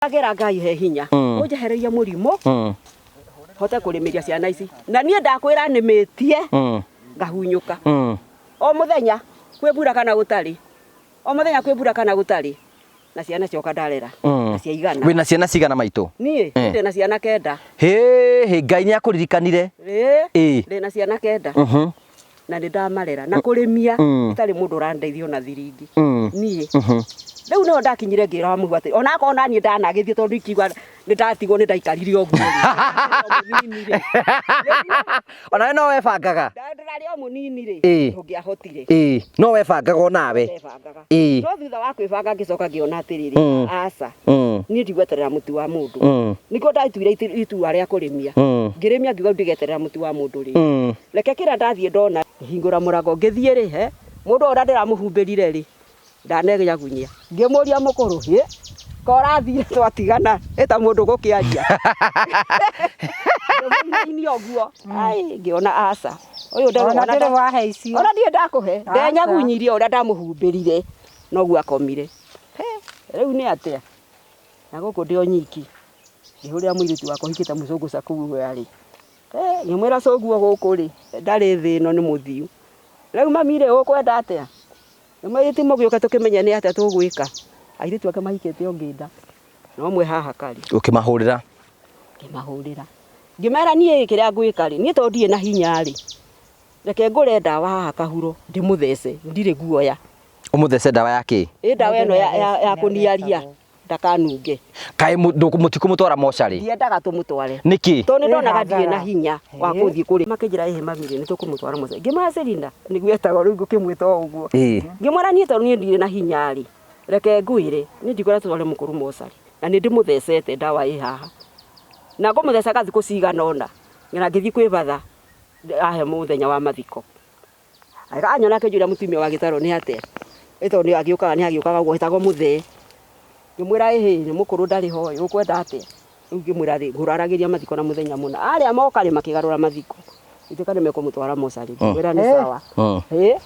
Agĩra Ngai he hinya ũnjehererie mũrimũ hote kũrĩmĩria ciana ici na niĩ ndakwĩra nĩmĩtie ngahunyũka o mũthenya kwĩ mbura kana gũtarĩ, o mũthenya kwĩ mbura kana gũtarĩ, na ciana cioka ndarera na ciaigana. Wĩna ciana cigana maitũ? Niĩ ndĩna ciana kenda. Hĩ hĩ, Ngai nĩ akũririkanire. Ĩĩ, ndĩna ciana kenda na nĩ ndamarera na kũrĩmia itarĩ mũndũ ũrandeithia ona thiringi niĩ. Rĩu nĩho ndakinyire ngĩra wa Mũhu atĩ ona akorwo naniĩ ndanagĩthiĩ tondũ ikiuga nĩ ndatigwo nĩ ndaikarire ũguo rĩ. Mũnini rĩ. Onawe no webangaga? Ndarĩ o mũnini rĩ, ndũngĩahotire. Ĩĩ, no webangaga onawe. Ndebangaga. No thutha wa kwĩbanga ngĩcoka ngĩona atĩrĩrĩ, aca, niĩ ndigweterera mũtu wa mũndũ. Nĩkĩo ndatuire itua rĩa kũrĩmia. Ngĩrĩmia ngiuga rĩu ndigeterera mũtu wa mũndũ rĩngĩ. Reke kĩrĩa ndathiĩ ndona. Ngĩhingũra mũrango ngĩthiĩ rĩ, he, mũndũ ũrĩa ndĩramũhumbĩrire rĩ, ndanenyagunyia. Ngĩmũria mũkũrũ, hĩ, ko ũrathire twatigana, ĩ ta mũndũ ũgũkĩaria. Ngĩmũinainia ũguo, ai, ngĩona aca. Ũyũ ndarĩ Ona ndĩrĩ wahe icio. Ona ndirĩ ndakũhe. Ndenyagunyirie ũrĩa ndamũhumbĩrire, noguo akomire. He, rĩu nĩ atĩa? Na gũkũ ndĩ o nyiki. Ngĩhũrĩra mũirĩtu wakwa ũhikĩte mũcũngũ cakũu arĩ. Ngĩmwĩra cũguo gũkũ rĩ, ndarĩ thĩ ĩno nĩ mũthiu. Rĩu mami rĩ, ũkwenda atĩa? Ngĩmwĩra ti mũgĩũke tũkĩmenye nĩ atĩa tũgwĩka. Airĩtu ake mahikĩte o ngĩnda, na ũmwe haha karĩ. Ũkĩmahũrĩra? Ngĩmahũrĩra. Ngĩmera niĩ kĩrĩa ngwĩka rĩ, niĩ tondũ ndirĩ na hinya rĩ, reke ngũre ndawa haha kahuro ndĩmũthece, ndirĩ guoya. Ũmũthece ndawa ya kĩ? Ĩ ndawa ĩno ya kũniaria. Ndakanunge. Kaĩ mũtikũmũtwara mocarĩ? Ndiendaga tũmũtware. Nĩkĩ? Tondũ nĩ ndonaga ndirĩ na hinya wa gũthiĩ kũrĩ. Makĩnjĩra ĩhĩ mami rĩ, nĩ tũkũmũtwara mocarĩ. Ngĩmwĩra Selina, nĩguo etagwo rĩu ngũkĩmwĩta o ũguo. Ngĩmwĩra niĩ tondũ niĩ ndirĩ na hinya rĩ, reke ngwĩre, niĩ ndikwenda tũtware mũkũrũ mocarĩ. Na nĩ ndĩmũthecete ndawa ĩ haha. Na ngũmũthecaga thikũ cigana ũna. Na ngĩthiĩ kwĩ batha ahe mũthenya wa mathiko. Anyona akĩnjũria mũtumia wa gĩtarũ nĩ atĩa, ĩ tondũ nĩ agĩũkaga nĩ agĩũkaga ũguo etagwo mũthee. Ngĩmwĩra ĩhĩ nĩ mũkũrũ ndarĩ ho ĩ ũkwenda atĩa? Rĩu ngĩmwĩra rĩ ngũraragĩria mathiko na mũthenya mũna. Arĩa moka rĩ makĩgarũra mathiko, gũtuĩka nĩ mekũmũtwara mocarĩ. Ngĩmwĩra nĩ sawa. Ĩ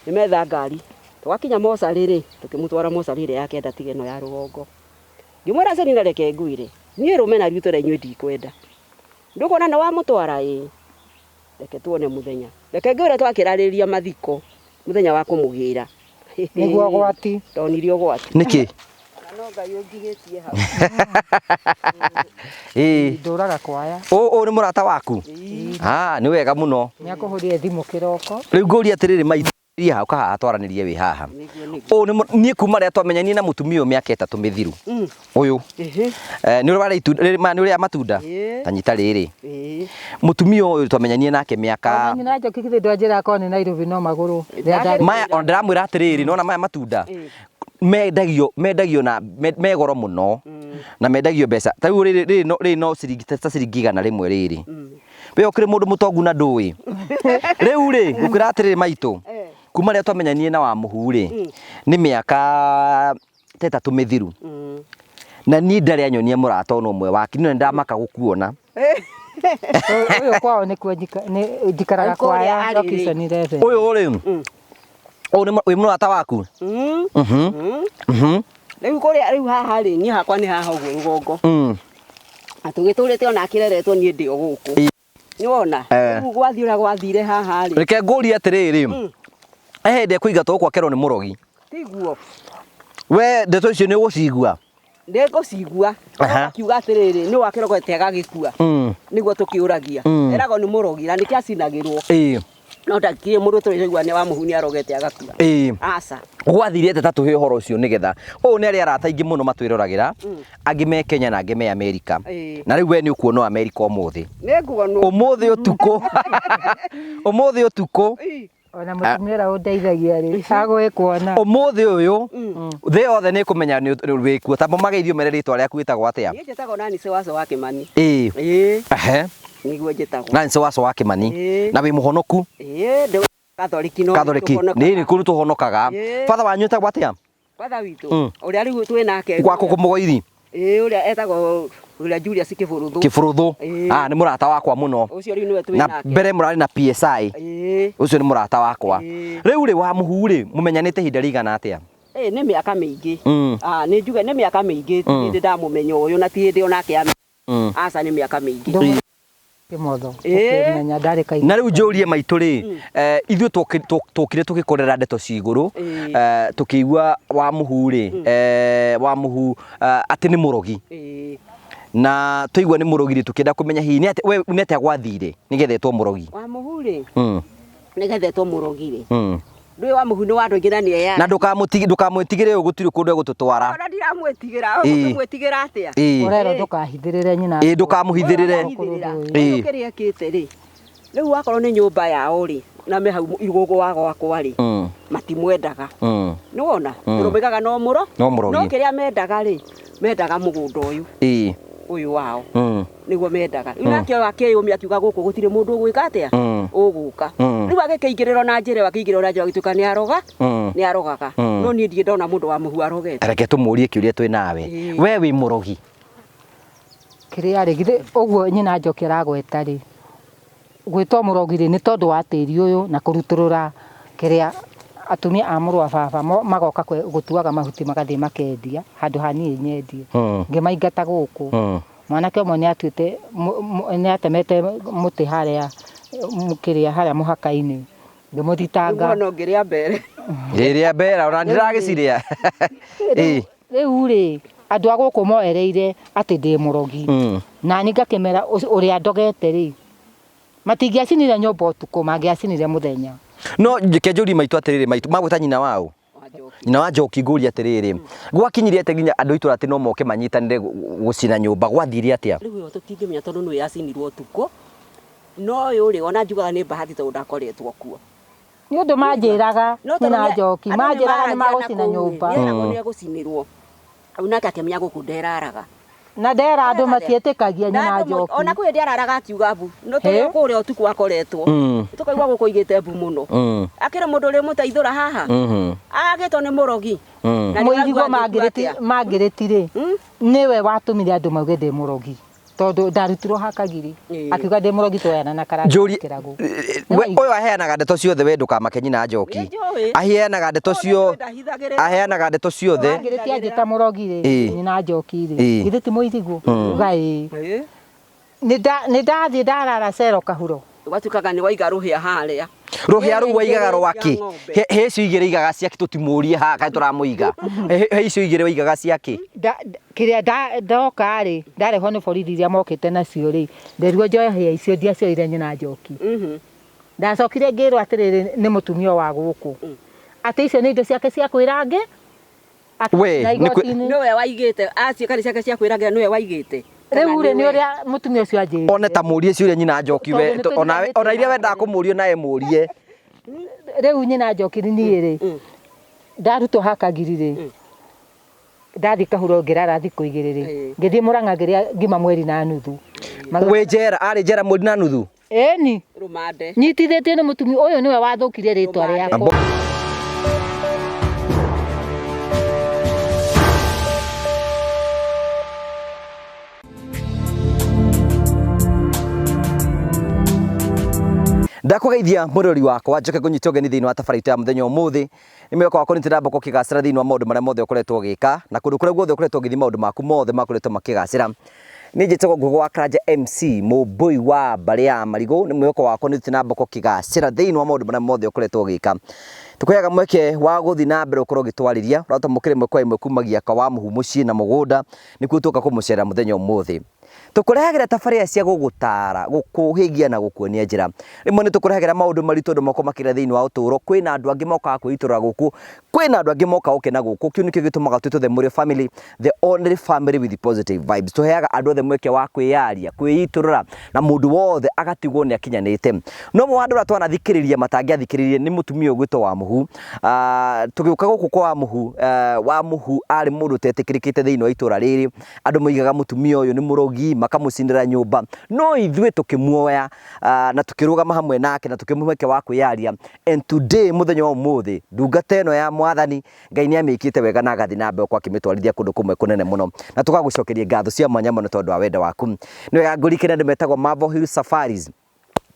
nĩ metha ngari. Twakinya mocarĩ rĩ, tũkĩmũtwara mocarĩ ĩrĩa ya kĩanda tiga ĩno ya rũgongo. Ngĩmwĩra Selina reke ngwĩre, niĩ rũmena rwitũ na inyuĩ ndikwenda. Ndũkuona nĩ wamũtwara ĩĩ. Reke tuone mũthenya. Reke ngwĩre twakĩrarĩrĩria mathiko mũthenya wa kũmũgĩra. Nĩguo ũgwati. Ndonire ũgwati. Nĩkĩ? Na no Ngai ũnjigĩtie hau. Ĩĩ. Ndũraga kwaya. Ũũ nĩ mũrata waku? Ah, nĩ wega mũno. Nĩ akũhũrire thimũ kĩroko. Rĩu ngũrie atĩrĩrĩ maitũ. Ria hau kahaha twaranĩrie wĩ haha. Ũũ nĩ niĩ kuma rĩrĩa twamenyanire na mũtumia ũyũ mĩaka ĩtatũ mĩthiru. Ũyũ. Eh, nĩ ũrĩa itunda rĩrĩ maya nĩ ũrĩa matunda? Ta nyita rĩrĩ. Mũtumia ũyũ twamenyanire nake mĩaka Ona nyina Njoki githĩ ndwanjĩra akorwo nĩ Nairobi no magũrũ. Rĩrĩa ndarĩ maya ona ndĩramwĩra atĩrĩrĩ nona maya matunda mendagio mendagio na me goro mũno na mendagio mbeca ta rĩu rĩrĩ rĩrĩ no rĩrĩ no ciringi ta ciringi 100 rĩrĩ. We ũkĩrĩ mũndũ mũtongu na ndũĩ. Rĩu rĩ, ngũkwĩra atĩrĩrĩ maitũ, kuma rĩrĩa twamenyanire na Wamũhu rĩ, nĩ mĩaka ta ĩtatũ mĩthiru. Na niĩ ndarĩ anyonia mũrata ona ũmwe wake, niĩ ndamaka gũkuona. Ũyũ kwao nĩkuo njikaraga kwaya location 11. Ũyũ rĩ, ũyũ nĩ wĩ mũrata waku? Rĩu kũrĩa rĩu haha rĩ, niĩ hakwa nĩ haha ũguo rũgongo. Na tũgĩtũrĩte ona akĩreretwo niĩ ndĩ o gũkũ. Nĩ wona? Rĩu gwathiĩ ũrĩa gwathire haha rĩ. Reke ngũrie atĩrĩrĩ, he hĩndĩ ekũingatwo gũkũ akerwo nĩ mũrogi. Tiguo. We ndeto icio nĩ ũgũcigua? Nĩ ngũcigua. Akiuga atĩrĩrĩ, nĩ wakĩrogete agagĩkua. Nĩguo tũkĩũragia. Eragwo nĩ mũrogi na nĩkĩo acinagĩrwo. No ndakĩrĩ mũndũ tũraigua nĩ wa mũhu nĩ arogete agakua. Aca. Gwathire atĩa ta tũhe ũhoro ũcio nĩgetha ũũ nĩ arĩ arata aingĩ mũno matwĩroragĩra angĩ me Kenya na angĩ me Amerika. Na rĩu we nĩ ũkuonwo Amerika ũmũthĩ. Nĩ nguonwo. Ũmũthĩ ũtukũ. Ũmũthĩ ũtukũ. Ona mũtumia ũrĩa ũndeithagia rĩ, agwĩkuona. Ũmũthĩ ũyũ thĩ yothe nĩ ĩkũmenya nĩ wĩkuo. Ta mageithio mere rĩtwa rĩaku wĩtagwo atĩa? Niĩ njĩtagwo Nancy Waco wa Kĩmani. Ĩĩ. Ĩĩ. Ehe. Nĩguo njĩtagwo. Nancy Waco wa Kĩmani. Ĩĩ. Na wĩ mũhonoku? Ĩĩ, ndĩ Katholiki no Katholiki. Nĩ nĩ kũu tũhonokaga. Father wanyu etagwo atĩa? Father witũ ũrĩa rĩu twĩ nake. Gwaku kũmũgoiri? Ĩĩ, ũrĩa etagwo ũrĩa Julius Kĩbũrũthũ. Kĩbũrũthũ. Ah, nĩ mũrata wakwa mũno. Ũcio rĩu nĩwe twĩ nake. Na mbere mũrarĩ na PSI. Ĩĩ. Ũcio nĩ mũrata wakwa. Rĩu rĩ wa mũhu rĩ, mũmenyanĩte ihinda rĩigana atĩa? Ĩ nĩ mĩaka mĩingĩ. Mm. Ah, nĩ njuge nĩ mĩaka mĩingĩ ti hĩndĩ ndamũmenya ũyũ na ti hĩndĩ onake ame aca nĩ mĩaka mĩingĩ. Kĩmotho Ĩĩ. ũkĩmenya ndarĩ kaingĩ. Na rĩu njũrie maitũ rĩ, ithuĩ tũkire tũgĩkorera ndeto ci igũrũ, Ĩĩ. tũkĩigua wa mũhu rĩ, wa mũhu atĩ nĩ mũrogi. Ĩĩ. Na twaigua nĩ mũrogi rĩ, tũkĩenda kũmenya hihi nĩ atĩa we nĩ atĩa gwathire nĩgetha etwo mũrogi. Wa mũhu rĩ, Mm. nĩgetha etwo mũrogi rĩ, Mm. ndũĩ wa mũhu nĩ wa andũ aingĩ na nĩ eya. Na ndũkamwĩtigĩre ũũ gũtirĩ kũndũ egũtũtwara. Ona ndiramwĩtigĩra, Ĩĩ. ũkũmwĩtigĩra atĩa? Ĩĩ. Ũrerwo ndũkahithĩrĩre nyina. Ĩĩ ndũkamũhithĩrĩre. Ndũkamũhithĩrĩra. Ĩĩ. Ũyũ kĩrĩa ekĩte rĩ, rĩu wakorwo nĩ nyũmba yao rĩ, na me hau igũgũ wa gwakwa rĩ, matimwendaga. Nĩwona? Tondũ moigaga no mũro, No mũrogi. No kĩrĩa mendaga rĩ, mendaga mũgũnda ũyũ. Ĩĩ. Ũyũ wao. Nĩguo mendaga. Rĩu nake ũyũ akĩyũmia akiuga gũkũ gũtirĩ mũndũ ũgwĩka atĩa? Ũgũka. Rĩu agĩkĩingĩrĩrwo na njĩra ĩyo, akĩingĩrĩrwo na njĩra ĩyo agĩtuĩka nĩ aroga, nĩ arogaga. No niĩ ndirĩ ndona mũndũ wa mũhu arogete. Reke tũmũrie kĩũria twĩ nawe. Ĩĩ. We wĩ mũrogi? Kĩrĩa rĩ, githĩ ũguo nyina Njoki aragweta rĩ, gwĩtwo mũrogi rĩ, nĩ tondũ wa tĩri ũyũ na kũrutũrũra kĩrĩa atumia a mũrũ wa baba magoka gũtuaga mahuti magathiĩ makendia handũ ha niĩ nyendie. Ngĩmaingata gũkũ. Mwanake ũmwe nĩ atuĩte, nĩ atemete mũtĩ harĩa kĩrĩa harĩa mũhaka-inĩ, ngĩmũthitanga. Rĩu wona ũngĩrĩa mbere. Ngĩrĩa mbere ona ndiragĩcirĩa. Ĩĩ. Rĩu rĩ, andũ a gũkũ moereire atĩ ndĩ mũrogi. Na niĩ ngakĩmera ũrĩa ndogete rĩ, matingĩacinire nyũmba ũtukũ, mangĩacinire mũthenya. No reke njũrie maitũ atĩrĩrĩ, maitũ magwĩta nyina waũ? Nyina wa Njoki ngũrie atĩrĩrĩ, gwakinyire atĩa nginya andũ a itũra atĩ no moke manyitanĩre gũcina nyũmba, gwathire atĩa? Rĩu ĩyo tũtingĩmenya tondũ nĩwe yacinirwo ũtukũ, no ũyũ rĩ, ona njugaga nĩ bahati tondũ ndakoretwo kuo. Nĩ ũndũ manjĩraga No tondũ nyina Njoki, andũ nĩ manjĩraga nĩ maragia na magũcina kũu rĩ, nyũmba. nĩeragwo nĩ egũcinĩrwo. Rĩu nake akĩmenya gũkũ nderaraga. Na ndera andũ matiĩtĩkagia nyina Njoki. Ona kwĩ hĩndĩ araraga akiuga mbu. No tũrĩ kũrĩa ũtukũ akoretwo. Tũkaigua gũkũ aigĩte mbu mũno. Akĩrĩ mũndũ ũrĩ mũteithũra haha. Agĩtwo nĩ mũrogi. Na nĩ Mũirigo ũraigua agĩkua atĩa? mangĩrĩti rĩ, nĩwe watũmire andũ mauge ndĩ mũrogi. Tondũ ndarutirwo ha Kagiri. Akiuga ndĩ mũrogi twoyana na karanga Njũrie kĩrago. Ũyũ aheanaga ndeto ciothe we ndũkamake nyina Njoki. Nĩnjũĩ. Aheanaga ndeto Ũyũ cio ndahithagĩrĩra. aheanaga ndeto ciothe. Mangĩrĩti anjĩta mũrogi rĩ, Ĩĩ. nyina Njoki rĩ, Ĩĩ. githĩ ti mũirigũ? Uga ĩĩ. Ĩĩ. Nĩ ndathiĩ ndarara cero kahuro. Gwatuĩkaga nĩ waiga rũhĩa harĩa. Rũhĩa rũu waigaga rwakĩ? Ng'ombe. He icio igĩrĩ igaga ciakĩ tũtimũrie haha kaĩ tũramũiga. He icio igĩrĩ waigaga ciakĩ? Kĩrĩa ndoka rĩ, ndarehwo nĩ borithi iria mokĩte nacio rĩ, nderirwo njoe hĩa icio ndiacioire nyina Njoki. Ndacokire ngĩrwo atĩrĩrĩ nĩ mũtumia wa gũkũ. Atĩ icio nĩ indo ciake cia kwĩra angĩ. We, Na nĩ kwĩ- igoti-inĩ. Nĩwe waigĩte, acio kana ciake cia kwĩrangĩra nĩwe waigĩte. Rĩu rĩ, nĩ ũrĩa mũtumia ũcio anjĩrire. One ta mũrie ciũria nyina Njoki we, Tondũ nĩ ona tũnyitanĩte iria wendaga kũmũria nawe mũrie. Rĩu nyina Njoki niĩ rĩ, ndarutwo ha Kagiri rĩ, ndathiĩ kahuro ngĩrara thikũ igĩrĩ rĩ, ngĩthiĩ Mũrang'a ngĩrĩa ngima mweri na nuthu. Wĩ njera, arĩ njera mweri na nuthu? Ĩni. Rũmande. Nyitithĩtio nĩ mũtumia ũyũ nĩwe wathũkirie rĩtwa rĩakwa. Ndakũgeithia mũrori wakwa njoke ngũnyite ũgeni thĩinĩ wa tabarĩra itũ ya mũthenya ũmũthĩ. Nĩ mwĩhoko wakwa nĩ ndamba gũkĩgacĩra thĩinĩ wa maũndũ marĩa mothe ũkoretwo ũgĩka na kũndũ kũrĩa guothe ũkoretwo ũgĩthiĩ maũndũ maku mothe makoretwo makĩgacĩra. Niĩ njĩtagwo Ngũgĩ wa Karanja MC mũmbũi wa mbarĩ ya Marigũ. Nĩ mwĩhoko wakwa nĩ ndamba gũkĩgacĩra thĩinĩ wa maũndũ marĩa mothe ũkoretwo ũgĩka. Tũkũheaga mweke wa gũthiĩ na mbere gũkorwo ũgĩtwarĩria ũratwamũkĩra ĩmwe kwa ĩmwe kumagia kwa wa mũhu mũciĩ na mũgũnda nĩkuo tuoka kũmũcerera mũthenya ũmũthĩ. Tũkũrehagĩra tabarĩra cia gũgũtara, gũkũhĩgia na gũkuonia njĩra. Rĩmwe nĩ tũkũrehagĩra maũndũ maritũ andũ makoragwo makĩgerera thĩinĩ wa ũtũũro. Kwĩna andũ angĩ mokaga kwĩitũrũra gũkũ, kwĩna andũ angĩ mokaga gũkena gũkũ. Kĩu nĩkĩo gĩtũmaga twĩtwo the Mũrĩo family, the only family with positive vibes. Tũheaga andũ othe mweke wa kwĩyaria, kwĩitũrũra na mũndũ wothe agatigwo nĩ akinyanĩte. No ũmwe wa andũ arĩa twanathikĩrĩria matangĩathikĩrĩirie nĩ mũtumia ũgwĩtwo Wamũhu. Tũgĩũka gũkũ kwa Wamũhu, Wamũhu arĩ mũndũ ũtetĩkĩrĩkĩte thĩinĩ wa itũra rĩrĩ. Andũ moigaga mũtumia ũyũ nĩ mũrogi, makamũcinĩra nyũmba. No ithuĩ tũkĩmuoya na tũkĩrũgama hamwe nake na tũkĩmũhe mweke wa kwĩyaria. And today mũthenya wa ũmũthĩ, ndungata ĩno ya mwathani, Ngai nĩ amĩkĩte wega na agathiĩ na mbere gũkorwo akĩmĩtwarithia kũndũ kũmwe kũnene mũno. Na tũgagũcokeria ngatho cia mwanya mũno tondũ wa wendo waku. Nĩ wega ngũririkane andũ metagwo Marvel Hill Safaris.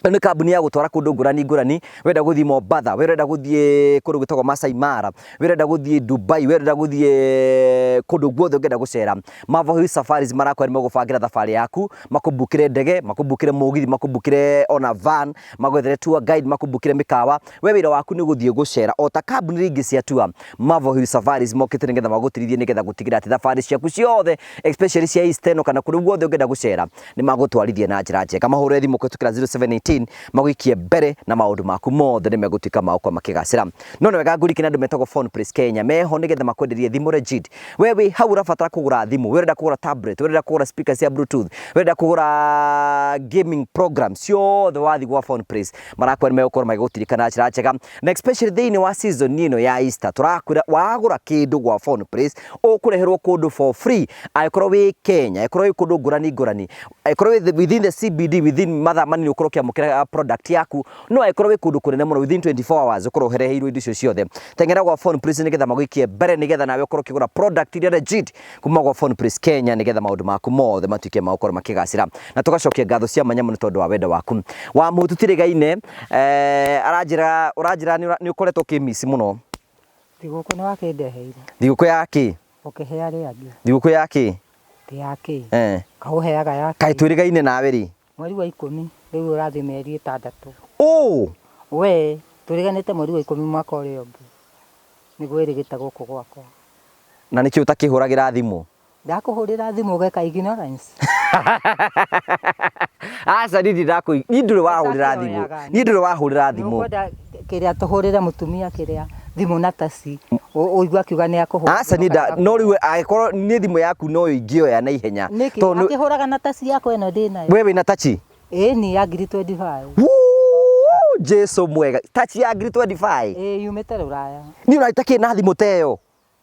Ĩno nĩ kambuni ya gũtwara kũndũ ngũrani ngũrani, wenda gũthiĩ Mombatha, we ũrenda gũthiĩ kũndũ gwĩtagwo Masai Mara, we ũrenda gũthiĩ Dubai, we ũrenda gũthiĩ kũndũ guothe ũngĩenda gũcera. Marvel Hill Safaris marakwĩra nĩ megũbangĩra thabarĩ yaku, makũmbukĩre ndege, makũmbukĩre mũgithi, makũmbukĩre ona van, magwethere tour guide, makũmbukĩre mĩkawa. We wĩra waku nĩ gũthiĩ gũcera o ta kambuni iria ingĩ cia tour. Marvel Hill Safaris mokĩte nĩgetha magũtirithie nĩgetha gũtigĩrĩra atĩ thabarĩ ciaku ciothe especially cia East ĩno kana kũrĩa guothe ũngĩenda gũcera nĩ magũtwarithia na njĩra njega. Mahũre thimũ kũhĩtũkĩra 0718 magũikie mbere na maũndũ maku mothe nĩ megũtuĩka ma gũkorwo makĩgacĩra. No nĩ wega ngũririkanie andũ metagwo Phone Place Kenya meho nĩgetha makwenderie thimũ legit. We wĩ hau ũrabatara kũgũra thimũ, we ũrenda kũgũra tablet, we ũrenda kũgũra speaker cia bluetooth, we ũrenda kũgũra gaming program ciothe wathiĩ gwa Phone Place marakwĩra nĩ megũkorwo magĩgũtirika na njĩra njega na especially thĩinĩ wa season ĩno ya Easter tũrakwĩra wagũra kĩndũ gwa Phone Place ũkũreherwo kũndũ for free angĩkorwo wĩ Kenya angĩkorwo wĩ kũndũ ngũrani ngũrani angĩkorwo wĩ within the CBD within mathaa manini ũkorwo ũkĩamũkĩra product yaku no angĩkorwo wĩ kũndũ kũnene mũno within 24 hours ũkorwo ũhereheirwo indo icio ciothe teng'era gwa Phone Place nĩgetha magũikie mbere nĩgetha nawe ũkorwo ũkĩgũra product iria legit kuma gwa Phone Place Kenya nĩgetha maũndũ maku mothe matuĩke ma gũkorwo makĩgacĩra na tũgacokia ngatho cia mwanya mũno tondũ wa wendo waku wa mũtu tirĩgaine eh, aranjĩra ũranjĩra nĩ ũkoretwo ũkĩmiss mũno. Thigũkũ nĩ wakĩndeheire. Thigũkũ ya kĩ? Ũkĩhe arĩa angĩ. Thigũkũ ya kĩ? Ti ya kĩ? Eh. Kaũheaga ya kĩ? Kaĩ twĩrĩgaine nawe rĩ? Mweri wa ikũmi, rĩu ũrathiĩ mĩeri ĩtandatũ. Ũũ! We, twĩrĩganĩte mweri wa ikũmi mwaka ũrĩa ũngĩ. Nĩguo ĩrĩgĩte gũkũ gwakwa. Na nĩkĩ ũtakĩhũragĩra thimũ? Ndakũhũrĩra thimũ ũgeka ignorance. Aca niĩ ndirĩ ndakũ niĩ ndũrĩ wahũrĩra thimũ. Niĩ ndũrĩ wahũrĩra thimũ. Nĩũkwenda kĩrĩa tũhũrĩre mũtumia kĩrĩa thimũ na taci ũigue akiuga nĩ akũhũrĩra. Aca niĩ nda no rĩu angĩkorwo niĩ thimũ yaku no ingĩoya na ihenya. Nĩkĩ? Akĩhũraga na taci yakwa ĩno ndĩnayo. We wĩna taci? Ĩni ya ngiri 25. Wuu! Jesu mwega. Taci ya ngiri 25? Ĩĩ yumĩte rũraya. Niĩ ona itakĩrĩ na thimũ ta ĩyo.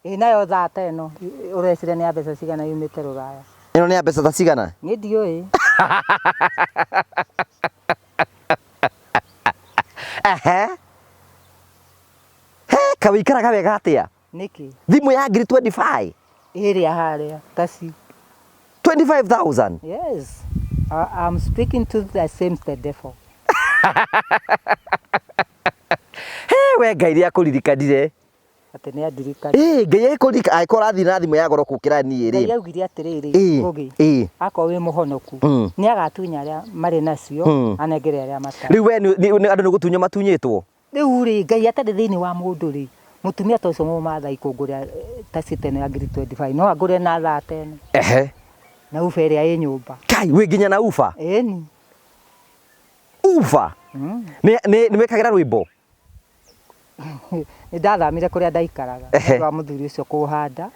Ĩ nayo thaa ta ĩno ũreciria nĩ ya mbeca cigana yumĩte rũraya? Ĩno nĩ ya mbeca ta cigana? Niĩ ndiũĩ. Ehe. He, kaĩ ũikaraga wega atĩa? Nĩkĩ? Thimũ ya ngiri 25? Ĩrĩa harĩa, taci. 25,000? Yes. I'm speaking to the same the devil. He, we Ngai nĩ akũririkanire. Atĩ nĩ andirikania. Ĩĩ, Ngai agĩkũririkana, angĩkorwo ũrathiĩ na thimũ ya goro gũkĩra niĩ rĩ. Ngai augire atĩrĩrĩ, Ĩĩ, Ngũgĩ, ĩĩ. akorwo wĩ mũhonoku, nĩ agatunya arĩa marĩ nacio, anengere arĩa matarĩ. Rĩu we andũ nĩ gũtunywo matunyĩtwo? Rĩu rĩ, Ngai atarĩ thĩinĩ wa mũndũ rĩ, mũtumia ta ũcio mũmathai kũngũrĩra ta city ĩno ya ngiri 25, no angũrĩre na thaa ta ĩno. Ehe. Na uba ĩrĩa ĩ nyũmba. Kai, wĩ nginya na uba? Ĩni. Uba? Nĩ nĩ wĩkagĩra rwĩmbo? Nĩ ndathamire kũrĩa ndaikaraga nĩ ũndũ wa mũthuri ũcio kũhanda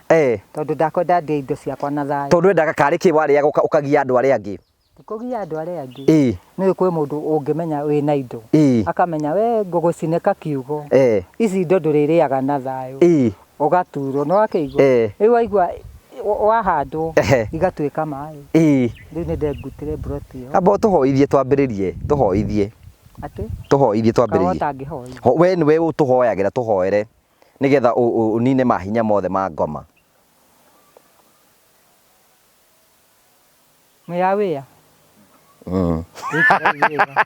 tondũ ndakwenda ndĩe indo ciakwa na thayũ. Tondũ wendaga karĩ kĩ warĩaga ũkagia andũ arĩa angĩ? Ti kũgia andũ arĩa angĩ. Nĩ ũĩ kwĩ mũndũ ũngĩmenya wĩna indo akamenya we ngũgũcinĩka kiugo, ici indo ndũrĩrĩaga na thayũ, ũgaturwo, nĩ wakĩigua? Rĩu waigua wahandwo igatuĩka maĩ. Rĩu nĩ ndengutire mburoti ĩyo. Amba ũtũhoithie twambĩrĩrie, tũhoithie. Atĩ? Tũhoithie Kawa twambĩrĩrie. ũtangĩhoya. We nĩwe ũtũhoyagĩra tũhoere nĩgetha ũnine mahinya mothe ma ngoma. Mwĩ a wĩa? Ikarai wega.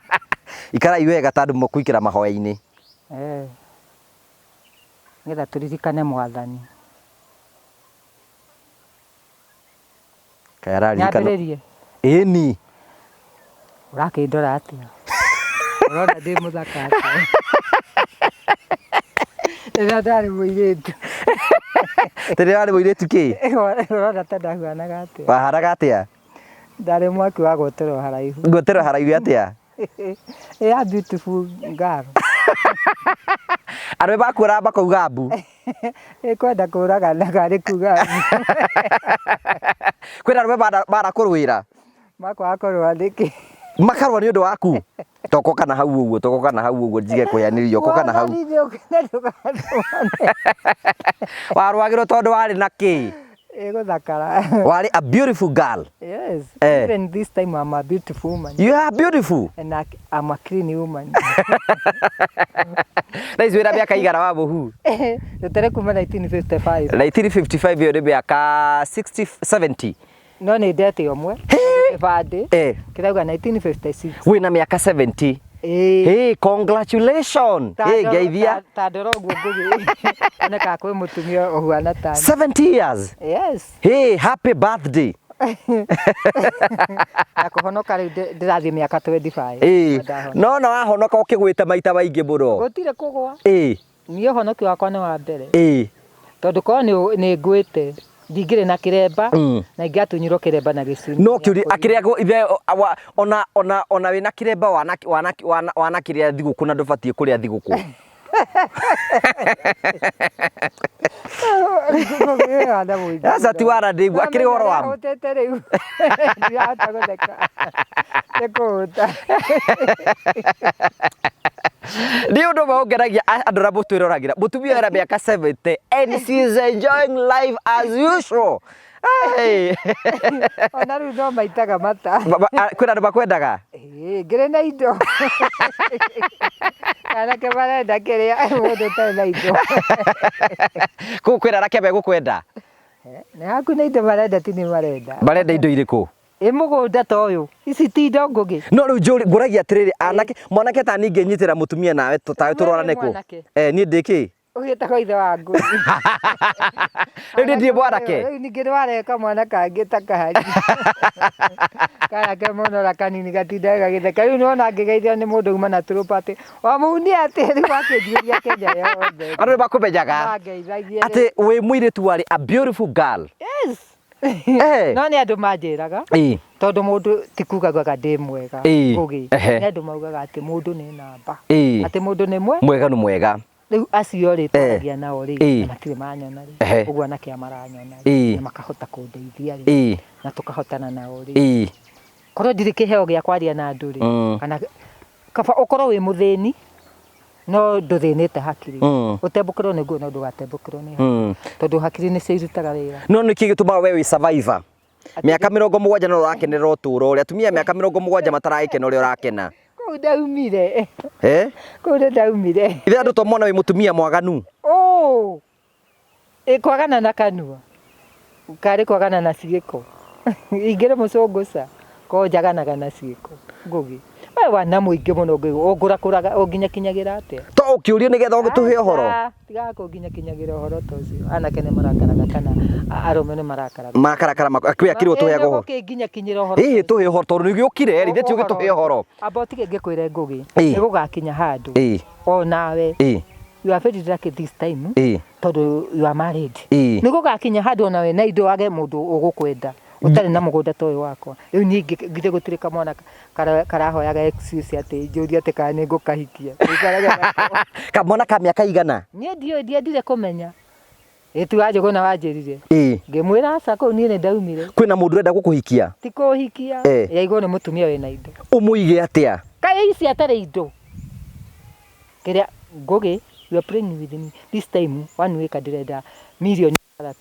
Ikarai wega tondũ mũkũingĩra mahoya-inĩ. Eh. Nĩgetha tũririkane Mwathani. Kaĩ araririkana. Nyambĩrĩrie? Ĩni. Ũrakĩndora atĩa? Ũrona ndĩ mũthaka atĩa? Rĩrĩa ndarĩ mũirĩtu. Rĩrĩa warĩ mũirĩtu kĩ? Ũrona ta ndahuanaga atĩa? Wahanaga atĩa? Ndarĩ mwaki wa gwotera haraihu. Gwotera haraihu atĩa? Yeah, beautiful girl. Arũme makuona makauga mbu. Ĩkwenda kũragana karĩ kuga mbu. Kwĩna arũme manakũrũĩra? Makwaga kũrũa nĩkĩ? Makarũa nĩ ũndũ waku? Toko kana hau ũguo, toko kana hau ũguo njige kũyanĩrio, oko kana hau. Wathani nĩũkĩte ndũgatũmane. Warũagĩrwo tondũ warĩ na kĩ? Ĩgũthakara. Warĩ a beautiful girl. Yes. Eh. Even this time I'm a beautiful woman. You are beautiful. And I'm a clean woman. Thaa ici wĩna mĩaka igana wa mũhu? Tũtere kuma 1955. 1955 ĩyo nĩ mĩaka 60 70. No nĩ ndete ũmwe. Kĩbandĩ kĩrauga 1956. Wĩna mĩaka 70. Ĩĩ. Hey, congratulations. Ta Hey, ndora- ngeithia. Ta ndora ũguo Ngũgĩ. One kana kwĩ mũtumia ũhuana ta niĩ. 70 years. Yes. Hey, happy birthday. Na kũhonoka rĩu ndĩrathiĩ mĩaka 25. Ĩĩ. Ndahonoka. No na wahonoka ũkĩgwĩte maita maingĩ mũno. Gũtirĩ kũgwa. Ĩĩ. Niĩ ũhonoki wakwa nĩ wa mbere. Ĩĩ. Tondũ korwo nĩ ngwĩte ndingĩrĩ na kĩremba na ingĩatunyirwo kĩremba na gĩcunjĩ. No kĩũria akĩrĩagwo ithe ona ona ona wĩna kĩremba wana wana wana wana kĩrĩa thigũkũ na ndũbatiĩ kũrĩa thigũkũ. Aca ti wara ndĩigua akĩrĩ ũhoro wa ma. Hũtĩte rĩu. Ndirahota gũtheka. Nĩ kũhũta. Nĩ ũndũ ũmwe ũngenagia andũ arĩa mũtwĩroragĩra mũtumia wĩna mĩaka 70 and she is enjoying life as usual. Hey. Ona rĩu no maitaga mata. Kwĩna andũ makwendaga? Ĩĩ, ngĩrĩ na indo. Anake marenda kĩrĩa mũndũ ũtarĩ na indo. Kũu kwĩna anake megũkwenda? Nĩ haku nĩ indo marenda ti nĩ marenda. Marenda indo irĩkũ? Ĩ mũgũnda ta ũyũ, ici ti indo Ngũgĩ. No rĩu njũri ngũragia atĩrĩrĩ anake mwanake ta niĩ ingĩnyitĩra mũtumia nawe tawe We tũrorane wĩ kũ? mwanake. Eh, niĩ ndĩ kĩ? Ũgĩtagwo ithe wa Ngũgĩ. Rĩu niĩ ndirĩ mwanake. Rĩu ningĩ nĩwareka mwana kangĩ ta kahari. Kanake mũno na kanini gatindaga gagĩtheka. Rĩu nĩwona ngĩgeithio nĩ mũndũ uma na tũrũpa atĩ wamunia atĩ rĩu akĩnjiyũria Kenya yothe. Andũ nĩmakũmenyaga Mangeithagia atĩ wĩ mũirĩtu warĩ a beautiful girl. Yes. Eh. No nĩ andũ manjĩraga tondũ mũndũ ti kuga augaga ndĩ mwega Ngũgĩ. Nĩ andũ maugaga atĩ mũndũ nĩ namba. Atĩ mũndũ nĩ mwe Mwega nĩ mwega. Rĩu acio rĩ twaragia nao rĩ na matirĩ manyona rĩ ũguo anake aya maranyona rĩ na makahota kũndeithia rĩ na tũkahotana nao rĩ korwo ndirĩ kĩheo gĩa kwaria na andũ rĩ kana kaba ũkorwo wĩ mũthĩni no ndũthĩnĩte hakiri ũtembũkĩrwo nĩ nguo no ndũgatembũkĩrwo nĩ hakiri tondũ hakiri nĩcio irutaga wĩra. No nĩkĩ gĩtũmaga we wĩ survivor? Mĩaka 70 no ũrakenerera ũtũũro ũrĩa atumia mĩaka 70 mataragĩkena ũrĩa ũrakena. Kũu ndaumire. Eh? Kũu nĩ ndaumire. Ithe andũ to mona wĩ mũtumia mwaganu. Oh! Ĩ kwagana na kanua. Karĩ kwagana na ciĩko. Ingĩrĩ mũcũngũ ca. Korwo njaganaga na ciĩko. Ngũgĩ. We wana mũingĩ mũno Ngũgĩ. Ũngũrakũraga ũnginyakinyagĩra atĩa? To ũkĩũrio nĩgetha ũgĩtũhe ũhoro. Aca, tigaga kũnginyakinyagĩra ũhoro ta ũcio. Anake nĩ marakaraga kana arũme nĩ marakaraga. Makarakara kwĩ akĩrĩ ũtũheaga ũhoro. Ũkĩnginyakinyĩra ũhoro. Ĩhĩ tũhe ũhoro tondũ nĩ gĩũkire rĩ, ithe ti ũgĩtũhe ũhoro. Amba ũtige ngĩkwĩre Ngũgĩ. Nĩ gũgakinya handũ. O nawe. You are very lucky this time. Tondũ you are married. Nĩ gũgakinya handũ ona we na indo wage mũndũ ũgũkwenda. Ũtarĩ na mũgũnda ta ũyũ wakwa. Rĩu niĩ githĩ gũtirĩ kamwana karahoyaga excuse atĩ njũrie atĩ kana nĩ ngũkahikia. Kamwana ka mĩaka igana? Niĩ ndiũĩ ndiendire kũmenya. Ĩ ti Wanjũgũna wanjĩrire. Ngĩmwĩra aca kũu niĩ nĩ ndaumire. Kwĩna mũndũ ũrenda gũkũhikia? Ti kũhikia. Yaigwo nĩ mũtumia wĩna indo. Ũmũige atĩa? Kaĩ ici atarĩ indo. Kĩrĩa Ngũgĩ, you are playing with me. This time one week ndĩrenda mirioni 6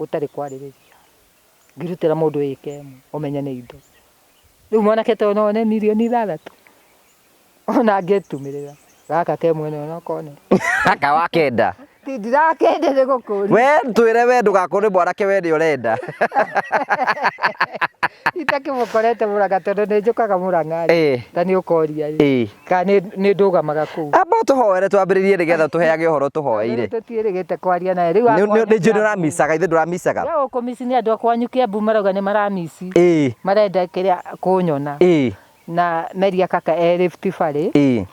gũtarĩ kwarĩrĩria. Ngĩrutĩra mũndũ ĩka ĩmwe ũmenye nĩ indo. Rĩu mwanake ta ũyũ no one mirioni 6? Ona angĩtumĩrĩra gaka ke mwena ũyũ no kone. Gaka wakenda. Ti ndirakenda nĩ gũkũria. We twĩre we ndũgakorwo nĩ mwanake we nĩ ũrenda. Itakĩmũkorete Mũrang'a tondũ nĩ njũkaga Mũrang'a rĩ. Ta nĩ ũkoria rĩ. Kana nĩ ndũgamaga kũu. Amba ũtũhoere twambĩrĩrie nĩgetha tũheage ũhoro tũhoeire. Tũtiĩrĩgĩte kwaria nawe. Rĩu Nĩ njũĩ nĩ ũramicaga, ithe ndũramicaga. We ũkũmici nĩ andũ a kwanyu Kĩambu marauga nĩ maramici. Marenda kĩrĩa kũnyona. Na Meria kaka e Rift Valley.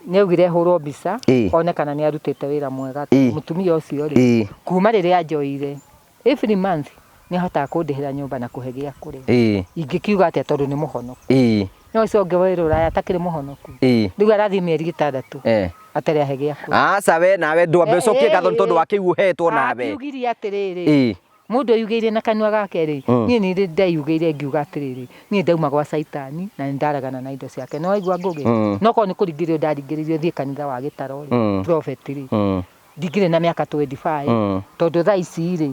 Nĩ augire hũrwo mbica one kana nĩ arutĩte wĩra mwega. Mũtumia ũcio rĩ, kuma rĩrĩa anjoire every month nĩ ahotaga kũndĩhĩra nyũmba na kũhe gĩa kũrĩa. Ingĩkiuga atĩa tondũ nĩ mũhonoku. No ũcio ũngĩ wĩ rũraya atakĩrĩ mũhonoku. Rĩu arathiĩ mĩeri 6 atarĩ ahe gĩa kũrĩa. Aca we nawe ndwambe ũcokie ngatho nĩ tondũ wa kĩu ũhetwo nawe. Akiugire atĩrĩrĩ, mũndũ eyugĩire na kanua gake rĩ, niĩ nĩ ndeyugĩire ngiuga atĩrĩrĩ, niĩ ndauma gwa caitani na nĩ ndaregana na indo ciake. Nĩ waigua Ngũgĩ? No korwo nĩ kũringĩrĩrio ndaringĩrĩirio thiĩ kanitha wa gĩtaro rĩ, prophet rĩ, ndingĩrĩ na mĩaka 25 tondũ thaa ici rĩ,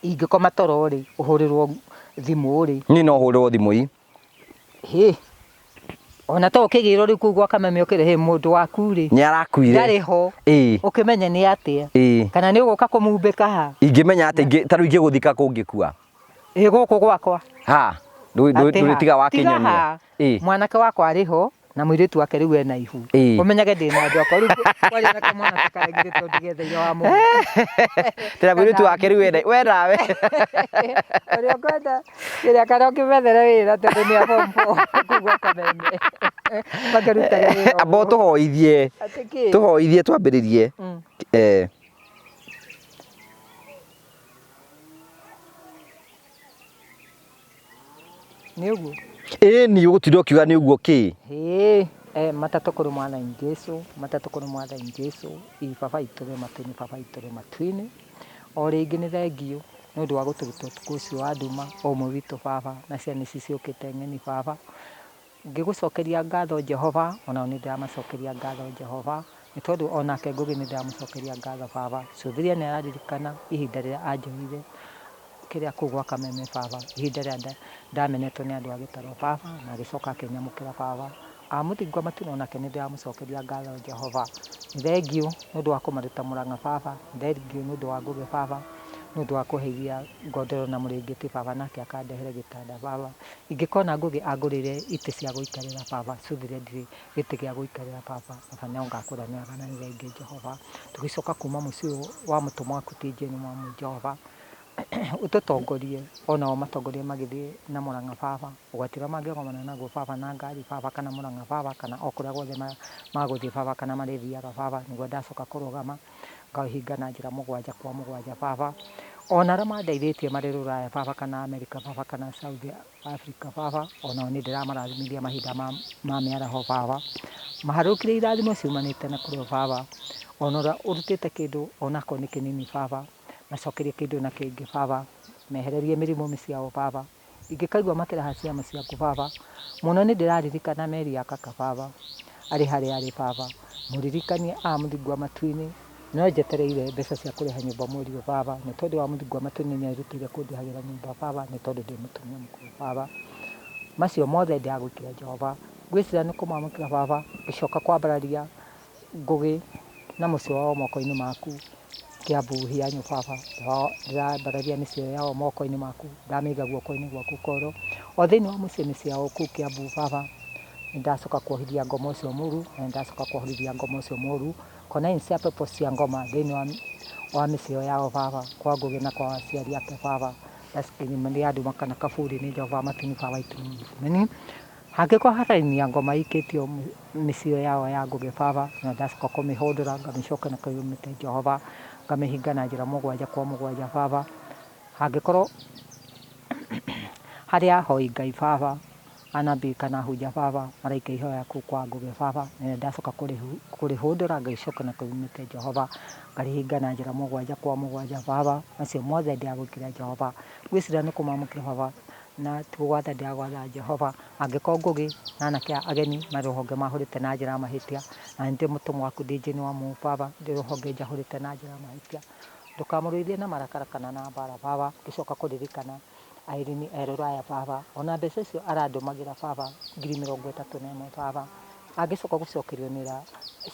ingĩkoma toro rĩ, ũhũrĩrwo thimũ rĩ. Niĩ no hũrĩrwo thimũ ii. Hĩ. Ona to ũkĩgĩrwo rĩu kũu gwa Kameme ũkĩre hĩ mũndũ waku rĩ. Nĩ arakuire. Ndarĩ ho. Ũkĩmenye nĩ atĩa. Kana nĩ ũgũka kũmumbĩka ha. Ingĩmenya atĩa ta rĩu ingĩgũthika kũ ngĩkua? Ĩ gũkũ gwakwa. Ha. Ndũrĩtiga wakĩnyonia. Tiga mwanake wakwa arĩ ho na mũirĩtu wake rĩu ena ihu. Ũmenyage ndĩna andũ akwa rĩu kwaria na kamwana ta karegire tondũ ndigetheire wa mũndũ. Tena mũirĩtu wake rĩu ena we nawe. Ũrĩa ũkwenda kĩrĩa kana ũkĩmethere wĩra tondũ nĩ a form four kũu gwa Kameme. Makĩrutage wĩra. Amba ũtũhoithie. Atĩ kĩ? Tũhoithie twambĩrĩrie. Nĩ ũguo? Ĩni ũgũtinda ũkiuga nĩ ũguo kĩ? Ĩĩ, matatũ kũrĩ mwathani Jesu, matatũ kũrĩ mwathani Jesu, ii baba itũ wĩ matu-inĩ, baba itũ wĩ matu-inĩ. O rĩngĩ nĩ thengiũ nĩ ũndũ wa gũtũruta ũtukũ ũcio wa nduma, o ũmwe witũ baba na ciana ici ciũkĩte ng'eni baba. Ngĩgũcokeria ngatho Jehova, onao nĩ ndĩramacokeria ngatho Jehova, nĩ tondũ onake Ngũgĩ nĩ ndĩramũcokeria ngatho baba. Cũthĩria nĩ araririkana ihinda rĩrĩa anjohire kĩrĩa kũu gwa Kameme baba, ihinda rĩrĩa ndamenetwo nĩ andũ a gĩtarũ baba, na agĩcoka akĩnyamũkĩra baba. Amũthingwa Matu onake nĩ ndĩramũcokeria ngatho Jehova. Nĩ thengiũ nĩ ũndũ wa kũmaruta Mũrang'a baba, nĩ thengiũ nĩ ũndũ wa Ngũgĩ baba, nĩ ũndũ wa kũhe ngondoro na mũrĩngĩti baba, nake akandehere gĩtanda baba. Ingĩkona Ngũgĩ angũrĩire itĩ cia gũikarĩra baba, cũthĩria ndirĩ gĩtĩ gĩa gũikarĩra baba, baba no ngakũra nĩ na nĩ thengiũ Jehova. Tũgĩcoka kuma mũciĩ ũyũ wa mũtũmwo waku TJ Mwamu Jehova, ũtũtongorie onao matongorie magĩthiĩ na Mũrang'a baba, ũgwati ũrĩa mangĩgomana naguo baba na ngari baba kana Mũrang'a baba kana o kũrĩa guothe magũthiĩ baba kana marĩthiaga baba, nĩguo ndacoka kũrũgama ngahinga na njĩra mũgwanja kwa mũgwanja baba. Ona arĩa mandeithĩtie marĩ rũraya baba kana Amerika baba kana South Africa baba, onao nĩ ndĩramarathimithia mahinda ma mĩaraho baba. Maharũkire irathimo ciumanĩte na kũrĩ o baba, ona ũrĩa ũrutĩte kĩndũ onakorwo nĩ kĩnini baba, macokerie kĩndũ na kĩngĩ baba, mehererie mĩrimũ mĩciĩ yao baba. Ingĩkaigua makĩraha ciama ciaku baba, mũno nĩ ndĩraririkana Meri ya kaka baba, arĩ harĩa arĩ baba, mũririkanie a mũthingwa matu-inĩ, no njetereire mbeca cia kũrĩha nyũmba mweri ũyũ baba, nĩ tondũ wa mũthingwa matu-inĩ nĩ erutĩire kũndĩhagĩra nyũmba baba, nĩ tondũ ndĩ mũtumia mũkũrũ baba. Macio mothe ndĩragwĩkĩra Jehova, ngwĩciria nĩ kũmamũkĩra baba, ngĩcoka kwambararia Ngũgĩ na mũciĩ wao moko-inĩ maku, Kiambu hianyu baba, ndĩrambararia mĩciĩ yao moko-inĩ maku, ndamĩiga guoko-inĩ gwaku koro. O thĩinĩ wa mũciĩ mĩciĩ yao kũu Kiambu baba, nĩ ndacoka kuohithia ngoma ũcio mũru, na nĩ ndacoka kuohorithia ngoma ũcio mũru, kona cia pepo cia ngoma thĩinĩ wa mĩciĩ yao baba, kwa Ngũgĩ na kwa aciari ake baba, nĩ andũ kana kaburi nĩ Jehova matini baba itũ. Hangĩkorwo haraini ya ngoma ikĩtio mĩciĩ yao ya Ngũgĩ baba, na ndacoka kũmĩhũndũra ngamĩcoka na kũmĩte Jehova, ngamĩhinga na njĩra mũgwanja kwa mũgwanja baba. Hangĩkorwo harĩa ahoi Ngai baba, anabii kana hunja baba, maraikia ihoya kũu kwa Ngũgĩ baba, na ndacoka kũrĩhũndũra ngaicoka na kũmĩte Jehova, ngarĩhinga na njĩra mũgwanja kwa mũgwanja baba, macio mothe ndĩragwĩkĩra Jehova. Ngwĩciria nĩ kũmamũkĩra baba, na tigũgwatha ndĩragwatha Jehova, angĩkorwo Ngũgĩ na anake ageni marĩ rũhonge mahũrĩte na njĩra ya mahĩtia, na ndĩ mũtũmwo waku DJ nĩ wa mũũ baba, ndĩ rũhonge njahũrĩte na njĩra ya mahĩtia, ndũkamũrũithie na marakara kana na mbara baba. Ngĩcoka kũririkana Irene e rũraya baba, ona mbeca icio arandũmagĩra baba 31,000 baba, angĩcoka gũcokerio nĩ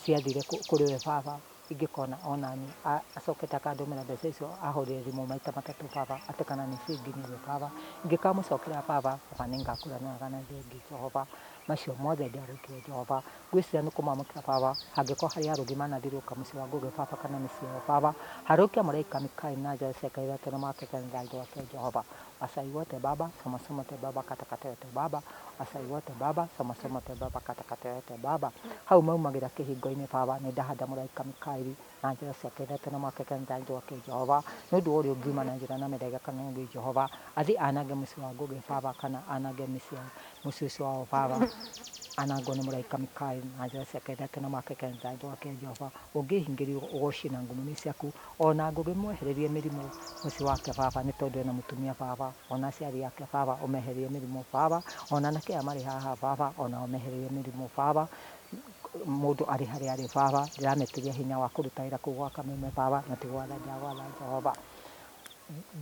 ciathire kũrĩ we baba, ingĩkona onani acokete akandũmĩra mbeca icio ahũrĩre thimũ maita matatũ baba, atĩ kana nĩ cinginyĩire baba, ingĩkamũcokera baba, baba nĩ ngakũra na thengi Jehova, macio mothe ndĩragwĩkĩra Jehova. Ngwĩciria nĩ kũmamũkĩra baba, hangĩkorwo harĩ arũgi manathiũrũrũka mũciĩ wa Ngũgĩ baba kana mĩciĩ yao baba, harũkia mũraika Mikaeli na njĩra ciake ithatũ na make kanitha wake Jehova. Wasai wote baba, soma soma te baba, kata kata yote baba, wasai wote baba, soma soma te baba, kata kata yote baba. Hau maumagĩra kĩhingo-inĩ baba, nĩ ndahanda mũraika Mikaeli na njĩra ciake ithatũ na make kanitha wake Jehova, nĩ ũndũ wa ũrĩa ũngiuma na njĩra na mĩthaiga kana ũngĩ Jehova, athiĩ anange mũciĩ wa Ngũgĩ baba kana anange mũciĩ ũcio wao baba, anangwo nĩ mũraika Mikaeli na njĩra ciake ithatũ na make kanitha wake Jehova. Ũngĩhingĩrio ũgoci na ngumo ciaku, ona Ngũgĩ mwehererie mĩrimũ mũciĩ wake baba, nĩ tondũ ena mũtumia baba, ona aciari ake baba, ũmehererie mĩrimũ baba, ona anake aya marĩ haha baba, ona ũmehererie mĩrimũ baba, mũndũ arĩ harĩa arĩ baba, ndĩrametĩria hinya wa kũruta wĩra kũu gwa Kameme baba, na ti gwatha ndĩragwatha Jehova.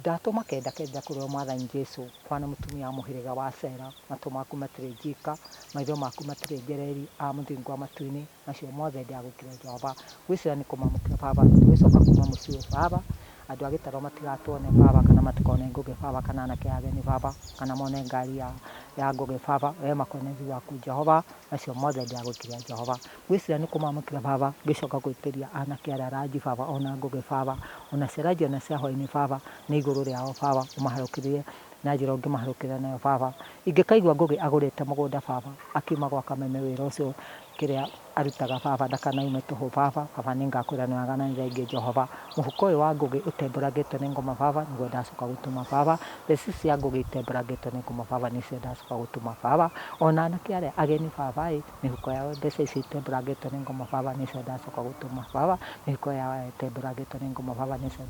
Ndatũma kenda kenda kũrĩ mwathani Jesu, kwana mũtumia wa mũhĩrĩga wa Sera, matũ maku matirĩ njika, maitho maku matirĩ njereri, a mũthingu wa matu-inĩ, macio mothe ndĩragwĩkĩra Jehova. Ngwĩciria nĩ kũmamũkĩra baba, tũgĩcoka kuma mũciĩ ũyũ baba, Andũ a gĩtarũ matigatuone baba kana matikone Ngũgĩ baba kana anake ageni baba kana mone ngari ya, ya Ngũgĩ baba, we makone riiri waku Jehova, macio mothe ndĩragwĩkĩra Jehova. Ngwĩciria nĩ kũmamũkĩra baba, ngĩcoka gwĩtĩria anake arĩa ranji baba ona Ngũgĩ baba, ona cia ranji ona cia hwainĩ baba, nĩ igũrũ rĩao baba, ũmaharũkĩrie na njĩra ũngĩmaharũkĩria nayo baba. Ingĩkaigua Ngũgĩ agũrĩte mũgũnda baba, akiuma gwa Kameme wĩra ũcio kĩrĩa arutaga baba ndakanaume tũhũ baba, baba nĩngakwĩra nĩ wega na nĩ thengiũ Jehova. Mũhuko ũyũ wa Ngũgĩ ũtembũrangĩtwo nĩ ngoma baba nĩguo ndacoka gũtũma baba, mbeca ici cia Ngũgĩ itembũrangĩtwo nĩ ngoma baba nĩcio ndacoka gũtũma baba. Ona anake arĩa ageni baba ĩ, mĩhuko yao mbeca ici itembũrangĩtwo nĩ ngoma baba nĩcio ndacoka gũtũma baba, mĩhuko yao ĩtembũrangĩtwo nĩ ngoma baba nĩcio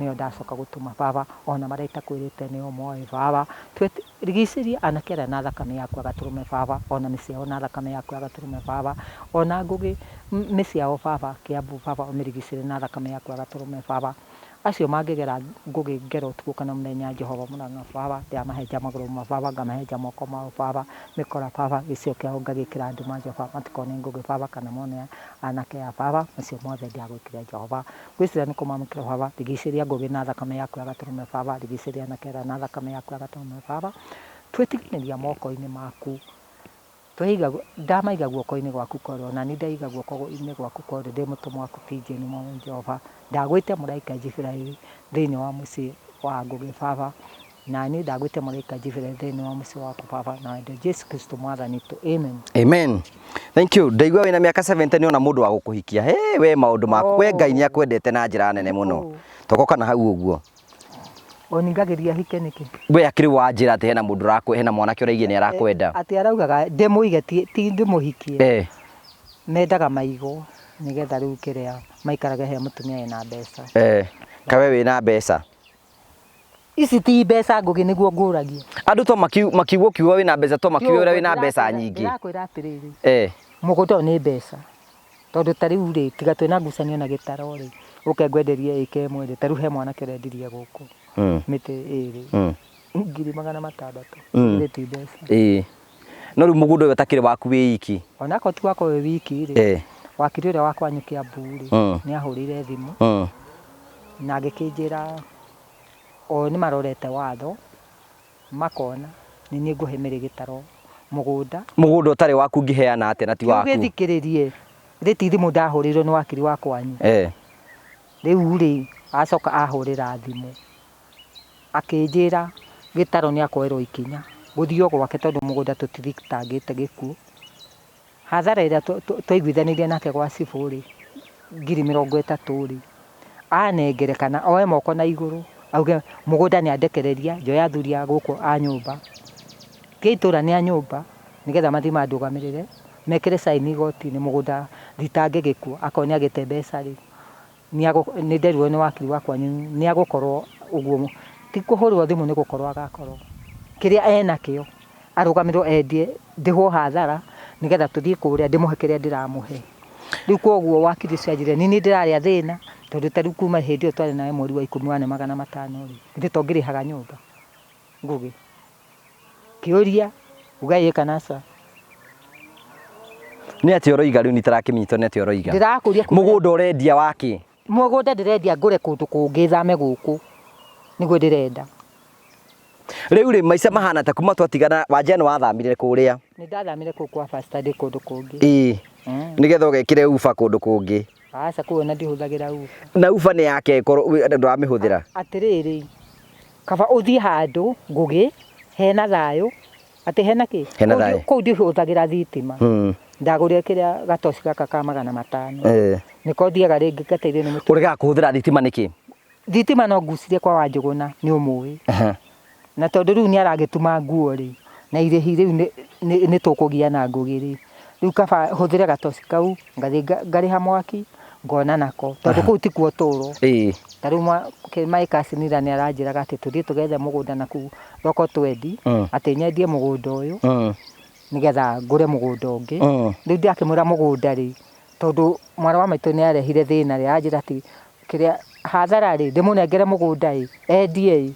nĩyo ndacoka gũtũma baba. Ona marĩa itakwĩrĩte nĩo moĩ baba. Rigicĩria anake arĩa na thakame yaku ya gatũrũme baba, ona mĩciĩ yao na thakame yaku ya gatũrũme baba, ona Ngũgĩ mĩciĩ yao baba, Kĩambu baba ũmĩrigicĩrie na thakame yaku ya gatũrũme baba. Acio mangĩgera Ngũgĩ ngero ũtukũ kana mũthenya Jehova Mũrang'a baba, ndĩramahenja magũrũ ma baba, ngamahenja moko mao baba, mĩkora baba, gĩcigo kĩao ngagĩkĩra nduma Jehova, matikone Ngũgĩ baba kana mone anake aya baba, macio mothe ndĩragwĩkĩra Jehova. Ngwĩciria nĩ kũmamũkĩra baba, rigicĩria Ngũgĩ na thakame yaku ya gatũrũme baba, rigicĩria anake arĩa na thakame yaku ya gatũrũme baba, twetiganĩria moko-inĩ maku, tweiga, ndamaiga guoko-inĩ gwaku kwa ũrĩo, na niĩ ndeiga guoko-inĩ gwaku kwa ũrĩo ndĩ mũtũmwo waku ti Jane Mwathani Jehova, ndagwĩtia mũraika Jibiraeli thĩinĩ wa mũciĩ wa Ngũgĩ baba, Na niĩ ndagwĩte mũraika Jibril thĩinĩ wa mũciĩ waku Baba, na wendo Jesu Kristo Mwathani witũ. Amen. Amen. Thank you. Ndaigua wĩna mĩaka 70 nĩ ona mũndũ wa gũkũhikia. Hey, we maũndũ maku. We Ngai nĩ akwendete na njĩra nene mũno. Oh. Tokoka na hau ũguo. Ũningagĩria hike nĩkĩ? We akĩrĩ wanjĩra atĩ hena mũndũ ũrakwe, hena mwanake ũraigie nĩ arakwenda. Atĩ araugaga ndĩmũige ti ti ndĩmũhikie. Eh. Mendaga maigwo nĩgetha rĩu kĩrĩa maikarage he mũtumia wĩna mbeca. Eh. Kawe wĩna mbeca. Ici ti mbeca Ngũgĩ nĩguo ngũragia. Andũ to makiuga ũkiuga wĩna mbeca to makiuga ũrĩa wĩna mbeca nyingĩ. Ndĩrakwĩra atĩrĩrĩ. Eh. Mũgũnda ũyũ nĩ mbeca. Tondũ ta rĩu rĩ, tiga twĩna ngucanio na gĩtaro rĩ, ũke ngwenderie ĩka ĩmwe rĩ, ta rĩu he mwanake ũrendirie gũkũ mĩtĩ ĩrĩ 600,000. Githĩ ti mbeca? Ĩĩ. No rĩu mũgũnda ũyũ ũtakĩrĩ waku wĩ iki. Onakorwo ti wakwa wĩ wiki rĩ, Eh. wakiri ũrĩa wa kwanyu Kĩambu rĩ, nĩ ahũrĩire thimũ na agĩkĩnjĩra o nĩ marorete watho makona nĩ niĩ ngũhe Mary Gĩtaro mũgũnda. Mũgũnda ũtarĩ waku ũngĩheana atĩa na ti waku? Ũgĩthikĩrĩrie, rĩ ti thimũ ndahũrĩirwo nĩ wakiri wa kwanyu. Eh. Rĩu rĩ, acoka ahũrĩra thimũ akĩnjĩra Gĩtaro nĩ akoerwo ikinya gũthiĩ o gwake tondũ mũgũnda tũtithitangĩte gĩkuũ. Hathara ĩrĩa twaiguithanĩirie nake gwa cibũ rĩ, 30,000 rĩ, anengere kana oe moko na igũrũ auge mũgũnda nĩ andekereria njoe athuri a gũkũ a nyũmba, ti a itũra nĩ a nyũmba, nĩgetha mathiĩ mandũgamĩrĩre, mekĩre sign igoti-inĩ mũgũnda thitange gĩkuũ, akorwo nĩ agĩte mbeca rĩ, nĩ nderirwo nĩ wakiri wa kwanyu nĩ agũkorwo ũguo, ti kũhũrĩrwo thimũ nĩ gũkorwo agakorwo, kĩrĩa enakĩo arũgamĩrĩrwo endie ndĩhwo hathara nĩgetha tũthiĩ kũrĩa ndĩmũhe kĩrĩa ndĩramũhe. Rĩu koguo wakiri ũcio anjĩrire nĩ niĩ ndĩrarĩa thĩna tondũ ta rĩu kuma hĩndĩ ĩyo twarĩ nawe mweri wa ikũmi wa 4,500 rĩ, githĩ to ngĩrĩhaga nyũmba Ngũgĩ? Kĩũria uga ĩĩ kana aca. Nĩ atĩa ũroiga rĩu nitarakĩmenyithio nĩ atĩa ũroiga? Ndĩrakũria kuma Mũgũnda ũrendia wakĩ? Mũgũnda ndĩrendia ngũre kũndũ kũngĩ thame gũkũ nĩguo ndĩrenda. Rĩu rĩ maica mahana ta kuma twatigana Wanja nĩ wathamire kũrĩa. Nĩ ndathamire kũu kwa pastor ndĩ kũndũ kũngĩ. Ĩĩ. Nĩgetha ũgekĩre uba kũndũ kũngĩ. Aca kũu ona ndihũthagĩra uba. Na uba nĩ yake ĩkorwo ndũramĩhũthĩra. Atĩrĩrĩ, kaba ũthiĩ handũ Ngũgĩ hena thayũ, atĩ hena kĩ? Hena thayũ. Kũu ndihũthagĩra thitima. Ndagũrire kĩrĩa gatoci gaka ka 500. Nĩko thiaga rĩngĩ ngateithio nĩ mũtumia. Ũregaga kũhũthĩra thitima nĩkĩ? Thitima no ngucirie kwa Wanjũgũna nĩ ũmũĩ. Na tondũ rĩu nĩ aragĩtuma nguo rĩ, na irĩhi rĩu nĩ tũkũgia na Ngũgĩ rĩ, rĩu kaba hũthĩre gatoci kau ngathiĩ ngarĩha mwaki ngona nako tondũ kũu tikuo ũtũro. Ta rĩu my cousin ira nĩ aranjĩraga atĩ tũthiĩ tũgethe mũgũnda na kũu thoko twendi, atĩ nyendie mũgũnda ũyũ nĩgetha ngũre mũgũnda ũngĩ. Rĩu ndakĩmwĩra mũgũnda rĩ, tondũ mwarĩ wa maitũ nĩ arehire thĩna rĩ, aranjĩra atĩ kĩrĩa hathara rĩ, ndĩmũnengere mũgũnda ĩ, endie ĩ,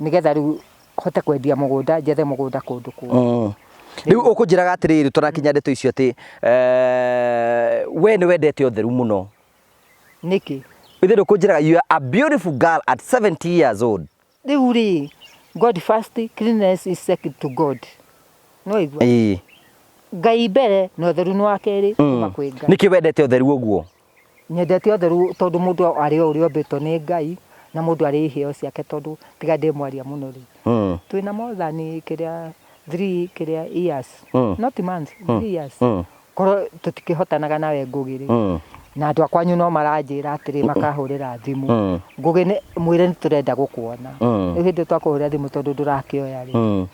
nĩgetha rĩu hote kwendia mũgũnda njethe mũgũnda kũndũ kũngĩ. Rĩu ũkũnjĩraga atĩrĩrĩ tũrakinya ndeto icio atĩ we nĩ wendete ũtheru mũno. Nĩkĩ? Ithe ndũkũnjĩraga you are a beautiful girl at 70 years old. Rĩu rĩ, God first, cleanliness is second to God. Nĩwaigua? Ĩĩ. Ngai mbere na ũtheru nĩ wa kerĩ kuma kwĩ Ngai. Nĩkĩ wendete ũtheru ũguo? Nyendete ũtheru tondũ mũndũ arĩ o ũrĩa ombĩtwo nĩ Ngai na mũndũ arĩ iheo ciake tondũ tiga ndĩ mwaria mũno rĩ. Twĩna more than kĩrĩa three kĩrĩa years. Not months, 3 years. Korwo tũtikĩhotanaga nawe Ngũgĩ rĩ. Na andũ a kwanyu no maranjĩra atĩrĩ makahũrĩra thimũ. Ngũgĩ nĩ mwĩre nĩ tũrenda gũkuona. Rĩu hĩndĩ ĩyo twakũhũrĩra thimũ tondũ ndũrakĩoya rĩ.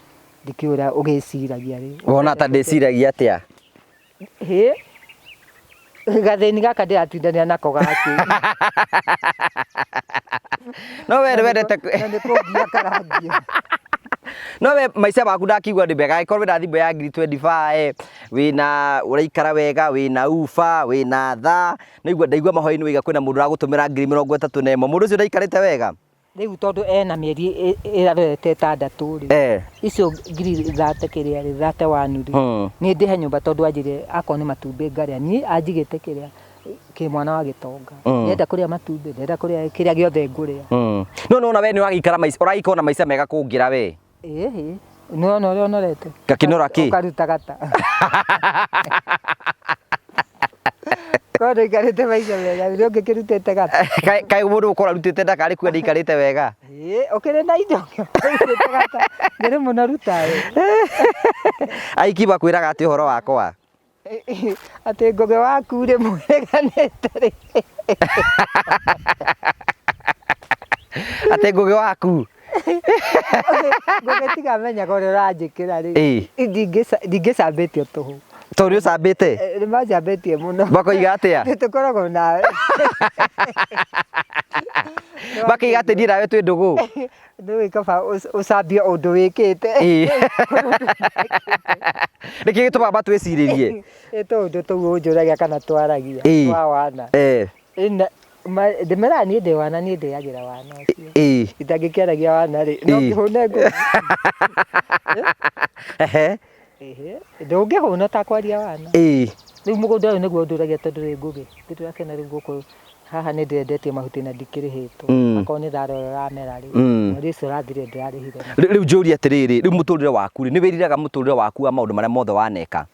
Ndikĩũĩ ũrĩa ũgĩciragia rĩ. Wona ta ndĩciragia atĩa? Hĩ! Gathĩni gaka ndĩratindanĩra nako gakĩ. No we wendete Na nĩ kũngia karangia. No we maica maku ndakiigua nĩ mega angĩkorwo wĩna thimũ ya ngiri 25 wĩna ũraikara wega wĩna uba wĩna tha naigua ndaigua mahoya-inĩ waiga kwĩna mũndũ ũragũtũmĩra ngiri 31 mũndũ ũcio ndaikarĩte wega. Rĩu tondũ ena mĩeri ĩrarorete ĩtandatũ rĩ, Eh. icio ngiri thate kĩrĩa rĩ, 31 rĩ, niĩ ndĩhe nyũmba tondũ anjĩrire akorwo nĩ matumbĩ ngarĩa, niĩ anjigĩte kĩrĩa kĩ mwana wa gĩtonga. Ndĩrenda kũrĩa matumbĩ, ndĩrenda kũrĩa kĩrĩa gĩothe ngũrĩa. No nĩwona we nĩũragĩikara maica, ũragĩikara na maica mega kũngĩra we. Ĩhĩ, nĩwona ũrĩa ũnorete? Ngakĩnora kĩ? Ũkaruta gata. Korwo ndũikarĩte maica mega nĩ ũngĩkĩrutĩte gata. Kaĩ kaĩ mũndũ gũkorwo arutĩte ndakarĩ kuga ndĩikarĩte wega. Ĩĩ, ũkĩrĩ na indo ũrutĩte gata. Ndĩrĩ mũnoru tawe. Aiki makwĩraga atĩ ũhoro wakwa. Atĩ Ngũgĩ waku rĩ mũreganĩte rĩ. Atĩ Ngũgĩ waku. Ngũgĩ tiga menyaga ũrĩa ũranjĩkĩra rĩ. Ĩĩ. Ndingĩcambĩtio tũhũ. Tondũ nĩ ũcambĩte? Nĩ manjambĩtie mũno. Makoiga atĩa? Nĩ tũkoragwo nawe. Makoiga atĩ niĩ nawe twĩ ndũgũ? Nĩũĩ kaba ũcambie ũndũ wĩkĩte. Ĩĩ. Nĩkĩ gĩtũmaga matwĩcirĩrie? Nĩ tũũndũ tũu ũnjũragia kana twaragia Ĩĩ. twa wana. Eh. Ndĩmeraga niĩ ndĩ wana niĩ ndĩagĩra wana ũcio. Ĩĩ. Itangĩkĩaragia wana rĩ, no Ĩĩ. ngĩhũne ngũĩ. Ehe. Ĩhĩ, ndũngĩhũna ũtakwaria wana. Ĩĩ. Rĩu mũgũnda ũyũ nĩguo ũndũragia tondũ rĩ ngũgĩ. Ndĩrakena rĩu gũkũ haha nĩ ndĩrendetie mahuti na ndikĩrĩhĩtwo. Akorwo nĩ thara ũrĩa ũramera rĩ, mweri ũcio ũrathirire ndĩrarĩhire. Rĩu njũrie atĩrĩrĩ, rĩu mũtũrĩre waku rĩ, nĩ wĩriraga mũtũrĩre waku wa maũndũ marĩa mothe waneka?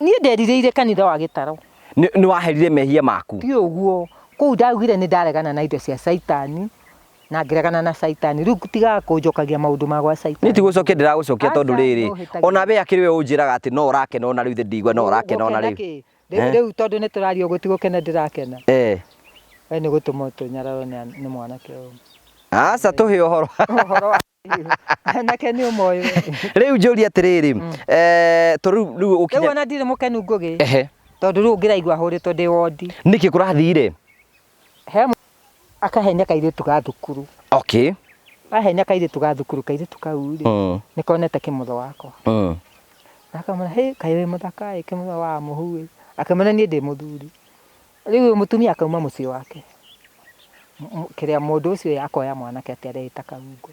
Niĩ nderirĩire kanitha wa gĩtaro. Nĩ waherire mehia maku? Ti ũguo, kũu ndaugire nĩ ndaregana na indo cia caitani na ngĩregana na caitani. Rĩu tigaga kũnjokagia maũndũ ma gwa caitani. Niĩ ti gũcokia ndĩragũcokia tondũ Aca, rĩrĩ, nĩũhĩtagia. ona we akĩrĩ we ũnjĩraga atĩ no ũrakena ona rĩu ithe ndigua no ũrakena ona Gũkena rĩu. kĩ? Rĩu tondũ nĩ tũraria ũguo ti gũkena ndĩrakena. Eh. We nĩ gũtũma tũnyararwo nĩ mwanake ũyũ. Aca tũhe ũhoro. Ũhoro wa anake nĩ ũmoĩ. Rĩu njũrie atĩrĩrĩ, eh, to rĩu rĩu Rĩu ũkinya ona ndirĩ mũkenu Ngũgĩ. Ehe. Tondũ rĩu ngĩraigua hũrĩtwo ndĩ wondi. Nĩkĩ kũrathire? He akahenia kairĩtu ga thukuru. Okay. Ahenia kairĩtu ga thukuru, kairĩtu kau rĩ, nĩ konete kĩmũtho wakwa. Na akamwĩra, hĩ, kaĩ wĩ mũthaka ĩ, kĩmũtho wa mũhu ĩ. Akĩmwĩra niĩ ndĩ mũthuri. Rĩu mũtumia akauma mũciĩ wake. Kĩrĩa mũndũ ũcio akoya mwanake atĩ areĩta Karungo.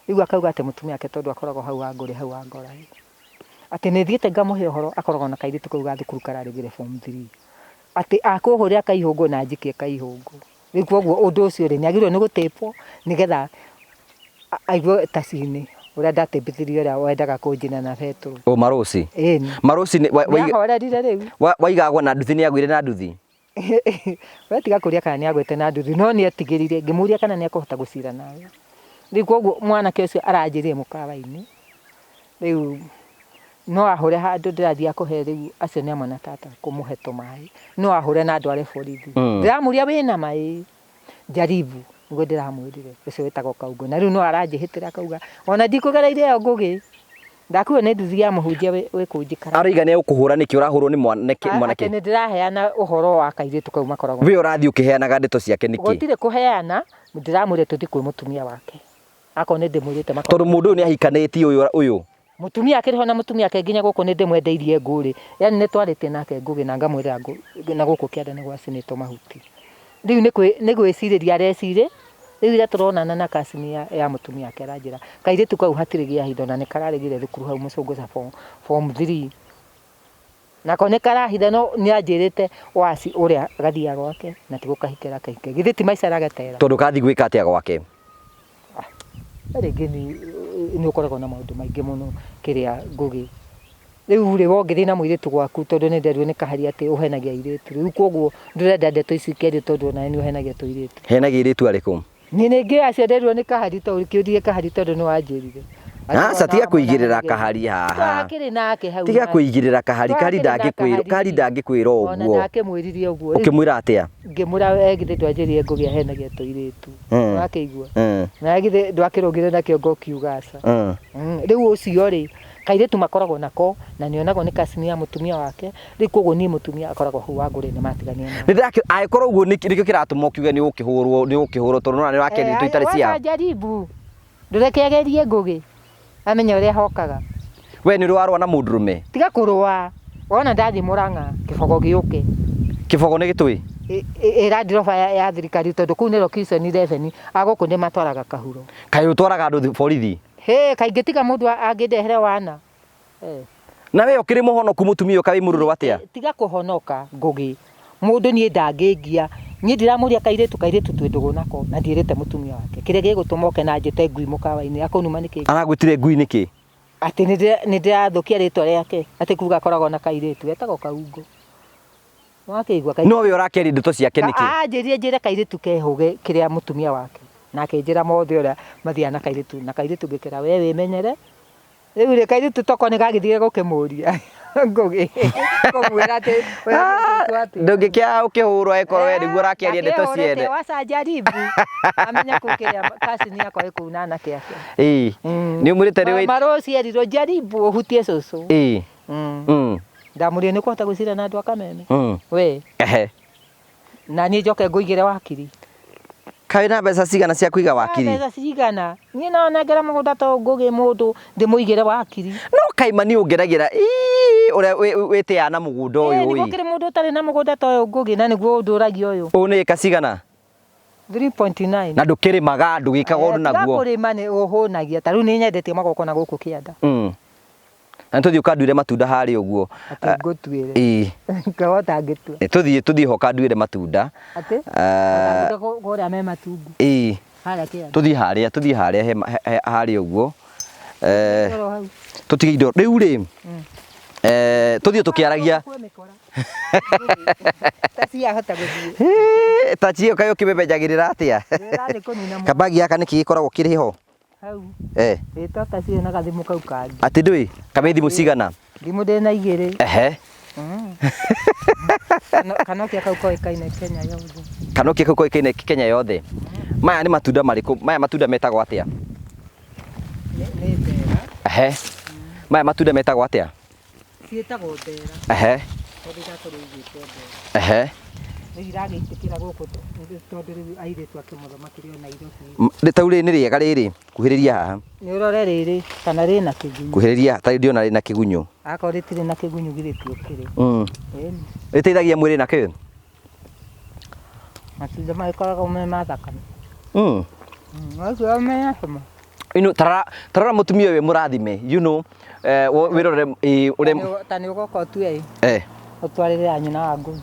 Rĩu akauga atĩ mũtumia wake tondũ akoragwo hau Wangũrĩ hau Wangora ĩ, atĩ nĩ thiĩte ngamũhe ũhoro akoragwo na kairĩtu kau ga thukuru kararĩgire form 3. Atĩ akũhũrĩra kaihũngũ na anjikie kaihũngũ. Rĩu koguo ũndũ ũcio rĩ, nĩ agĩrĩirwo nĩ gũtĩpwo nĩgetha aigue ta cini ũrĩa ndatĩmbithirie ũrĩa wendaga kũnjina na betũrũ. Ũ Marũci? Ĩni. Marũci nĩ Nĩ ahorerire rĩu. Waigagwo na nduthi nĩ agũire na nduthi? We tiga kũria kana nĩ agwĩte na nduthi, no nĩ etigĩrire, ngĩmũria kana nĩ ekũhota gũcira nawe. Rĩu koguo mwanake ũcio aranjĩrire mũkawa-inĩ, rĩu no ahũre handũ ndĩrathiĩ akũhe rĩu acio nĩ amwe na tata kũmũhe tũmaĩ, no ahũre na ndware borithi. Ndĩramũria wĩna maĩ, jaribu, nĩguo ndĩramwĩrire, ũcio wĩtagwo Kaungũ. Na rĩu no aranjĩhĩtĩra akauga ona ndikũgereire ĩyo Ngũgĩ, ndakuo nĩ nduthi ya mũhunjia wĩ kũu njikaraga. Aroiga nĩ egũkũhũra nĩkĩ ũrahũrwo nĩ mwanake? Mwanake? Atĩ nĩ ndĩraheana ũhoro wa kairĩtu kau makoragwo. We ũrathiĩ ũkĩheanaga ndeto ciake nĩkĩ? Gũtirĩ kũheana, ndĩramwĩra tũthiĩ kwĩ mũtumia wake. Akorwo nĩ ndĩmwĩrĩte makoragwo. Tondũ mũndũ ũyũ nĩ ahikanĩtie ũyũ ũyũ. Mũtumia akĩrĩ ho na mũtumia wake nginya gũkũ nĩ ndĩmwendeirie ngũ rĩ, yaani nĩ twarĩtie nake Ngũgĩ na ngamwĩrĩra ngũ na gũkũ kĩanda nĩ gwacinĩtwo mahuti. Rĩu nĩ gwĩcirĩria arecirĩ, rĩu ira tũronana na cousin ya mũtumia wake aranjĩra kairĩtu kau hatirĩ gĩa hitho na nĩ kararegire thukuru hau Mũcũngũca form 3. Nako nĩ karahitha no nĩ anjĩrĩte waci ũrĩa gathiaga gwake na ti gũkahikĩra kahike. Githĩ ti maica aragetera? Tondũ kathi gwĩka atĩa gwake? Rĩngĩ nĩ ũkoragwo na maũndũ maingĩ mũno kĩrĩa Ngũgĩ. Rĩu rĩ, we ũngĩthiĩ na mũirĩtu gwaku tondũ nĩ nderirwo nĩ kahari atĩ ũhenagia airĩtu, rĩu kwoguo ndũrenda ndeto ici ikĩario tondũ onawe nĩ ũhenagia tũirĩtu. Henagia airĩtu arĩkũ? Niĩ nĩ ngĩ acio nderirwo nĩ kahari to kĩũrie kahari tondũ nĩ wanjĩrire. Aca tiga kũigĩrĩra kahari haha. Twakĩrĩ nake hau. Tiga kũigĩrĩra kahari, kahari Twakĩrĩ na ndangĩkwĩra, kahari ndangĩkwĩra Ona ũguo. ndakĩmwĩrire ũguo. Rĩu Ũkĩmwĩra atĩa? Ngĩmwĩra we githĩ ndwanjĩrire Ngũgĩ ahenagia tũirĩtu. Wakĩigua? Na githĩ ndwakĩrũgire na kĩongo ũkiuga aca. Rĩu ũcio rĩ, kairĩtu makoragwo nako na nĩonagwo nĩ cousin ya mũtumia wake, rĩu koguo niĩ mũtumia akoragwo hau wangũrĩ nĩ matiganire nake. Nĩndĩrakĩ angĩkorwo ũguo nĩkĩo kĩratũma ũkiuge nĩ ũgũkĩhũrwo nĩ ũgũkĩhũrwo tondũ nĩwona nĩ ũrakĩaria ndeto itarĩ cia. Wacha jaribu. Ndũreke agerie Ngũgĩ amenye ũrĩa hokaga. We nĩ ũrĩ warũa na mũndũrũme? Tiga kũrũa. Wona ndathiĩ Mũrang'a kĩbogo gĩũke. Kĩbogo nĩ gĩtũĩ? Ĩ Land Rover ya thirikari tondũ kũu nĩ location 11 a gũkũ nĩ matwaraga kahuro. Kaĩ ũtwaraga andũ borithi? Hĩ, kaingĩ tiga mũndũ angĩndehere wana. Eh. Na we ũkĩrĩ mũhonoku mũtumia ũyũ kaĩ wĩ mũrũrũ atĩa? Tiga kũhonoka Ngũgĩ. Mũndũ niĩ ndangĩngia. Niĩ ndiramũria kairĩtu, kairĩtu twĩ ndũgũ nako na ndiĩrĩte mũtumia wake. Kĩrĩa gĩgũtũma oke na anjĩte ngui mũkawa-inĩ akũnuma nĩkĩ? Aragwĩtire ngui nĩkĩ? Atĩ nĩ ndĩrathũkia rĩtwa rĩake, atĩ kuga akoragwo na kairĩtu getagwo Kaungo. Nĩwakĩigua kairĩtu? No we ũrakĩaria ndeto ciake nĩkĩ? Anjĩrire njĩre kairĩtu kehũge kĩrĩa mũtumia wake. Na akĩnjĩra mothe ũrĩa mathiaga na kairĩtu, na kairĩtu ngĩkera we wĩmenyere. Rĩu rĩ kairĩtu toko nĩ gagĩthire gũkĩmũria Ngũgĩ kũmwĩra atĩ Ndũngĩkĩaga ũkĩhũrwo angĩkorwo we nĩguo ũrakĩaria ndeto ciene. Wacha jaribu amenye kũ kĩrĩa cousin yakwa ĩ kũu na anake ake. Ĩĩ. Nĩ ũmwĩrĩte rĩu. Marũciarirwo jaribu ũhutie cũcũ. Ĩĩ. Ndamũria nĩ ũkũhota gwĩciria na andũ a Kameme? We. Ehe. Na niĩ njoke ngũigĩre wakiri. Kaĩ wĩna mbeca cigana cia kũiga wakiri? Mbeca cigana? Niĩ no nengere mũgũnda ta ũyũ ngũgĩ mũndũ ndĩmũigĩre wakiri. No kaima niĩ ũngenagĩra ii ũrĩa wĩtĩaga na mũgũnda ũyũ ĩ. Nĩ gũkĩrĩ mũndũ ũtarĩ na mũgũnda ta ũyũ ngũgĩ na nĩguo ũndũragia ũyũ. Ũyũ nĩ ĩka cigana? 3.9. Na ndũkĩrĩmaga ndũgĩkaga ũndũ naguo. Tiga kũrĩma nĩ ũhũnagia ta rĩu nĩ nyendetie magongona gũkũ kĩanda. Na nĩtũthiĩ ũkanduĩre matunda harĩa ũguo. Atĩ ngũtuĩre. Ĩĩ. Ngorwo ũtangĩtua. Tũthiĩ tũthiĩ ho ũkanduĩre matunda. Atĩ? Ũkanduĩre kũrĩa me matungu. Ĩĩ. Harĩa kĩanda. Tũthiĩ harĩa, tũthiĩ harĩa he harĩa ũguo. Tũtige indo. Rĩu rĩ, tũthiĩ tũkĩaragia. Taci yahota gũthiĩ. Taci ĩyo kaĩ ũkĩmĩmenyagĩrĩra atĩa? Kabagi gaka nĩkĩ gĩkoragwo kĩrĩ ho? Hau. Eh. Ĩ to taci ĩyo na gathimũ kau kangĩ. Atĩ ndũĩ? Kamĩ thimũ cigana? Thimũ ndĩ na igĩrĩ. Ehe. Kanokia kau koĩkaine Kenya yothe. Kanokia kau koĩkaine Kenya yothe. Maya nĩ matunda marĩkũ? Maya matunda metagwo atĩa? Nĩ mbera. Ehe. Maya matunda metagwo atĩa? Ciĩtagwo mbera. Ehe. Tondũ irakorwo igĩtwo mbera. Ehe. Rĩu iragĩitĩkĩra gũkũ tondũ rĩu airĩtu a kĩmotho makĩrĩ o Nairobi. Ta rĩu nĩ rĩega rĩrĩ, kuhĩrĩria haha. Nĩ ũrore rĩrĩ kana rĩna kĩgunyũ. Kuhĩrĩria, ta rĩu ndĩrona rĩna kĩgunyũ. Akorwo rĩtirĩ na kĩgunyũ githĩ ti ũkĩrĩ. Ĩni. Rĩteithagia mwĩrĩ na kĩ? Matunda magĩkoragwo me ma thakame. Macio me cama. You know, tarora, tarora mũtumia ũyũ mũrathime, you know, wĩrorere, ĩ, ũrĩa Ta nĩ ũgoka ũtue ĩ. Eh. Ũtwarĩre a nyina wa ngũi.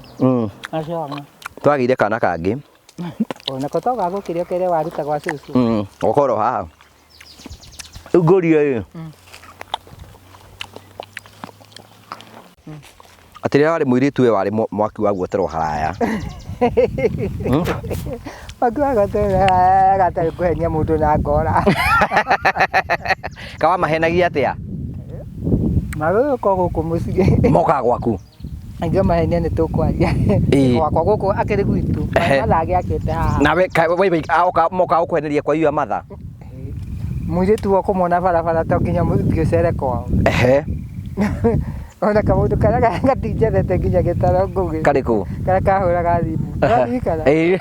Acio anga. Twagĩire kana kangĩ. Onako to gagũkĩrĩa ũkere waruta gwa cũcũ. Gokorwo haha. Rĩu ngũrie ĩ. Atĩ rĩrĩa warĩ mũirĩtu we warĩ mwaki wa guoterwo haraya. Mwaki wa guoterwo haraya gatarĩ kũhenia mũndũ na ngora. Kawa mahenagia atĩa? Magũgĩũka gũkũ mũciĩ. Mokaga gwaku? Aingĩ mahenia nĩ tũkwaria. Gwakwa gũkũ akĩrĩ gwitũ. Matha agĩakĩte haha. Nawe mokaga gũkũheneria kwa your mother? Mũirĩtu wa kũmwona barabara to nginya mũthiĩ ũcere kwao. Ona kaũndũ karĩa gatinjethete nginya gĩtaro ngũgĩ. Karĩkũ? Karĩa kahũraga thimũ. Nĩwaririkana? Ĩĩ.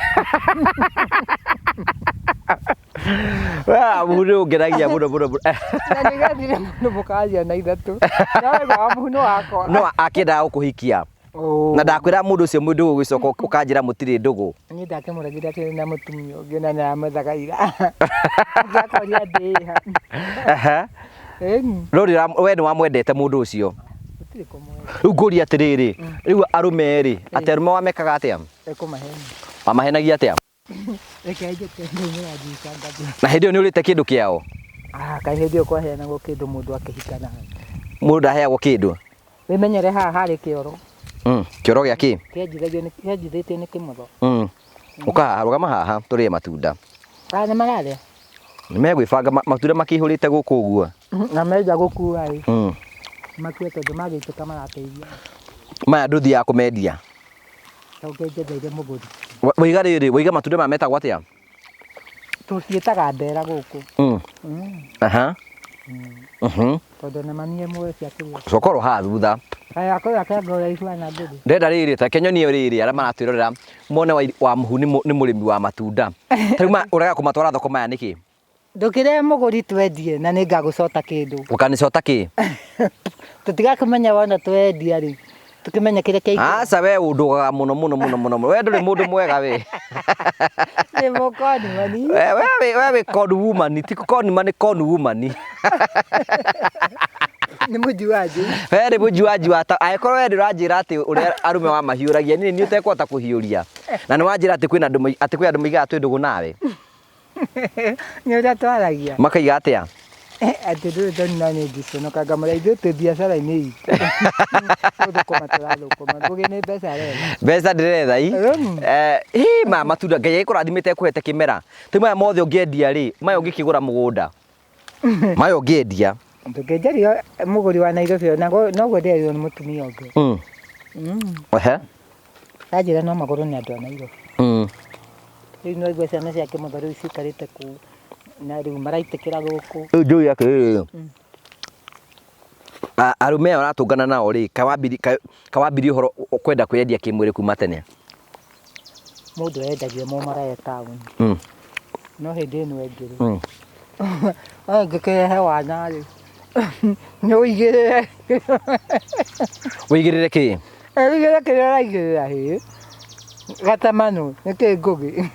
Wa, mũhu nĩ ũngenagia mũno mũno mũno. Na nĩ gathire mũndũ mũkaria na ithatũ. No wa mũhu nĩ wakwa. No akĩendaga gũkũhikia. Na ndakwĩra mũndũ ũcio mũndũ ũgũcoka ũkanjĩra mũtirĩ ndũgũ. Niĩ ndakĩmũregire akĩrĩ na mũtumia ũngĩ na nĩaramwethaga ira. Ndakoria ndĩha. No we nĩ wamwendete mũndũ ũcio? Gũtirĩ kũmwenda. Rĩu ngũria atĩrĩrĩ, rĩu arũme rĩ, atĩ arũme wamekaga atĩa? Ekũmahenia. Wamahenagia atĩa? Reke njũke ndaumĩra njica ngathĩ. Na hĩndĩ ĩyo nĩ ũrĩte kĩndũ kĩao? Ah, kaĩ hĩndĩ ĩyo kwaheanagwo kĩndũ mũndũ akĩhika nawe. Mũndũ ndaheagwo kĩndũ? Wĩmenyere haha harĩ kĩoro. Kĩoro gĩa kĩ? Kĩenjithagio nĩ kĩenjithĩtio nĩ kĩmotho. Ũka haha, rũgama haha tũrĩe matunda. Ah, nĩ mararĩa? Nĩ megwĩbanga matunda makĩihũrĩte gũkũ ũguo. Na menja gũkua ĩ. Makue tondũ magĩitĩka marateithia. Maya ndũthiaga kũmendia? Coke njetheire mũgũri. Waiga rĩrĩ, waiga matunda maya metagwo atĩa? Tũciĩtaga mbera gũkũ. Aha. Tondũ ona mami e muoyo ciakĩrĩa. Coka oro haha thutha. Kaya kũrĩa kenga ũrĩa ihuana ngũrĩ. Ndĩrenda rĩrĩ, ta reke nyonie rĩrĩ arĩa maratwĩrorera mone Wamũhu nĩ mũrĩmi wa matunda. Ta rĩu maya ũrega kũmatwara thoko maya nĩkĩ? Ndũkĩrehe mũgũri twendie na nĩngagũcota kĩndũ. Ũkanicota kĩ? Tũtigakĩmenya wona twendia rĩ, tũkĩmenye kĩrĩa kĩaingĩra. Aca we ũndũgaga mũno mũno mũno mũno mũno. We ndũrĩ mũndũ mwega we. Ndĩ mũkonimani. We wĩ con woman, ti conman nĩ con woman. Nĩ mũjuanji. We nĩ mũjuanji wa ta angĩkorwo we ndũranjĩra atĩ ũrĩa arũme wamahiũragia niĩ nĩ ũtekũhota kũhiũria. Na nĩ wanjĩra atĩ kwĩna andũ atĩ kwĩ andũ maigaga twĩ ndũgũ nawe. Nĩ ũrĩa twaragia. Makaiga atĩa? Atĩ ndũrĩ Tony na niĩ ndiconoka ngamwĩra ithuĩ twĩ biacara-inĩ itũ. Gũthũkũma tũrathũkũma. Ngũgĩ nĩ mbeca aretha. Mbeca ndĩretha i. Eh, hi ma matunda Ngai agĩkũrathimĩte ekũhete kĩmera. Ti maya mothe ũngĩendia rĩ, maya ũngĩkĩgũra mũgũnda. Maya ũngĩendia. Ndũngĩnjaria mũgũri wa Nairobi ona noguo ndĩrerirwo nĩ mũtumia ũngĩ. Ehe. Anjĩra no magũrwo nĩ andũ a Nairobi. Rĩu nĩ waigua ciana cia Kĩmotho rĩu cikarĩte kũu na rĩu maraitĩkĩra gũkũ. Rĩu njũĩ atĩrĩrĩ, arũme aya ũratũngana nao rĩ, kaĩ wambirie ũhoro kwenda kwĩyendia kĩmwĩrĩ kuma tene? Mũndũ endagia mũmaraya taũni. No hĩndĩ ĩno ĩngĩ rĩ, ngĩkĩrehe wana rĩ, nĩ ũigĩrĩre. Ũigĩrĩre kĩ? Ũigĩrĩre kĩrĩa ũraigĩrĩra hĩ. Gatamano, nĩ kĩ ngũgĩ.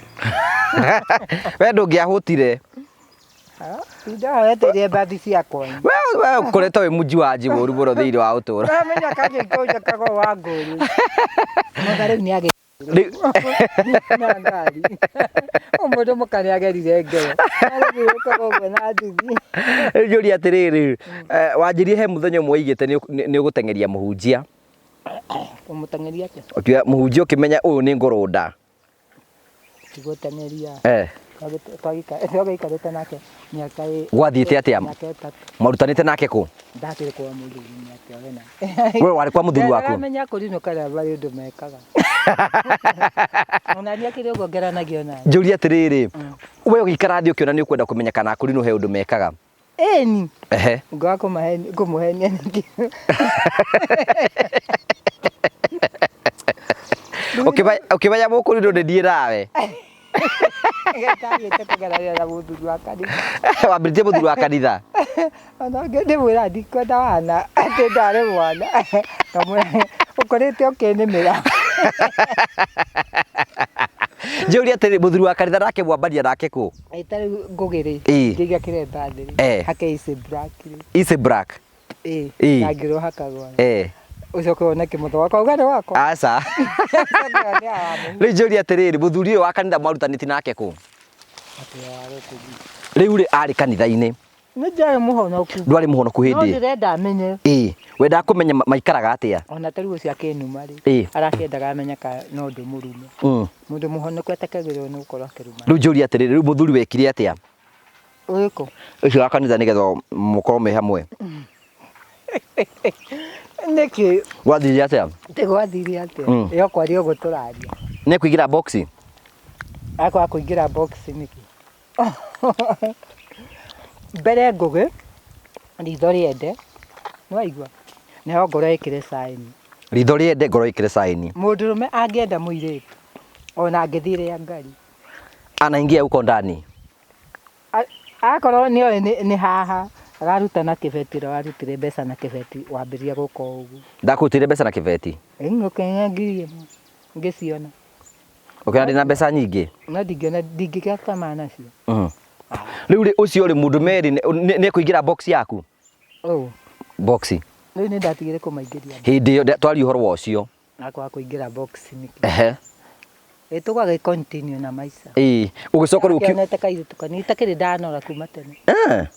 We ndũngĩahũtire. Ndahoete mbathi ciakwa. We ũkoretwo wĩ mũnjiwanji mũru mũno thĩinĩ wa ũtũũro. Ũramenya kangĩ njakago wa ngũrĩ. Motha rĩu nĩ agĩ na ngari. Mũndũ mũka nĩ agerire ngero. Arĩthiũrũrũkaga ũguo na nduthi. Rĩu njũrie atĩrĩrĩ, wanjĩrire he mũthenya ũmwe waigĩte nĩ ũgũteng'eria mũhunjia. Kũmũteng'eria atĩa? Ũkiuga mũhunjia ũkĩmenya ũyũ nĩ ngũrũnda. Ti gũteng'eria. Eh. Twagĩikarĩte nake mĩaka Gwathiĩte atĩa? Mĩaka ĩtatũ. Mwarutanĩte nake kũ? Ndakĩrĩ kwa mũthuri nĩ atĩa we na. We warĩ kwa mũthuri waku? Ndaramenya kũrinũka na marĩ ũndũ mekaga. Ona niĩ akĩrĩ ũguo ngeranagio nawe. Njũrie atĩrĩrĩ, we ũgĩikara thĩ ũkĩona nĩ ũkwenda kũmenya kana akũrinũ he ũndũ mekaga? Ĩni. Ehe. Ngoa kũmũhenia nĩkĩ? Ũkĩmenya mũkũrinũ nĩ niĩ nawe. Ndathiĩte kũgerania na mũthuri wa kanitha. Wambĩrĩtie mũthuri wa kanitha? Ona ndĩmwĩra ndikwenda wana, atĩ ndarĩ mwana. Ngamwĩra ũkorĩte ũkĩnĩmĩra. Njũrie atĩrĩ, mũthuri wa kanitha nake mwambania nake kũ? Ĩ ta rĩu Ngũgĩ rĩ, ngĩiga kĩremba thĩ rĩ, hake Easy Black rĩ. Easy Black? Ĩ, rangi ũrĩa ũhakagwo rĩ. Ũcoke wone kĩmotho wakwa, uga nĩ wakwa. Aca. Rĩu njũrie atĩrĩrĩ, mũthuri ũyũ wa kanitha mwarutanĩti nake kũ? Rĩu rĩ arĩ kanitha-inĩ. Nĩ njarĩ mũhonoku. Ndwarĩ mũhonoku hĩndĩ ĩyo? No ndĩrenda menye. Ĩ, wendaga kũmenya maikaraga atĩa? Ona ta rĩu ũcio akĩnuma rĩ, arakĩendaga amenye kana no ndĩmũrume. Mũndũ mũhonoku atakagĩrĩrwo nĩ gũkorwo akĩrumana. Rĩu njũrie atĩrĩrĩ, rĩu mũthuri wekire atĩa? Ũrĩkũ? Ũcio wa kanitha nĩgetha mũkorwo me hamwe. Nĩkĩ? Gwathire atĩa? Ti gwathire atĩa? Yo kwaria ũguo tũraria. Nĩ kũingĩra box? Akwaga kũingĩra box nĩkĩ? Mbere ngũgĩ, ritho rĩende, nĩwaigua? Nayo ngoro ĩkĩre caĩni. Ritho rĩende, ngoro ĩkĩre caĩni. Mũndũrũme angĩenda mũirĩtu, ona angĩthiĩ rĩa ngari. Anaingia huko ndani. Akorwo nĩoĩ nĩ haha, araruta na kĩbeti ũrĩa warutire mbeca na kĩbeti wambĩrĩria gũka ũguo. Ndakũrutĩire mbeca na kĩbeti? Ĩĩ ũkĩhe 1000 ngĩciona. Ũkĩona ndĩna mbeca nyingĩ? No ndingĩona ndingĩgĩa tamaa nacio. Rĩu rĩ ũcio rĩ mũndũ merĩ nĩ ekũingĩra box yaku? Ũũ. Box. Rĩu nĩ ndatigire kũmaingĩria. Hĩndĩ ĩyo twaria ũhoro wa ũcio. Na kwaga kũingĩra box nĩkĩ. Ehe. Ĩ tũgagĩ continue na maica. Ĩĩ, ũgĩcoka rĩu Akĩonete kairĩtu kanini itakĩrĩ ndanora kuma tene. Eh.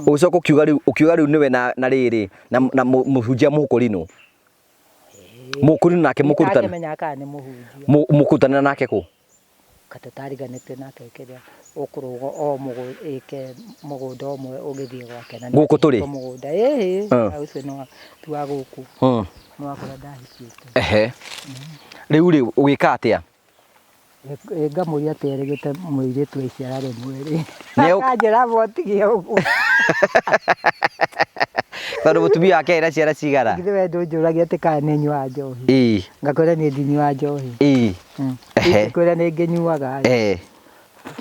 Ũgĩcoka ũkiuga rĩu, ũkiuga rĩu nĩwe na na rĩrĩ na na mũhunjia mũkũrinũ. Mũkũrinũ nake mũkũrutana. Itangĩmenyaga kana nĩ mũhunjia. Mũkũrutanĩra nake kũ? Ka tũtariganĩte nake kĩrĩa ũkũrũga o ĩke mũgũnda ũmwe ũgĩthiĩ gwake na Gũkũ tũrĩ? mũgũnda ĩhĩ ũcio nĩ wa ti wa gũkũ nĩ wa kũrĩa ndahikĩte. Ehe. Rĩu rĩ ũgĩka atĩa? Ĩ ngamũria atĩ erĩgĩte mũirĩtu wa iciara rĩmwe rĩ Nĩ akanjĩra amba ũtige ũguo. Tondũ mũtumia wake arĩ na ciana cigana? Githĩ we ndũnjũragia atĩ kana nĩ nyuaga njohi? Ĩĩ. Ngakwĩra niĩ ndinyuaga njohi. Ĩĩ. Ehe. Ingĩkwĩra nĩ ngĩnyuaga rĩ. Eh.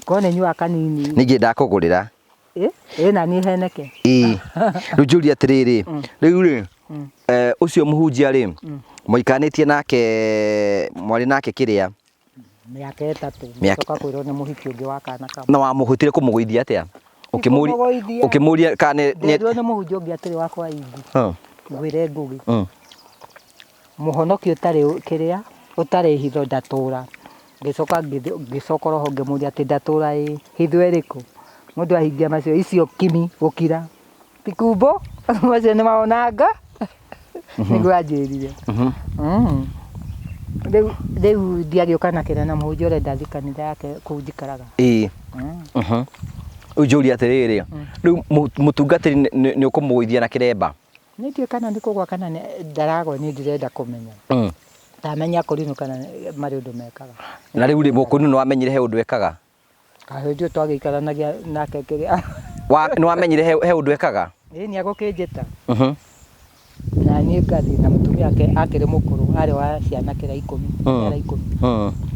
Korwo nĩ nyuaga kanini. Ningĩ ndakũgũrĩra. Ĩ, ĩ na niĩ heneke. Ĩĩ. Rĩu njũrie atĩrĩrĩ, rĩu rĩ, ũcio mũhunjia rĩ, mũikanĩtie nake, mwarĩ nake kĩrĩa? Mĩaka ĩtatũ. Ngĩcoka kwĩrwo nĩ mũhiki ũngĩ wa kana kamwe. Na wamũhotire kũmũgũithia atĩa? Ũkĩmũria Kũmũgũithia. Ũkĩmũria kana nĩ Nderirwo nĩ mũhunjia ũngĩ atĩrĩ wa kwa Ingu. Ngwĩre Ngũgĩ. Mũhonoki ũtarĩ kĩrĩa, ũtarĩ hitho ndatũra. Ngĩcoka ngĩcoka oroho ngĩmũria atĩ ndatũra ĩ, hitho ĩrĩkũ? Mũndũ ahingia macio icio kimi gũkira. Ti kumbo, macio nĩ maonanga. Nĩguo anjĩrire. Rĩu rĩu ndiagĩũka na kĩrĩa na mũhunjia ũrenda thiĩ kanitha yake kũu njikaraga. Ĩĩ. Rĩu njũrie atĩrĩrĩ, rĩu mũtungatĩri nĩ ũkũmũgũithia na kĩremba? Niĩ ndiũĩ kana nĩ kũgwa kana ndaragwa niĩ ndirenda kũmenya. Ndamenya kũrinũ kana marĩ ũndũ mekaga. Na rĩu rĩ, mũkũrinũ nĩ wamenyire he ũndũ ekaga? Hĩndĩ ĩyo twagĩikaranagia nake kĩrĩa. Nĩ wamenyire he ũndũ ekaga? Ĩĩ nĩ egũkĩnjĩta. Na niĩ ngathiĩ na mũtumia wake akĩrĩ mũkũrũ, arĩ wa ciana kĩrĩa ikũmi, ciara ikũmi.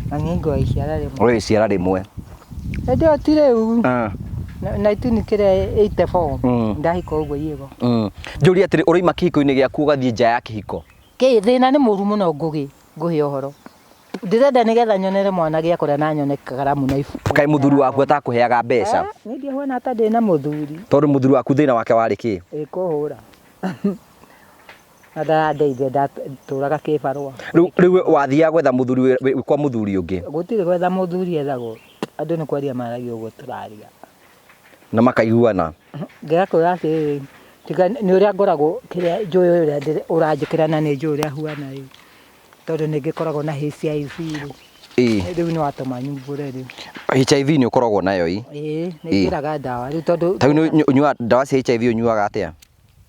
Na niĩ ngoya iciara rĩmwe. Ũrĩ iciara rĩmwe. Hĩndĩ ĩyo ti rĩu. Nineteen kĩrĩa 84 ndahika ũguo iĩgo. Njũrie atĩrĩ, ũroima kĩhiko-inĩ gĩaku ũgathiĩ nja ya kĩhiko? Kĩ, thĩna nĩ mũru mũno Ngũgĩ, ngũhe ũhoro. Ndĩrenda nĩgetha nyonere mwana gĩa kũrĩa na nyone karamu na ibuku. Kaĩ mũthuri waku atakũheaga mbeca? Niĩ ndihuana ta ndĩna mũthuri. Tondũ mũthuri waku thĩna wake warĩ kĩ? Ĩ kũhũra. Na ndarandeithia ndatũraga kĩbarũa. Rĩu rĩu wathiaga gwetha mũthuri wĩ kwa mũthuri ũngĩ? Gũtirĩ gwetha mũthuri ethagwo. Andũ nĩ kwaria maragia ũguo tũraria. Na makaiguana? Ndĩrakwĩra atĩrĩrĩ, tiga nĩ ũrĩa ngoragwo kĩrĩa njũĩ ũrĩa ũranjĩkĩra na nĩ njũĩ ũrĩa huana ĩ. Tondũ nĩ ngĩkoragwo na HIV rĩ. Ĩĩ. Rĩu nĩ watũma nyumbũre rĩu. HIV nĩ ũkoragwo nayo ĩ? Ĩĩ, nĩ ngĩraga ndawa rĩu tondũ. Ta rĩu ũnyuaga ndawa cia HIV ũnyuaga atĩa?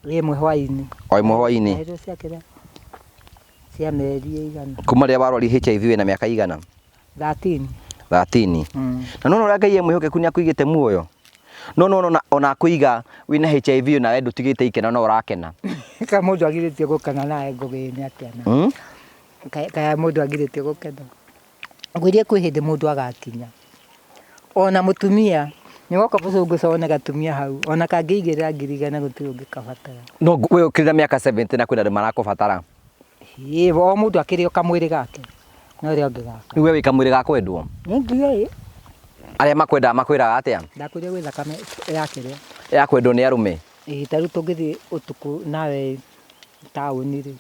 Ĩmwe hwainĩ. O ĩmwe hwainĩ? Ndaheirwo cia kĩrĩa, cia mĩeri ĩigana. Kuma rĩrĩa warwarire HIV wĩna mĩaka ĩigana? 13. 13. Na nĩ wona ũrĩa Ngai e mwĩhokeku nĩ akũigĩte muoyo? No nĩ wona ona akũiga wĩna HIV nawe ndũtigĩte ikeno no ũrakena. Kaĩ mũndũ agirĩtio gũkena nawe Ngũgĩ nĩ atĩa na? Kaĩ mũndũ agirĩtio gũkena? Ngwĩrire kwĩ hĩndĩ mũndũ agakinya. Ona mũtumia, nĩ woka mũcũngũca wone gatumia hau, ona kangĩigĩrĩra 100,000 gũtirĩ ũngĩkabatara. No we ũkĩrĩ na mĩaka 70 na kwĩna andũ marakũbatara. Ĩĩ, o mũndũ akĩrĩ o kamwĩrĩ gake, na ũrĩa ũngĩ gaka. Rĩu we wĩ kamwĩrĩ ga kwendwo? Nĩ ngiũĩ. Arĩa makwendaga makwĩraga atĩa? Ndakwĩrire gwĩ thakame ya kĩrĩa. Ya kwendwo nĩ arũme? Ĩĩ, ta rĩu tũngĩthiĩ ũtukũ nawe taũni rĩ,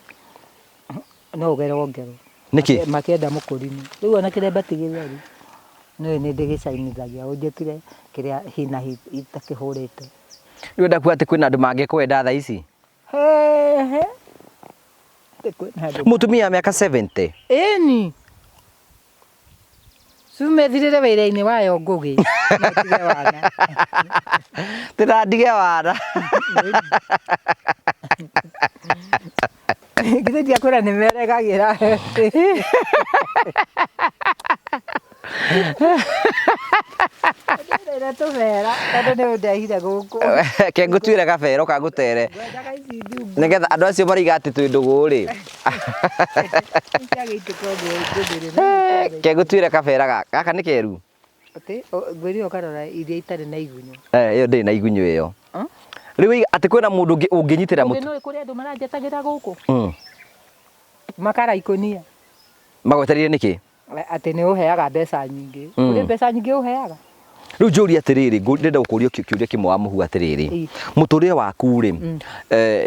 no ũgerwo ngero. Nĩkĩ? Makĩenda mũkũrinũ. Rĩu ona kĩremba ti gĩtheru. Nĩũĩ nĩ ndĩgĩcainithagia ũnjĩtire kĩrĩa hi na hi itakĩhũrĩte. Rĩu ũrenda kuga atĩ kwĩna andũ mangĩkwenda thaa ici? Hehe. Kwĩna andũ. Mũtumia wa mĩaka 70? Ĩni. Cuma ĩthirĩre wĩra-inĩ wayo Ngũgĩ. No ĩtige wana. Tĩra ndige wana. Githĩ ndiakwĩra nĩ meregagĩra. Ndĩrere tũbera tondũ nĩ ũndehire gũkũ. Ke ngũtuĩre gabera ũkangũtere. Ngwendaga ici ndungu. Nĩgetha andũ acio maroiga atĩ twĩ ndũgũ rĩ. Ciagĩitĩka ũguo ngũthĩrĩ. Ke ngũtuĩre kabera gaka. Gaka nĩ keru? Atĩ ngwĩrire ũkarora iria itarĩ na igunyũ. Eh, ĩyo ndĩrĩ na igunyũ ĩyo. Rĩu waiga atĩ kwĩna mũndũ ũngĩ ũngĩnyitĩra Ngũgĩ mũtu. nĩũĩ kũrĩ andũ maranjetagĩra gũkũ? Makara ikũnia. Magwetereire nĩkĩ? Atĩ nĩ ũheaga mbeca nyingĩ. Kũrĩ mbeca nyingĩ ũheaga? Rĩu njũrie atĩrĩrĩ, ndĩrenda gũkũria kĩũria kĩmwe wa mũhu atĩrĩrĩ, mũtũrĩre waku rĩ,